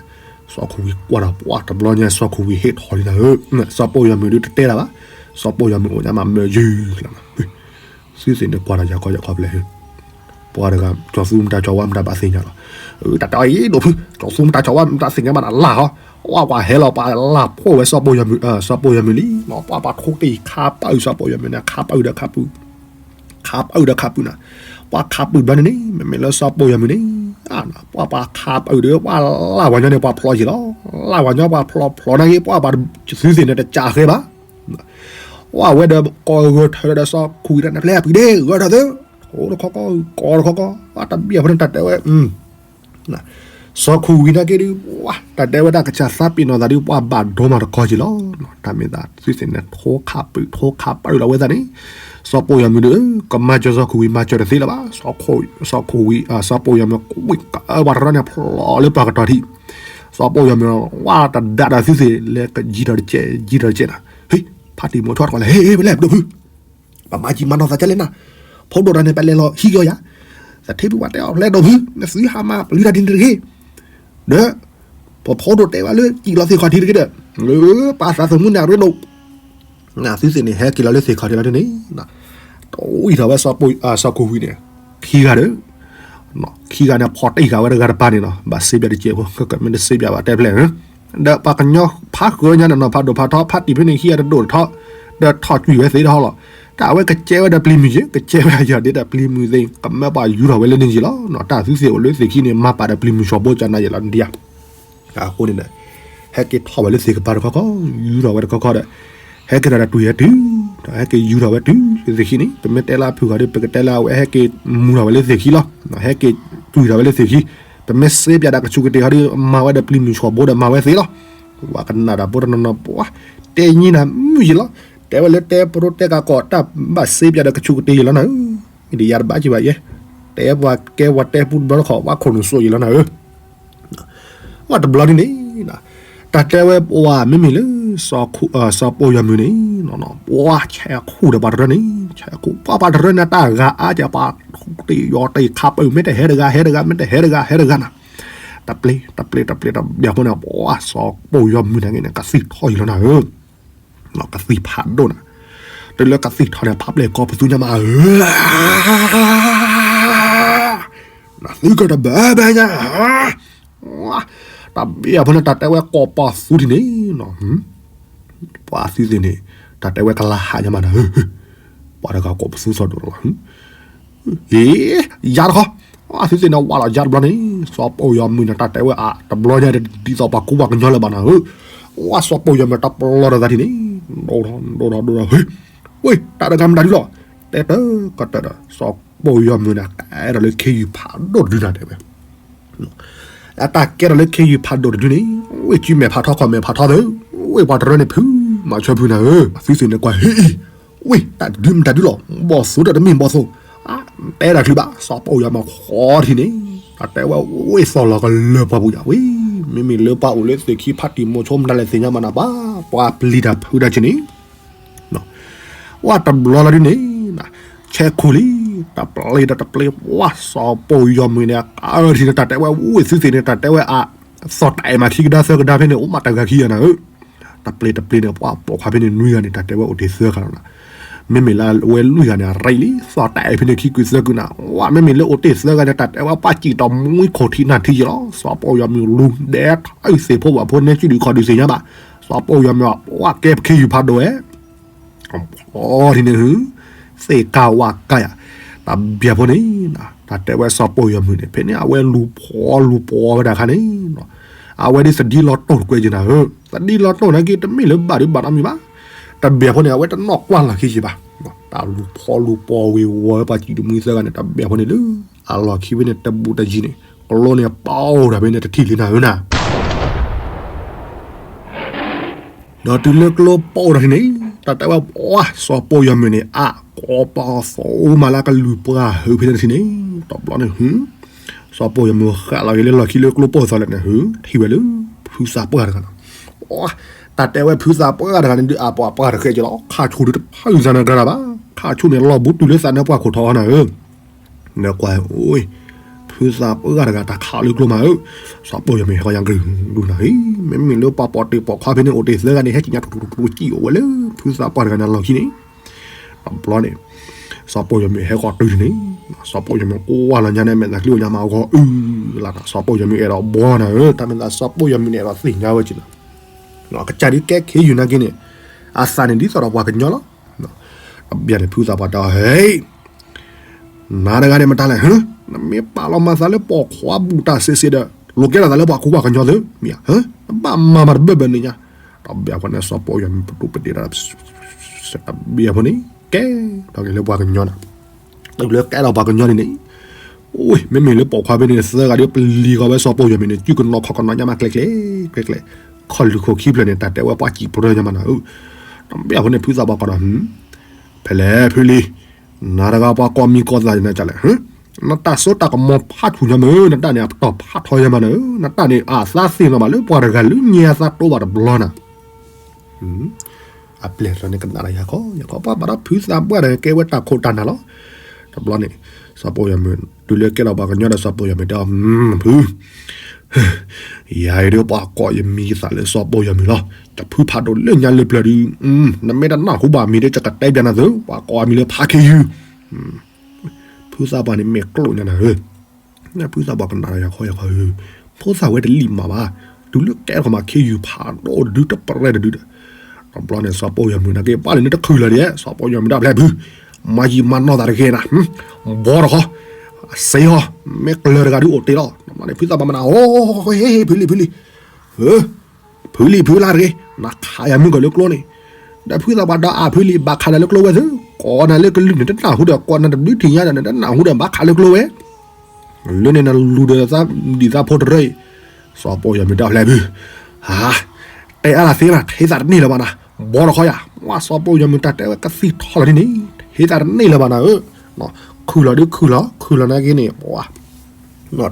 စီၤခိၣ်ဝံၤကွၢ်ဒီးပှၤတဘျီညါ စီၤခိၣ်ဝံၤဟ့ၣ်ထီၣ်လံနၤဧၢ, စီၤပီၣ်ယီၤမုၣ်ဒုတတဲတၢ်ဘၣ်, စီၤပီၣ်ယီၤမုၣ်အိၣ်ညါမးမၢယုၢ်လီၤ, သုသ့ၣ်န့ၣ်ကွၢ်ဒီးယၤခီယၤခီဖျဲၣ်, ပှၤတဂၤ ကၠီၤသူမတၤကၠီၤဝါမတၤဘၣ်သ့ၣ်ညါလီၤ, တၢ်တဲအီၤအံၤဒိၣ်ဖု ကၠီၤသူမတၤကၠီၤဝါမတၤသ့ၣ်ညါဘၣ်နၤလၢ်ဟီ, ဝဲပှၤဟဲလီၤပှၤလၢ်ဖှိၣ်ဝဲစီၤပီၣ်ယီၤမုၣ်, စီၤပီၣ်ယီၤမုၣ်လံ, ပှၤပှၤထိတ့ၢ်ခးပၢ်အုၣ်စီၤပီၣ်ယီၤမုၣ်န့ၣ် ခးပၢ်အုၣ်ဒီးခးပၢ် ခးပၢ်အုၣ်ဒီးခးပၢ်နၤ, ပှၤခးပၢ်ဘျီန့ၣ်န့ၣ် မ့မ့ၢ်လၢစီၤပီၣ်ယီၤမုၣ်န့ၣ်, ပှၤပှၤခးပၢ်အုၣ်ဒီး ပှၤလၢ်ဝၤညီန့ၣ် ပှၤဖျိးယံာ်လီၤ, လၢ်ဝၤညီပှၤဖျိးဖျိးနာ်က့ ပှၤဘၣ်သုသ့ၣ်န့ၣ်တကးဃဲဘၣ်, ပှၤဝဲဒီးကိးဂၢၢ်ထၢဒီးစီၤခိၣ်ဝံၤတၢ်န့ၣ် ဖျဲးအပှံၤဒ့ ဂၢၢ်ထၢသ့, ထိတခီကီ ကိးတခီကီ, ပှၤတဘၣ်ဖိန့ၣ်တၢ်တဲဝဲ စီၤခိၣ်ဝံၤနာ်က့ဒုး တၢ်တဲဝဲဒၣ်ကစၢ်သးပ့ၤနီၣ်သးဒုး ပှၤဘၣ်ဒိမးတခီက့ၤလီၤ, တၢ်မ့ၢ်သးသုသ့ၣ်န့ၣ် ထိခးပၢ်ထိခးပၢ်လီၤဝဲသးန့ၣ်, စီၤပီၣ်ယီၤမုၣ်ဒုး ကမၤစၢၤစီၤခိၣ်ဝံၤမၤစၢၤတသ့လၢၤဘၣ်, စီၤခိၣ်ဝံၤ စီၤပီၣ်ယီၤမုၣ်ဝံၤ ကပှၤတရၢန့ၣ် ဖျိးလၢပှၤကတီၤထံး, စီၤပီၣ်ယီၤမုၣ်ဝဲတဒၣ်ဒီးသုသ့ၣ်လဲၤကယံၤထီၣ်တကဲး ယံၤထီၣ်တကဲးနၤ, ဟ့ၣ် ဖါတံၢ်မိၤဆိထီၣ်လဲၣ် ဟ့ၣ် ဟ့ၣ် ပလဲၣ်ပဒိၣ်ဖု ပမၤကံမၤနီၢ်သးကလဲၣ်နၤ, ဖိဒိၣ်တၢ်န့ၣ် ပလဲၤလီၤဟံးက့ၤအီၤယၤ, သထ့ဖုပှၤတဲအီၤဖျဲးဒိၣ်ဖု နသုဟးမၤပျံၤတၢ်ဒ်န့ၣ်တဂ့ၤ, ဒီး ပဖိဒိၣ်တဲဝဲလၢကံၣ်လီၤသ့ၣ်ခီၣ်ထံးတဂ့ၤဒီး, လၢပၢ်သးသမူန့ၣ်အရ့ဒိၣ်, သုသ့ၣ်န့ၣ် ဟဲက့ၤလီၤလၢသ့ၣ်ခီၣ်ထံးလီၤဒ်န့ၣ်, တဝံၣ်ထီၣ်ဝဲ စီၤခိၣ်ဝံၤန့ၣ်, ခံဂၤဒီး ခံဂၤန့ၣ် ဖီၣ်တံၢ်ဃာ်ဝဲတဂၤတပၤန့ၣ်နီၤ ဘၣ်စ့ပၠးတကဲးဖိ ကမ့ၢ်တစ့ပၠးဘၣ်တဲဖျဲၣ်, ဒီးပှၤကညီဖးဃၢညါန့ၣ်နီၤ ဖးဒိၣ်ဖးထီ ဖါတံၢ်ဖဲန့ၣ် ဟံးအတဒိၣ်တထီ ဒီးထီၣ်ကွံာ်ဝဲသ့တဟီလီၤ, တၢ်အဝဲကကဲဝဲဒီးပျံၤမုၢ်ယ့ ကကဲဝဲယၤဒ်ဒီးပျံၤမုၢ်သ့ ကမၢပှၤယူၤထီၣ်ဝဲလၢန့ၣ်ယ့လီၤ, တၢ်သုသ့ၣ်အိၣ်လၢသ့ၣ်ခံန့ၣ် မၤပာ်ဒီးပျံၤမုၢ်ဆီၣ်ဘိကနၤယ့လီၤဒ်ယၤ အဃိန့ၣ်ဒီး ဟဲက့ၤထီၣ်ဝဲလၢသ့ၣ်ကပၤတခီခီ ယူၤထီၣ်ဝဲတခီခီဒီး ဟဲက့ၤထီၣ်ဒီးတွံၢ်ဟဲတုၤ, ဟဲက့ၤယူၤထီၣ်ဝဲတုၤလၢသ့ၣ်ခံန့ၣ် ပမ့ၢ်တဲလၢအဖုၣ်ဃီဒီး ပကတဲလၢအဝဲဟဲက့ၤမူၤထီၣ်ဝဲလၢသ့ၣ်ခံလီၤ, ဟဲက့ၤတွံၢ်ထီၣ်ဝဲလၢသ့ၣ်ခံ, ပမ့ၢ်စ့ပၠးဒီးကဆူးကတ့ၤဃီဒီး မၤဝဲဒီးပျံၤမုၢ်ဆီၣ်ဘိဒီးမၤဝဲသ့လီၤ, ပှၤကနၣ်တၢ်ဖိတနီၤနီၤပှၤ တဲညံနၤမုၢ်ယ့လီၤ, တဲဝဲလၢတဲပရိတဲကၤကီၢ်တၢ်ဘၣ်စ့ပၠးဒီးကဆူးကတ့ၤယ့လီၤနၤ, မ့ၢ်ဒ်ယၤတဘၣ်က့ၤဘၣ်ယဲ, တဲပှၤကဲပှၤတဲပူတဘျီတခီၣ် ပှၤခိၣ်နူာ်စိးယ့လီၤနၤဧၢ ဝဲတဘျီဒ်န့ၣ်, တၢ်တဲဝဲပှၤမ့မ့ၢ်လၢ စီၤပီၣ်ယီၤမုၢ်န့ၣ်, ပှၤဆဲးခူၣ်ဒီးပှၤတရၢန့ၣ်, ဆဲးခူၣ် ပှၤပှၤတရၢန့ၣ် တၢ်ဂၤအါကပှၤ တ့ၢ်ယီၤတ့ၢ်ခးပၢ် မ့ၢ်တဟဲတဂၤ ဟဲတဂၤ မ့ၢ်တဟဲတဂၤ ဟဲတဂၤနၤ, တပျ့ၤ တပျ့ၤ တပျ့ၤ တပျ့ၤအဃိန့ၣ် ပှၤစီၤပီၣ်ယီၤမုၢ်န့ၣ်ကသံၣ်ထီၣ်ယံၤလီၤနၤဧၢ ကသံၣ်ဖးဒိၣ်နၤ, တုၤလၢကသံၣ်ထီၣ်န့ၣ် ဖးပျဲၢ်ကီၢ်ပသူညါမးဧၢ, နသုကတဘၢဘၢညါ, တၢ်ဘၣ်အဖိန့ၣ် တၢ်တဲဝဲကီၢ်ပသူဒ်န့ၣ်, ပှၤသုသ့ၣ်န့ၣ် တၢ်တဲဝဲကလၤဟးညါမးနၤဧၢ, ပှၤတဂၤကီၢ်ပသူစီၤဒိၣ်လီၤ ဟ့ၣ် ယါတခီ, သုသ့ၣ်န့ၣ်ဝးလီၤယါတဘျီန့ၣ် စီၤပီၣ်ယီၤမုၢ်န့ၣ် တၢ်တဲဝဲအါတဘျီညါ ဒ်သိးပှၤကူပှၤကညီလၢၤဘၣ်နၤဧၢ, ဝးစီၤပီၣ်ယီၤမုၢ်တၢ်ပလီၢ်ဒီးသးထံၣ်န့ၣ်, ဒိၣ်ထီၣ်ဒိၣ်ထီၣ်ဒိၣ်ထီၣ် ဟ့ၣ်, ဝ့ၢ် တၢ်တဂၤမတၤဒုလီၤ, တဲတၢ်ကတၢၢ်ဒီး စီၤပီၣ်ယီၤမုၢ်န့ၣ် ကဲထီၣ်လၢခ့ယုၢ်ဖးဒိၣ်တဒုနၤတဲဝဲ အတၢ်ကဲထီၣ်လၢခ့ယုၢ်ဖးဒိၣ်တဒုန့ၣ်, ဝ့ၢ်စုမဲာ်ဖးထီခီၣ်မဲာ်ဖးထီသ့, ဝ့ၢ်ပှၤတရၢန့ၣ်ဖုး မၤဆၢဖုးနၤဧၢ, သုသ့ၣ်န့ၣ်ကွၢ်ဟ့ၣ်အံၤ, ဝ့ၢ် တၢ်တဒုမတၤဒုလီၤ, ဘီၣ်သိးဒီးတမ့ၢ်ဘီၣ်သိး, တဲတၢ်ချုးဘၣ် စီၤပီၣ်ယီၤမုၢ်ဃီထံၣ်န့ၣ်, တၢ်တဲဝဲ ဝ့ၢ်သီၣ်လီၤကလၢပှၤပူၤယၤဝံၤ, မ့မ့ၢ်လၢပှၤအိၣ်လၢသ့ၣ်ခံဖးတံၢ်မိၤဆိမတၤလဲၣ်သ့ၣ်ညါမးနၤဘၣ်, ပှၤပျံၤတၢ်ဖုးတၢ်က့န့ၣ် ဝဲတဘျီလီၤဒ်န့ၣ်, ဆဲးခူၣ်လံ, တပျ့ၤဒီးတပျ့ၤ ပှၢ် စီၤပီၢ်ယီၤမုၢ်န့ၣ် အကထံၣ်န့ၣ် တၢ်တဲဝဲဝ့ၢ်သုသ့ၣ်န့ၣ် တၢ်တဲဝဲအသီၣ်တၢ်အဲၣ်မးခံကဒါသၢကဒါဖဲန့ၣ် အိၣ်မးတဂၤခံဂၤနၤဧၢ. တပျ့ၤတပျ့ၤန့ၣ် ပှၢ်ပိာ်ခွါဖဲန့ၣ်နွံဂၤန့ၣ် တၢ်တဲဝဲအိၣ်တ့ၢ်သၢဂၤလီၤနၤ. မ့မ့ၢ်လၢအဝဲလွံၢ်ဂၤန့ၣ် အရ့လံ သီၣ်တၢ်အဲၣ်ဖဲန့ၣ်ခံကုၢ်သၢကုၢ်နၤ. ဝဲမ့မ့ၢ်လၢအိၣ်တ့ၢ်သၢဂၤန့ၣ် တၢ်တဲဝဲပှၢ်စံၣ်တီၢ်မှံခိၣ်ထံးနၢ်ထံးယလီၤ. စီၤပီၢ်ယီၤမုၢ်လူၤဒဲးထီၣ်သ့ၣ်ဖိဘၣ်ဖိန့ၣ် စုဒုၣ်ခီၣ်ဒုၣ်သ့ၣ်ညါဘၣ်. စီၤပီၢ်ယီၤမုၢ် ပှၢ်ကဲပခ့ယုၢ်ဖးဒိၣ်ဝဲ အီထံန့ၣ် သ့ၣ်ကါဝါကါယၤ, တၢ်ဘၣ်ဖိန့ၣ် တၢ်တဲဝဲစီၤပီၢ်ယီၤမုၢ်န့ၣ် ဖဲန့ၣ် အဝဲလူၤဖီလူၤပီဝဲဒၣ်ခါန့ၣ် အဝဲဒ်သဒံလီၤတိၢ်တကွဲးက့ၤနၤဧၢ, သဒံလီၤတိၢ်နာ်က့ တမ့ၢ်လၢဘၣ်ဒုးဘၣ်နီတမံၤဘၣ်, တၢ်ဘၣ်ဖိန့ၣ် အဝဲတနီၣ်ကွၢ်လီၢ်ခံက့ၤဘၣ်, တၢ်လူၤဖီလူၤပီဝ့ၤဝီၤဝဲပှၤစံၣ်တမှံသၢဂၤန့ၣ် တၢ်ဘၣ်ဖိန့ၣ်လၢ အလီၢ်ခံဖဲန့ၣ် တဘူးတယံၤန့ၣ် ကျိန့ၣ်ပီၣ်တၢ်ဖဲန့ၣ်တထံၣ်လံနၤဧၢနၤ ဒီးတုၤလၢကျိပီၣ်ဒီးန့ၣ် တၢ်တဲဝဲပှၢ် စီၤပီၢ်ယီၤမုၢ်န့ၣ် အကိးပီၤသိမးလၢကလုၢ်ပှၢ်ဟုဖဲန့ၣ်တထံၣ်န့ၣ် တဘျီန့ၣ် စီၤပီၢ်ယီၤမုၢ်ဃးလီၤက့ၤလၢလီၢ်ခံလၢကျိပီၣ်သီလဲၣ်န့ၣ် ထံၣ်ဝဲလၢ ဖုသးပှၢ်တဂၤလီၤ. တၢ်တဲဝဲဖုသးပှၢ်တဂၤန့ၣ်ဒုးအပှၤပှၢ်တဃဲက့ၤလီၤ ခးဆိၣ်ဒုးတဖၣ်စၢ်နၤကြၤတၢ်ဘၣ်, ခးဆိၣ်န့ၣ်လီၤဘူးတုၤလၢသးနၢပှၢ်ခိၣ်ထီၣ်အီၤနၤဧၢ နကွၢ်အိၣ်, ဖုသးပှၢ်တဂၤတၢ်ခးလၢကျိမးဧၢ, စီၤပီၢ်ယီၤမုၢ်ဟဲဃီၤညါကရုၢ်ကရုၢ်နၤဧၢ, မ့မ့ၢ်လၢပှၤပိာ်တ့ၢ်ပိာ်ခွါဖဲန့ၣ်အိၣ်တ့ၢ်သၢဂၤန့ၣ် ဟဲက့ၤညါကရုၢ်ကရုၢကံအိၣ်ဝဲလၢ ဖုသးပှၢ်တဂၤန့ၣ်လီၢ်ခံန့ၣ်, တဘျီန့ၣ် စီၤပီၢ်ယီၤမုၢ်ဟဲဃီၤတုၤန့ၣ်, စီၤပီၢ်ယီၤမုၢ်ကွၢ်လီၤညါန့ၣ် မဲာ်သးကျိၤညါမးအဂီၤအုလၢ်နၤ, စီၤပီၢ်ယီၤမုၢ်အဲၣ်ဒိးဘှီနၤဧၢ, တၢ်မဲာ်သးစီၤပီၢ်ယီၤမုၢ်န့ၣ်အဲၣ်ဒိးသ့ၣ်ညါဝဲက့ၤနၤ ကစၢ်ဒုးကဲခ့ယုၢ်နာ်က့န့ၣ်, အသးန့ၣ်ဒ်သိးဒီးပှၤကညီလီၤ. တဘျီန့ၣ် ဖုသးပှၢ်တဲအီၤ ဟဲ, နၤတဂၤန့ၣ်မတၤလဲၣ်, နမ့ၢ်ပာ်လီၤမၤသးလၢပိာ်ခွါဘူးတၢ်စ့စ့ဒီး လိၤကဲထီၣ်သးလၢပှၤကူပှၤကညီသု, မ့ၢ်ဧါ, နဘၣ်မၤမၤတဘၢၣ်ဘၢၣ်န့ၣ်ညါ, တဘျီအဃိန့ၣ် စီၤပီၢ်ယီၤမုၢ်ပဒိၣ်ပဒ့ၣ်ဒီး တဘျီအဃိန့ၣ် ကဲထီၣ်က့ၤလၢပှၤကညီနၤ တုၤလၢကဲထီၣ်ပှၤကညီန့ၣ်န့ၣ်, အိၣ် မ့မ့ၢ်လၢပိာ်ခွါဖဲန့ၣ်သၢဂၤဒီးပျံၤဃီၤဝဲစီၤပီၢ်ယီၤမုၢ်န့ၣ် စုကနီၤခီၣ်ကနီၤညါမးကျဲကျဲ, ကျဲကျဲ, ခီၣ်လုၢ်ခိၣ်ခံဖျၢၣ်န့ၣ် တၢ်တဲဝဲပှၤစံၣ်ပရၢညါမးနၤဧၢ, တဘျီအဃိန့ၣ် ဖုသးပှၢ်ကိးဒီး ဖဲလဲၣ်ဖုလံၤ, နၤတဂၤပှၤကိးမံၤကိးသးနၤကလဲၣ်, နတၢ်စိတၢ်ကမီၤဖးထူၣ်ညါမးဧၢ, နတၢ်န့ၣ်အပတီၢ်ဖးထီညါမးနၤဧၢ, နတၢ်န့ၣ်အသးသ့ၣ်နီၣ်ဘၣ်လၢပှၤတဂၤလၢညါအသးတိဘၣ်တဘျီနၤ အပျဲၢ်တြီန့ၣ်ကနၣ်ဒီးယၤခီယၤခီ ပှၤဘၣ်ဒီးဖုသးပှၢ်ဒီးကဲဝဲတၢ်ခိၣ်တၢ်နၢ်လီၤ. တဘျီန့ၣ် စီၤပီၢ်ယီၤမုၢ် တုၤလၢကဲထီၣ်ပှၤကညီဒီးစီၤပီၢ်ယီၤမုၢ်တဲအီၤ ဖု ယၤအံၤဒီးပှၤကိးယမံၤယသးလၢစီၤပီၢ်ယီၤမုၢ်လီၤ. ယဖုဖးဒိၣ်လၢညါလၢပျၢၤဒုး နမ့ၢ်တနၢ်ဟူဘၣ်မံၤဒီး ယကတဲပျးနၤသု ပှၤကိးအမံၤလၢဖးခ့ယုၢ် ဖုသးပှၢ်န့ၣ်မဲာ်ကျိၣ်ညါနၤဧၢ, ဖုသးပှၢ်ကနၣ်ဒီးယၤခီယၤခီဧၢ, ဖိသၣ်ဝဲတလံၣ်မးဘၣ်, တုၤလၢကဲထီၣ်မးခ့ယုၢ်ဖးဒိၣ်တဒုတပရဲၣ်တဒုဒီး, တဘျီန့ၣ် စီၤပီၢ်ယီၤမုၢ်နာ်က့ ဘၣ်လၢနတချုးလၢၤဒံး, စီၤပီၢ်ယီၤမုၢ်ဒၣ်ဖျဲၣ်ဖု, မၤယံာ်မၤနီၢ်သးတဂ့ၤနၤ, ဘီတခီ, အစ့ဟီ, မ့ၢ်ကျၢၤတဂၤဒုးအိၣ်တ့ၢ်လီၤ, တဘျီန့ၣ် ဖုသးပှၢ်မၤနၤ အိ ဟ့ ဖုလံၤဖုလံၤ ဖုလံၤဖုလါတဂ့ၤ, နခးယၤမုၢ်ကီၢ်လၢကျိန့ၣ်, ဒီးဖုသးပှၢ်ဒီးအဖုလံၤ ဘၣ်ခးနၤလၢကျိဝဲသု, ကိးနၤလၢကလုၢ်န့ၣ် တနၢ်ဟူဒီး ကိးနၤတဘျုးထံၣ်ညါဒီး နတနၢ်ဟူဒီး ဘၣ်ခးလၢကျိဝဲ, လၢန့ၣ်နလူၤဒီးသးဒံၣ်သးဖိတရၢအံၤ, စီၤပီၢ်ယီၤမုၢ်ဒၣ်ဖျဲၣ်ဖု, ဟါ, တဲအါလၢသ့နၤ ထံသးတန့ၢ်လၢၤဘၣ်နၤ, ဘီတခီယၤ, မ့ၢ်စီၤပီၢ်ယီၤမုၢ်တၢ်တဲဝဲကသံၣ်ထီၣ်လီၤဒ်န့ၣ်, ထံသးတန့ၢ်လၢၤဘၣ်နၤဧၢ, ခုၣ်လီၤဒုးခုၣ်လီၤ, ခုၣ်လီၤနာ်က့န့ၣ်, တၢ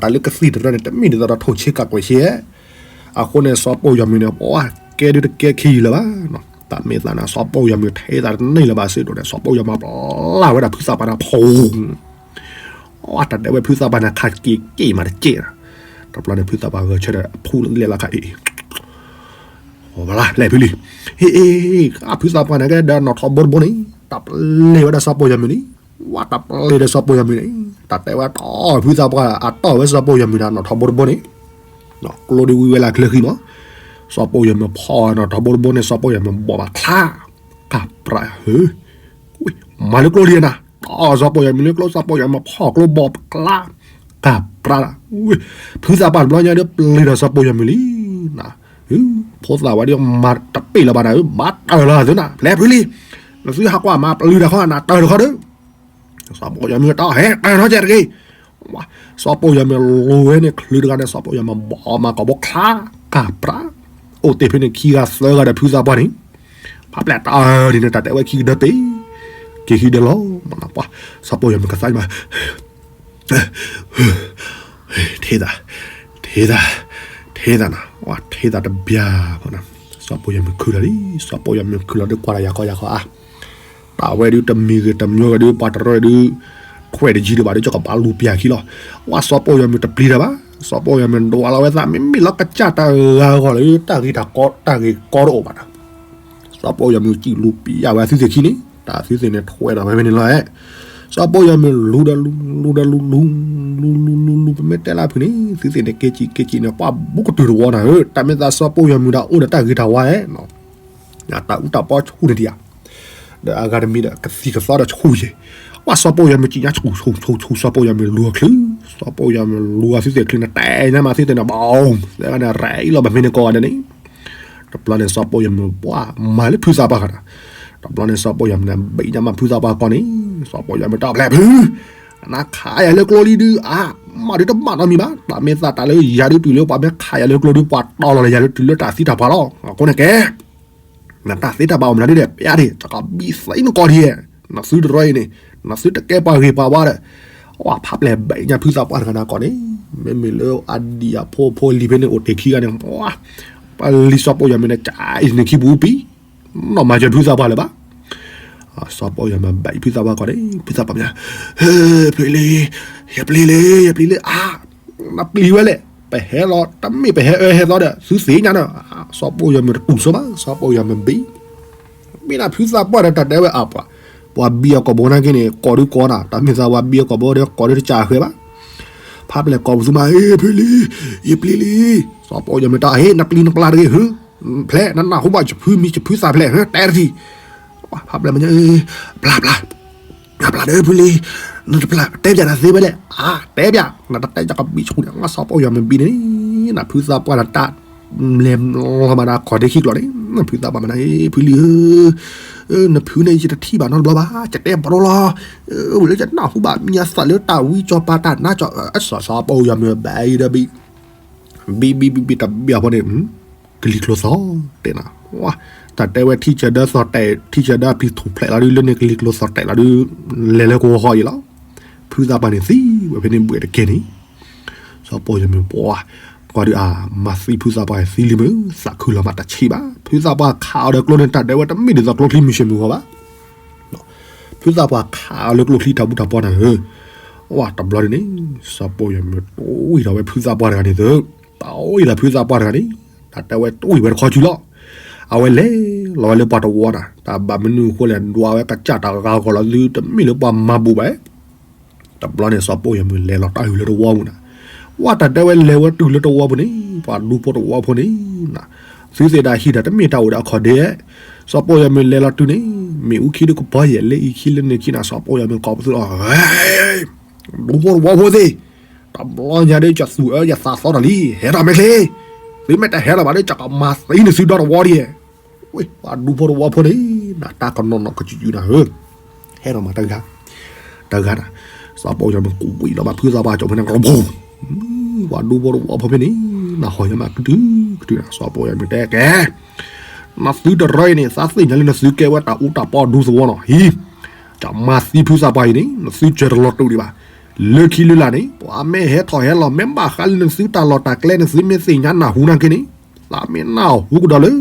်လၢကသံၣ်တရၢန့ၣ် တမ့ၢ်ဒ်သိးဒီးထိၣ်ဆ့ကးကွဲးဆ့, အဃိန့ၣ် စီၤပီၢ်ယီၤမုၢ်န့ၣ် ပှၤကဲဒုးတကဲခ့ယုၢ်လၢၤဘၣ်, တၢ်မ့ၢ်သးန့ၣ် စီၤပီၢ်ယီၤမုၢ်ထံသးတန့ၢ်လၢၤဘၣ်စ့ၢ်ကီးန့ၣ် စီၤပီၢ်ယီၤမုၢ်ပျၢ်ဝဲဒၣ်ဖုသးပှၢ်န့ၣ် ဖီ တၢ်တဲဝဲဖုသးပှၢ်န့ၣ် ခးက့ၤက့ၤမးတက့ၢ်, တဘျီန့ၣ်ဖုသးပှၢ်ဂဲၤဆၢထၢၣ်အဖူလဲၤလၢခါအံၤ ဖျဲၣ်ဖုလံၤ, ဟ့ၣ်အ့ၣ် ဖုသးပှၢ်န့ၣ်ကဲဒီးနီၣ်ထီဘိတဘိန့ၣ် တၢ်ပျ့ၤဝဲဒၣ်စီၤပီၢ်ယီၤမုၢ်န့ၣ်, ဝဲတၢ်ပျ့ၤဒီးစီၤပီၢ်ယီၤမုၢ်န့ၣ် တၢ်တဲဝဲတီၢ်ဖုသးပှၢ်အတီၢ်ဝဲစီၤပီၢ်ယီၤမုၢ်န့ၣ် နီၣ်ထီဘိတဘိန့ၣ်, ကျိဒုးဝံဝဲလၢချၢဃံမး, စီၤပီၢ်ယီၤမုၢ်ဖီနီၣ်ထီဘိတဘိန့ၣ် စီၤပီၢ်ယီၤမုၢ်ဘီၣ်ဘၣ်ချါ, ကၢ်ပြးဧၢ မၤလၢကျိလံနၤ, တီၢ်စီၤပီၢ်ယီၤမုၢ်လၢကျိ စီၤပီၢ်ယီၤမုၢ်ဖီကျိဘီၣ်ချါ, ကၢ်ပြး, ဖုသးပှၢ်တဘျီညါဒီးပျ့ၤဒီးစီၤပီၢ်ယီၤမုၢ်လံနၤ, ဖိသၣ်ဝဲဒၣ်မၤတပ့ၢ်လၢၤဘၣ်နၤဧၢ, ဘၣ်တၢၢ်လီၤသုနၤ, ဖျဲၣ်ဖုလံၤ, နသုဟးကွၢ်မၤပျ့ၤတခီနၤတၢၢ်တခီဒီး စီၤပီၢ်ယီၤမုၢ်တီၢ်ဟဲတၢၢ်ထီၣ်ကဲတဂ့ၤ, စီၤပီၢ်ယီၤမုၢ်လူၤဝဲန့ၣ်ချုးတဂၤန့ၣ် စီၤပီၢ်ယီၤမုၢ်ဘီၣ်မၤကိာ်ဘိချါ, ကၢ်ပြး, အိၣ်တ့ၢ်ဖဲန့ၣ်ခံဂၤသၢဂၤဒီးဖုသးပှၢ်န့ၣ်, ဖးဖျဲၣ်တၢၢ်န့ၣ် တၢ်တဲဝဲခံကဒၢပ့ၤ, က့ၤခံဒၢလီၤ, စီၤပီၢ်ယီၤမုၢ်ကသါမး ထံသး, ထံသး, ထံသးနၤ, ထံသးတဘျါ, စီၤပီၢ်ယီၤမုၢ်ခုၣ်လီၤလံ, စီၤပီၢ်ယီၤမုၢ်ခုၣ်လီၤဒီးကွၢ်လၢ်ယၤခီယၤခီဧါ, တၢ်ဝဲဒုးတမံၤဂ့ၤတမံၤဂ့ၤဒုး ပှၤတရၢဒုး, ထွဲတယံၤဒံးဘၣ်ဒီး ကဘၣ်လူၤပျၢ်ခံလီၤ. ဝဲစီၤပီၢ်ယွၤမုၢ်တပျံၤတၢ်ဘၣ်. စီၤပီၢ်ယွၤမုၢ်ဒွးလီၤဝဲသး မ့မ့ၢ်လီၤကစၢ်တၢ်ဂၤဂီၢ်လၢ တၢ်ဂ့ၤတၢ်ကီတၢ်ဂ့ၤကီတအိၣ်ဘၣ်ဒီး စီၤပီၢ်ယွၤမုၢ်စံၣ်လူၤပျၢ်ဝဲသုသ့ၣ်ခံန့ၣ် တၢ်သုသ့ၣ်န့ၣ်ထွဲဒီးဝဲဖဲန့ၣ်လီၤ. စီၤပီၢ်ယွၤမုၢ်လူၤဒီးလူၤ လူၤဒီးလူၤ လူၤ လူၤ လူၤ လူၤ လူၤ ပမ့ၢ်တဲလၢဖုန့ၣ် သုသ့ၣ်န့ၣ် ကဲကံၣ်ကဲကံၣ်န့ၣ် ပှၤဘူးကတုၤတဝီနၤဧၢ, တၢ်မ့ၢ်သးစီၤပီၢ်ယွၤမုၢ်ဒီးအိၣ်ဒီးတၢ်ဂ့ၤတၢ်ဝါဧါ တၢ်အူတၢ်ပီဆူၣ်န့ၣ်ဒံးဧါ, ဒီးအဂၤတမံၤဒီး ကသံၣ်ကသီဒီးဆူၣ်ယဲၢ်, ပှၤစီၤပီၢ်ယွၤမုၢ်စံၣ်ညါဆူၣ်ဆူၣ်ဆူၣ်ဆူၣ် စီၤပီၢ်ယွၤမုၢ်လူၤအချုး, စီၤပီၢ်ယွၤမုၢ်လူၤအသုသ့ၣ်ချုးန့ၣ် တဲညါမးသုသ့ၣ်န့ၣ် ဘၣ် သဲဂၤန့ၣ် ရဲၣ်အံၤလီၤဘၣ်မ့ၢ်န့ၣ်ကိးဂၤဒဲးန့ၣ်, တဘျီန့ၣ် စီၤပီၢ်ယွၤမုၢ်ပှၤမၤလၢဖုသးပှၢ်ဃာ်ဒီး, တဘျီန့ၣ် စီၤပီၢ်ယွၤမုၢ်န့ၣ် ဘံၣ်ညါမးဖုသးပှၢ်ကီၢ်န့ၣ်, စီၤပီၢ်ယွၤမုၢ်တၢ်ဖျဲးဖု နခးယၤလၢကျိလံဒုး အါ, မးဒုးတဘၣ်နီတမံၤဘၣ်, တၢ်မ့ၢ်သးတၢ်လၢယၤဒုးတုၤလၢပှၤမ့ၢ်ခးယၤလၢကျိဒုး ပှၤတီလီၤလၢယၤဒုးတုၤလၢတၢ်သံတၢ်ပှၢ်လီၤ, အဃိန့ၣ်ကဲ နတၢ်သံတၢ်ပှၢ်အိၣ်မနုၤဒ်လဲၣ် ပျဲဒၣ် တၢ်ကဘံၣ်သံနကီၢ်ဒ်လဲၣ်, နသုတရီအံၤန့ၣ် နသုတကဲပှၤဂ့ၤပှၤဝါဒီး, ဝဲဖးပျဲၢ်ဘံၣ်ညါဖုသးပှၢ်တဂၤန့ၣ်ကီၢ်န့ၣ်, မ့မ့ၢ်လၢအဒံၣ်အဖိအဖိလံၤဖဲန့ၣ် အိၣ်တ့ၢ်ခံဂၤန့ၣ်, ပှၤလံၤစီၤပီၢ်ယွၤမုၢ်န့ၣ် ကၢ်အံၤန့ၣ်ခံပူၤပံၤ နီၢ်မၤစၢၤဖုသးပှၢ်လၢၤဘၣ်. စီၤပီၢ်ယွၤမုၢ်ဘံၣ်ဖုသးပှၢ်ကီၢ်န့ၣ် ဖုသးပှၢ်မ့ၢ်, ဟဲ, ဖုလံၤ, ယပျံၤလံ, ယပျံၤလံ, အါ, နပျံၤဝဲလဲၣ်, ပဟဲလီၤ, တမ့ၢ်ပဟဲအၢဟဲသီဒီး သုသ့ၣ်ညါန့ၣ်, စီၤပီၢ်ယွၤမုၢ်တတူၢ်စိဘၣ်, စီၤပီၢ်ယွၤမုၢ်ဘံၣ် မ့ၢ်ဒၣ်ဖုသးပှၢ်ဒီးတၢ်တဲဝဲအါပှၤ, ပှၤဘံၣ်အကိာ်ဘိနာ်က့န့ၣ် ကိးဒုးကိးနၤ, တၢ်မ့ၢ်သးပှၤဘံၣ်အကိာ်ဘိဒီး ကိးဒုးတစၢ်ဃဲဘၣ်. ဖးပျဲၢ်ကိးပသူမး, ဟဲ ဖုလံၤ, ယပျံၤလံ, စီၤပီၢ်ယွၤမုၢ်တၢ် ဟဲ နပျံၤနပျါတဂ့ၤ, ဖျဲး နနၢ်ဟူဘၣ်ယဖုမံၤ ယဖုသးဖျဲး တဲတထံၣ်, ဖးပျဲၢ်မ့ၢ်, ပျၢ်ပျၢ် ပျၢ်ပျၢ်ဒီး ဖုလံၤ, နတပျၢ် တဲပျၢ်နသ့ဝဲလဲၣ်, အါ တဲပျၢ် နတတဲယကဘံၣ်ဆူၣ်န့ၣ်, စီၤပီၢ်ယွၤမုၢ်ဘံၣ်န့ၣ်, နဖုသးပှၢ်နတၢ် လဲၤလီၤမးဒီး ခီၣ်ဒ့ခံကျိၤန့ၣ်, ဖုသးပှၢ်မ့ၢ်န့ၣ်, ဖုလံၤဧၢ, နဖုန့ၣ် ယတထံၣ်ဘၣ်နီတဘျီဘၣ်, ယတဲပှၤဒိလီၤ, ဝံၤလၢယနၢ်ဟူဘၣ်မံၤအသးလၢတၢ်ဝံကၠီၤပၤတၢ်နါကၠီၤ, စီၤပီၢ်ယွၤမုၢ်ဘံၣ်ဒီးဘံၣ်, ဘံၣ်ဘံၣ်ဘံၣ်ဘံၣ်တဘံၣ်အဖီန့ၣ်, ကလံၤကျိၤသီၣ်တဲနၤ, တၢ်တဲဝဲထံၣ်ဆၢဒၢသီၣ်တဲာ် ထံၣ်ဆၢဒၢဖံးထူၣ်ဖျဲးလီၤဒုး လၢန့ၣ်ကလံၤကျိၤသီၣ်တဲာ်လီၤဒုး, လဲၤလၢကဝီၤဃီအံၤလီၤ. ဖုသးပှၢ်န့ၣ်သံဝဲဖဲန့ၣ်ဘှဲၣ်တကဲန့ၣ်, စီၤပီၢ်ယွၤမုၢ်ပှၤ, ပှၤဒုးအါ, မၤသံဖုသးပှၢ်သံလံမုၢ်, သးခုလီၤမးတၢ်ဆံးဘၣ်, ဖုသးပှၢ်ခးအီၤဒီးကျိန့ၣ် တၢ်ဒဲးဝဲတမ့ၢ်ဒ်သိးကျိချံမုၢ်ဆ့ၣ်မုၢ်ဂီၤဘၣ်. ဖုသးပှၢ်ခးအီၤလၢကျိချံတၢ်ဘူၣ်တၢ်ဘီနၤဧၢ, ဝဲတဘျီဒ်န့ၣ်, စီၤပီၢ်ယွၤမုၢ်တဝံၣ်ထီၣ်ဝဲဖုသးပှၢ်တဂၤန့ၣ်သၢ, တဝံၣ်ထီၣ်ဖုသးပှၢ်တဂၤန့ၣ်, တၢ်တဲဝဲတဝံၣ်ဝဲတခီစုလီၤ. အဝဲလဲၤလီၤဝဲလၢပှၤတဝီနၤ, တၢ်ဘၣ်မနုၤအဃိလဲၣ် ဒွးဝဲကစၢ်တၢ်ဂၤဂီၢ်လီၤသု တမ့ၢ်လၢပှၤမၤဘူးဘၣ် တဘျီန့ၣ် စီၤပီၢ်ယွၤမုၢ်လဲၤလီၤတၢ်အုးလၢတဝီပူၤနၤ, ဝဲတၢ်တဲဝဲလဲၤဝဲတုၤလၢတဝီပူၤန့ၣ်, ပှၤဒူဖိတဝီဖိန့ၣ်, သုသ့ၣ်ဒၣ်ဟံၣ်ဒီးတမ့ၢ်တၢ်အိၣ်ဒီးအခီၣ်ဒ့, စီၤပီၢ်ယွၤမုၢ်လဲၤလီၤတုၤန့ၣ်, မ့ၣ်အူခံဒုကပီၤယဲၢ်လၢအံၤခံလၢန့ၣ်ခံနၤ စီၤပီၢ်ယွၤမုၢ်ကိးပသူလီၤ, ဒူဖိတဝီဖိသ့ၣ်, တဘျီညါဒီးယသူၣ်အၢယသးသီတၢ်လံ, ဟဲထီၣ်မ့ၢ်ချ့, သုမ့ၢ်တဟဲထီၣ်ဘၣ်ဒီး ယကမၤသံနသုဒီတဝီဒံး ဝဲ ပှၤဒူဖိတဝီဖိန့ၣ်, နတၢ်ကနီၤနီၤကစုၤစုၤနၤဧၢ, ဟဲထီၣ်မးတဂၤ, တဂၤနၤ, စီၤပီၢ်ယွၤမုၢ်ကွံာ်လီၤဘၣ်ဖုသးပှၢ်ကၠီၣ်ဖဲန့ၣ်ကီး, ပှၤဒူဖိတဝီဖိဖဲန့ၣ်, နဟီၣ်ယၤမးကတုၤကတုၤနၤ စီၤပီၢ်ယွၤမုၢ်တဲကဲ နသုတရီအံၤန့ၣ် သးသ့ၣ်ညါလၢနသုကဲဝဲတၢ်အူတၢ်ပီဒူသဝီနီၤ, ဟံး, ကမၤသံဖုသးပှၢ်အံၤန့ၣ် နသုစၢၤတလီၤတူာ်ဒံးဘၣ်, လၢခံလၢလာ်န့ၣ် ပှၤမ့ၢ်ဟဲထီၣ်ဟဲလီၤ မ့ၢ်ဘၣ်ဃးလၢနသုတၢ်လီၢ်တၢ်ကျဲ နသုမ့ၢ်သ့ၣ်ညါနၢ်ဟူနာ်က့န့ၣ်, သးမ့ၢ်နၢ်ဟူကဒီးလၢ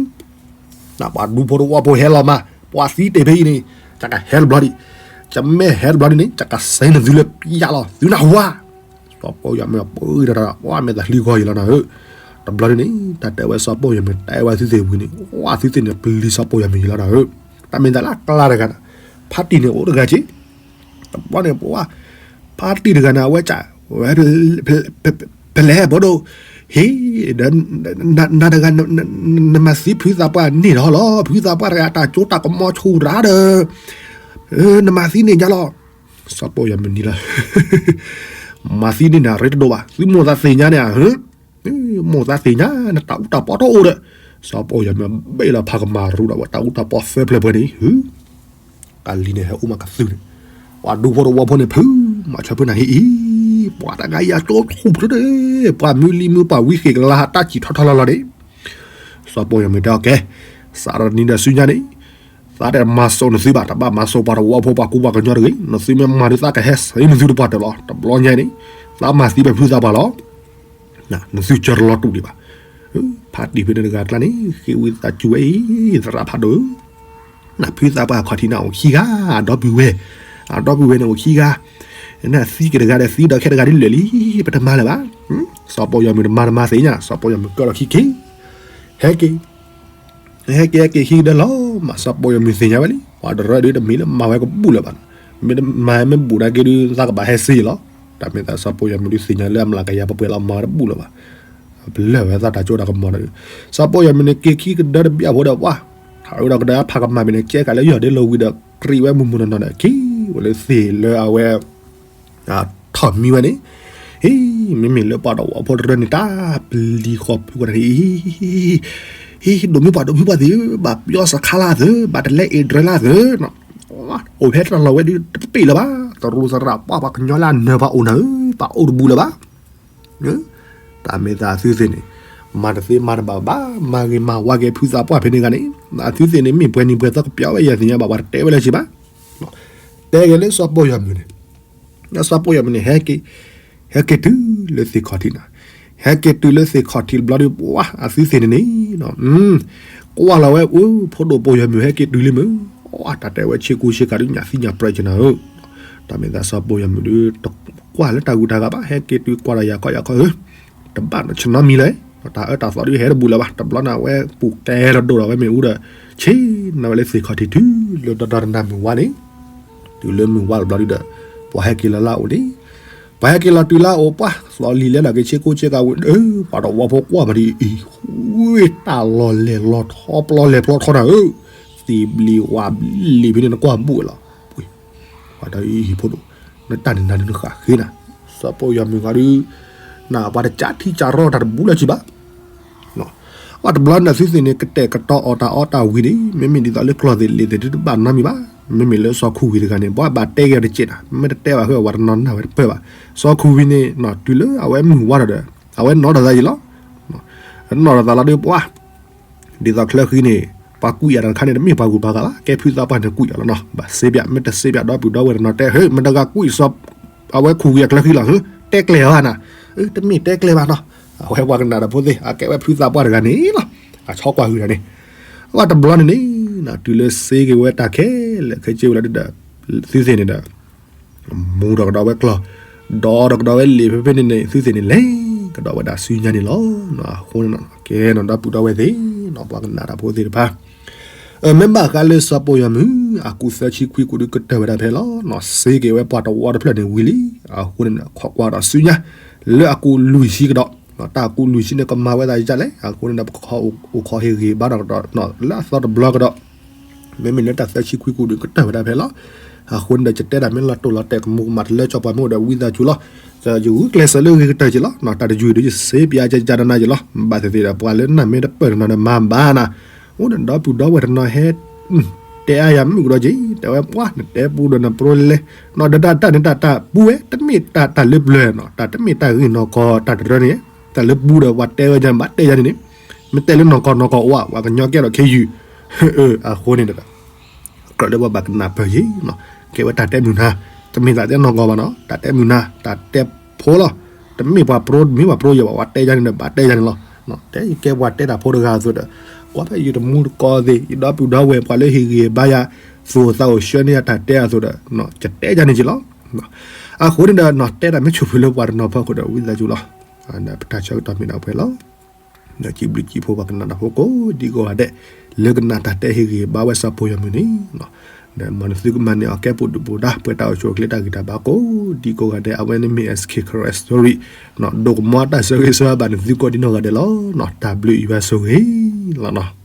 နပှၤဒူဖိတဝီဖိဟဲလီၤမး ပှၤသံတ့ၢ်ဖဲအံၤန့ၣ်, ယကဟဲတဘျီဒံး, ယမ့ၢ်ဟဲတဘျီဒံးန့ၣ် ယကစဲနသုလၢပျၢ်လီၤ သုနၢ်ဟူဧါ, စီၤပီၢ်ယွၤမုၢ်ပှၤတၢ် ပှၤမ့ၢ်သးလံဂီၢ်ယံၤလီၤနၤဧၢ, တဘျီဒံးန့ၣ် တၢ်တဲဝဲစီၤပီၢ်ယွၤမုၢ်တဲဝဲသုသ့ၣ်ဝံၤန့ၣ် ပှၤသုသ့ၣ်န့ၣ်ပျံၤစီၤပီၢ်ယွၤမုၢ်ယံၤလီၤနၤဧၢ, တၢ်မ့ၢ်သးလၢအကျါတဂၤနၤ, ဖါတံၢ်န့ၣ်အိၣ်တဂၤက့ တဘျီန့ၣ် ပှၤ ဖါတံၢ်တဂၤန့ၣ် အဝဲက ဝဲ ဖဲလဲၣ်ဘၣ်ဒိ, ဟ့ၣ် ဒီး နတဂၤ နမၤသံဖုသးပှၢ်န့ၣ်လီၤလီၤ, ဖုသးပှၢ်တဂၤတၢ်ကၠိတၢ်ကမီၤဆူၣ်ရၣ်ဒီး နမၤသံန့ၣ်ညါလီၤ, စီၤပီၢ်ယွၤမုၢ်နံၤလီၤ, မၤသံန့ၣ်နၤရ့တဒိၣ်ဘၣ်, သုမိၢ်သးသ့ၣ်ညါန့ၣ်ဧါ မိၢ်သးသ့ၣ်ညါ နတၢ်အူတၢ်ပီတအိၣ်ဒီး, စီၤပီၢ်ယွၤမုၢ်ဘ့ၣ်လီၤဖးကမၤရူဒီး ဝဲတၢ်အူတၢ်ပီသၢဖျၢၣ်ပှဲၤန့ၣ်, ကလံၤန့ၣ်ဟဲအိၣ်မးကသုၣ်န့ၣ်, ပှၤဒူဖိတဝီဖိန့ၣ် ဖု မၤဆၢဖုနၤဟ့ၣ်အံၤ, ပှၤတဂၤယၤကၠိထူၣ်ဖုန့ၣ်, ပှၤမုၢ်လံမုၢ်ပှၤဝံဃ့ၢ်ကလါတၢ်စံၣ်ထီၣ်ထီလီၤလီၤန့ၣ်, စီၤပီၢ်ယွၤမုၢ်တဲအီၤကဲ, စးထီၣ်နံၤဒီးဆူညါန့ၣ်, သးတမၤစိာ်နသုဘၣ်, တဘၣ်မၤစိာ်ပှၤတဝီဖိပှၤကူပှၤကညီတဂ့ၤ, နသုမ့ၢ်မၤဒီးသးကဟဲစံးနသုတပှၢ်တၢၢ်လီၤ, တဘျီညါအံၤန့ၣ်, သးမၤသံဖဲဖုသးပှၢ်လီၤ နသုစၢၤတလီၤတူာ်ဒံးဘၣ်, ဖါတံၢ်ဖဲန့ၣ်တဂၤအကျါန့ၣ် ဃ့ဝံသးစူၤဝဲအံၤ သရၣ်ဖးဒိၣ်ဧၢ, နဖုသးပှၢ်အခီၣ်ထံးန့ၣ်အိၣ်ခံဂၤ, အဒီပုၢ်ဝဲၢ်, အဒီပုၢ်ဝဲၢ်န့ၣ်အိၣ်ခံဂၤ, နသံက့ၤတဂၤဒီးသံဒီးခဲတဂၤဒ်လဲၣ်လံ, ပတမၤလၢၤဘၣ်. စီၤပီယီၤမုၢ်တမၤတမၤသ့ၣ်ညါ, စီၤပီယီၤမုၢ်ကၢၢ်လီၤခံခံ, ဟဲက့ၤ ဟဲက့ၤဟဲက့ၤခံကဒီးလီၤ, မ့ၢ်စီၤပီယီၤမုၢ်သ့ၣ်ညါဝဲလံ, ပှၤတရၢဒုးတမ့ၢ်လၢမၤဝဲကဘူၣ်လၢၤဘၣ်, မ့ၢ်တမၤမ့ၢ်ဘူၣ်နာ်က့ဒုး သးကဘၣ်ဟဲစ့လီၤ. တၢ်မ့ၢ်သးစီၤပီယီၤမုၢ်ဒုးသ့ၣ်ညါလၢအမျးကယၤပှဲၤပှဲၤလီၤ မၤဝဲတဘူၣ်လၢၤဘၣ်. ပလၢၢ်ဝဲသးတၢ်ကၠိတၢ်ကမီၤဒီး စီၤပီယီၤမုၢ်န့ၣ်က့ၤခံကဒီးတဘျီဖိဒီး ပှၤ ထးဝဲဒီးကဒီးအဖးကမၣ်မ့ၢ်န့ၣ် ကဲကးလၢယီၢ်ဒ့လီၤဝံၤဒီး ကြံးဝဲမုၢ်မုၢ်နီၢ်နီၢ်ဒီး က့ၤဝဲလၢသ့ၣ်လၢအဝဲ ထီၣ်မံဝဲန့ၣ်, ဟံး မ့မ့ၢ်လၢပှၤတဝီဖိတရၢန့ၣ် တၢ်ပျံၤဃီၤဖုကဒီးန့ၣ်, ဟံး ဒိးမံပှၤဒိးမံပှၤသ့ၣ်ဧၢ, ဘၣ်ပယီၤစခါလၢသ့ၣ်, ဘၣ်တလဲအ့ၣ်ဒြဲလၢသ့ၣ်, အိၣ်ဖဲတၢ်လီၢ်ဝဲဒုးတပ့ၢ်လၢၤဘၣ်, သရူးသရၣ်ပှၤပှၤကညီလၢအနၢၤပှၤအိၣ်နၤဧၢ, ပှၤအိၣ်တဘူးလၢၤဘၣ်. တၢ်မ့ၢ်သးအသုသ့ၣ်န့ၣ် မၤတသ့မၤတဘၣ်ဘၣ်, မၤဂ့ၤမၤဝါက့ၤဖုသးပှၢ်ဖဲန့ၣ်ဂၤန့ၣ်, အသုသ့ၣ်န့ၣ် မ့ၢ်ပှဲၤနံၤပှဲၤသီကပျီဝဲယၤသ့ၣ်ညါဘၣ်, ပှၤတတဲဝဲလၢၤဘၣ်. တဲက့ၤလၢစီၤပီယီၤမုၢ်န့ၣ်, စီၤပီယီၤမုၢ်န့ၣ် ဟဲက့ၤ, ဟဲက့ၤတုၤလၢသ့ၣ်ခီၣ်ထံးနၤ, ဟဲက့ၤတုၤလၢသ့ၣ်ခီၣ်ထံးတဘျီဒီး ပှၤအသုသ့ၣ်န့ၣ်န့ၣ် ကွၢ်လီၤဝဲအိၣ် ဖိဒိၣ်ပီယီၤမုၢ်ဟဲက့ၤတုၤလံမုၢ်, တၢ်တဲဝဲဆ့ကူဆ့ကၤဒုးညၣ်သံညၣ်ပြဲးကနၤဧၢ, တၢ်မ့ၢ်သးစီၤပီယီၤမုၢ်ဒုး တကွၢ်လၢတၢ်ဂုၤတၢ်ဂၤဘၣ်, ဟဲက့ၤတုၤကွၢ်ဒီးယၤခီယၤခီဧၢ, တဘၣ်နီၢ်ဆ့ၣ်နီၤမံၤလၢၤ, တၢ်အၢတၢ်သီဒုးဟဲတဘူးလၢၤဘၣ်, တဘျီန့ၣ်အဝဲပူၤကဲထီၣ်ဒိၣ်ဒီးဝဲမ့ၣ်အူဒီး ဆ့ၣ်နီၤဝဲလၢသ့ၣ်ခီၣ်ထံးတုၤလၢဒီဒီတနၤမုၢ်ဝါန့ၣ်, တုၤလၢမုၢ်ဝါတဘျီဒုးဒီး ပှၤဟဲက့ၤလီၤလၢအအိၣ်န့ၣ်, ပှၤဟဲက့ၤလီၤတုၤလၢအအိၣ်ပှၤ သီလံၤလဲဒီးက့ၤဆ့ကူဆ့ကၤဝံၤဒီး ပှၤတဝီဖိကွၢ်ဘၣ်ဒ်အံၤ ဝ့ၢ်တၢ်လီၤလဲၤလီၤထီပျီလဲၤပျီထီနၤဧၢ, သံဘျံးဝါဘျံးဖဲန့ၣ်နကွၢ်ဘူးဝဲလီၤ, ပှၤတအံၤဟံၣ်ဖိဒိၣ် နတၢ်န့ၣ်နၤဒုးနဃၣ်ဃ့နၤ, စီၤပီယီၤမုၢ်ဂၤဒုး နပှၤတကးထံကးရီတၢ်တဘူးလၢၤကံဘၣ် ပှၤတဘျီန့ၣ်သုသ့ၣ်န့ၣ် ကတဲာ်ကတီၤအီၣ်တၢ်အီတၢ်ဝံၤန့ၣ် မ့မ့ၢ်ဒ်သိးလၢကျီၢ်သ့ၣ်လ့ၣ်သ့ၣ်ဒုးတဘၣ်နီတမံၤဘၣ်, မ့မ့ၢ်လၢစီၤခူဝံၤတဂၤန့ၣ် ပှၤဘၣ်တဲက့ၤအီၤတစဲးနၤ, မ့ၢ်တတဲဘၣ်ဃုာ်အဝဲတနီၤနၢ်ဝဲတပၢၢ်ဘၣ်, စီၤခူဝံၤန့ၣ် တုၤလၢအဝဲမုၢ်ဝါဒီး အဝဲနီၣ်ထီၣ်သးယံၤလီၤ, နီၣ်ထီၣ်သးလီၤဒီးပှၤ ဒ်သိးချၢဃံန့ၣ် ပှၤကွံာ်ယၤတခါန့ၣ် တမ့ၢ်ပှၤဂုၤပှၤဂၤဘၣ်, ကဲဖုသးပှၢ်န့ၣ်ကွံာ်ယၤလီၤနီၤ, ဘၣ်စ့ပၠး မ့ၢ်တစ့ပၠးဒီပုၢ်ဒီဝဲၢ်တနီၤတဲ ဟ့ၣ် မတဂၤကွံာ်စီၤ အဝဲခူဝံၤအချၢဃံလီၤ, ဟ့ၣ် တဲကျဲၤအီၤဘၣ်နၤ, တမ့ၢ်တဲကျဲၤဘၣ်နီၤ, အဝဲပှၤကနၣ်တၢ်ဖိသ့ၣ် အကဲဝဲဖုသးပှၢ်တဂၤန့ၣ်လီၤ, အဆီကွၢ်ဟုၣ်တၢ်န့ၣ်, အဝဲတဘျီန့ၣ်န့ၣ် တုၤလၢစ့က့ၤဝဲတၢ်ခဲလၢာ်ခဲဆ့ဝဲလီၤဒုးဒီး သုသ့ၣ်န့ၣ်ဒီး မူထီၣ်ကဒီးဝဲကျီၢ်, ဒီးထီၣ်ကဒီးဝဲလ့ၣ်ဖဲဖဲန့ၣ်န့ၣ် သုသ့ၣ်န့ၣ်လဲၤကဒီးဝဲဒၣ်ဆူညါန့ၣ်လီၤ, အဃိန့ၣ် ကဲနီၤဒီပုၢ်ဒီဝဲၢ်သ့ၣ်နီၤ ပှၤကနၣ်တၢ်ဖိသ့ၣ်တဖၣ် မ့ၢ်ဘၣ်ဃးလၢစီၤပီယီၤမုၢ် အကူးသၢဆံခွံကူးဒုးကတၢၢ်ဝဲဒၣ်ဖဲလီၤ, စ့က့ၤဝဲပှၤတဝီတဖျၢၣ်န့ၣ်ဝံၤလံ, အဃိန့ၣ် ခိးကွၢ်ဒီးဆူညါ လၢအကူးလွံၢ်ဆံကဒီး, တၢ်အကူးလွံၢ်ဆံန့ၣ် ကမၤဝဲဒၣ်ဒ်လဲၣ်, အဃိန့ၣ်ဒီး ပကခီအိၣ်ခိးဟ့ၣ်ဂံၢ်ဘါဒီးကဒီး လၢအသီတဘျီကဒီး, မ့မ့ၢ်လၢတၢ်သၢဆံခွံကူးဒုးကတၢၢ်ဝဲဒၣ်ဖဲလီၤ, အဃိန့ၣ်ဒီး ယတဲတၢ်မ့ၢ်လီၤတိၢ်လီၤတဲာ်ကမူးကမၣ်တလၢကၠီပှၤမ့ၢ်အိၣ်ဒီးဝံသးစူၤလီၤ, ယဂုာ်ကျဲးစၢးလၢဂ့ၤကတၢၢ်က့ၤလီၤ, တၢ်တယုၢ်ဒုးယစ့ပၠးကကနၤက့ၤလီၤ, ဘၣ်သ့ၣ်သ့ၣ်ဒီး ပှၤလၢနၢ်မ့ၢ်တပၢၢ်တနီၤဒီးမၤဘၣ်နၤ, အိၣ်ဒီးဒီပုၢ်ဒီဝဲၢ်တနီၤဟဲ တဲအါယၤမုၣ်ကဒီးက့ၤ တဲဝဲပှၤ နတဲပူဒီးနပြိလဲၤ, နီၢ်ဒီးတၢ်တၢ်န့ၣ် တၢ်တၢ်ပူဝဲ တမ့ၢ်တၢ်တၢ်လၢပျၢၤနီၤ, တၢ်တမ့ၢ်တၢ်ဂ့ၢ်နီၢ်ကီၢ်တၢ်တရၢန့ၣ်, တၢ်လၢပူဒီးပှၤတဲဝဲယၤ ဘၣ်တဲယၤန့ၣ်န့ၣ်, မ့ၢ်တဲလၢနီၢ်ကီၢ်နီၢ်ကီၢ်အိၣ် ပှၤကညီကဲထီၣ်ခ့ယုၢ်, အဃိန့ၣ်ဒီး ကြၢးလၢပှၤဘၣ်ကနၣ်ပၢၢ်ယ့ၤနီၤ, ကဲဝဲတၢ်တဲမုာ်နၤ, တမ့ၢ်သးတဲနီၢ်ကီၢ်ဘၣ်နီၤ, တၢ်တဲမုာ်နၤ, တၢ်တဲဖိလီၤ, တမ့ၢ်ပှၤပြိ မ့ၢ်ပှၤပြိယဲၢ်ဘၣ်, ပှၤတဲယၤန့ၣ်ဒီး ဘၣ်တဲယၤန့ၣ်လီၤ, တဲယကဲပှၤတဲတၢ်ဖိတဂၤအသိးဒီး, ကွၢ်ဖဲယတမူတကိးသ့ၣ် ယဒီပုၢ်ဒီဝဲၢ် ပှၤလၢဟ့ၣ်ဂံၢ်ဟ့ၣ်ဘါယၤ, သူၣ်အိၣ်သးအိၣ်ဆှၢန့ၢ်ယၤတၢ်တဲအသိးဒီး, ယတဲယၤန့ၣ်က့ၤလီၤ, အဃိန့ၣ်ဒီး တဲတၢ်မ့ၢ်ဆိၣ်ဖုလၢပှၤတနီၤဖီခိၣ်ဒီး ဝံသးစူၤလီၤ, ပတၢ်ဆၢကတီၢ်မ့ၢ်ဒၣ်ပှဲၤလီၤ. ဒီးစံးဘျုးစံးဖှိၣ်ပှၤကနၣ်တၢ်ဖိကိးဒံကိးဂၤဒဲး, လၢကနၣ်တၢ်တဲဟ့ၣ်ဂံၢ်ဘါဝဲစီၤပီယီၤမုၢ်န့ၣ်, ဒီးမ်နသုကမၤန့ၢ်အီၤကဲပူၤဒုၣ်ပူၤဒါ ပှဲၤတၢ်အိၣ်ဆူၣ်အိၣ်ချ့တၢ်ဂံၢ်တၢ်ဘါကိးဒံကိးဂၤဒဲး, အဝဲန့ၣ်မ့ၢ် S K Karen Story, ဒိၣ်ကမီတၢ်ဆၢဂ့ၤဆၢဝါဘၣ်နသုကိးဒံနီၢ်ဂၤဒဲးလီၤ, တၢ်ဘျုးယွၤဆိၣ်ဂ့ၤလီၤနီၤ.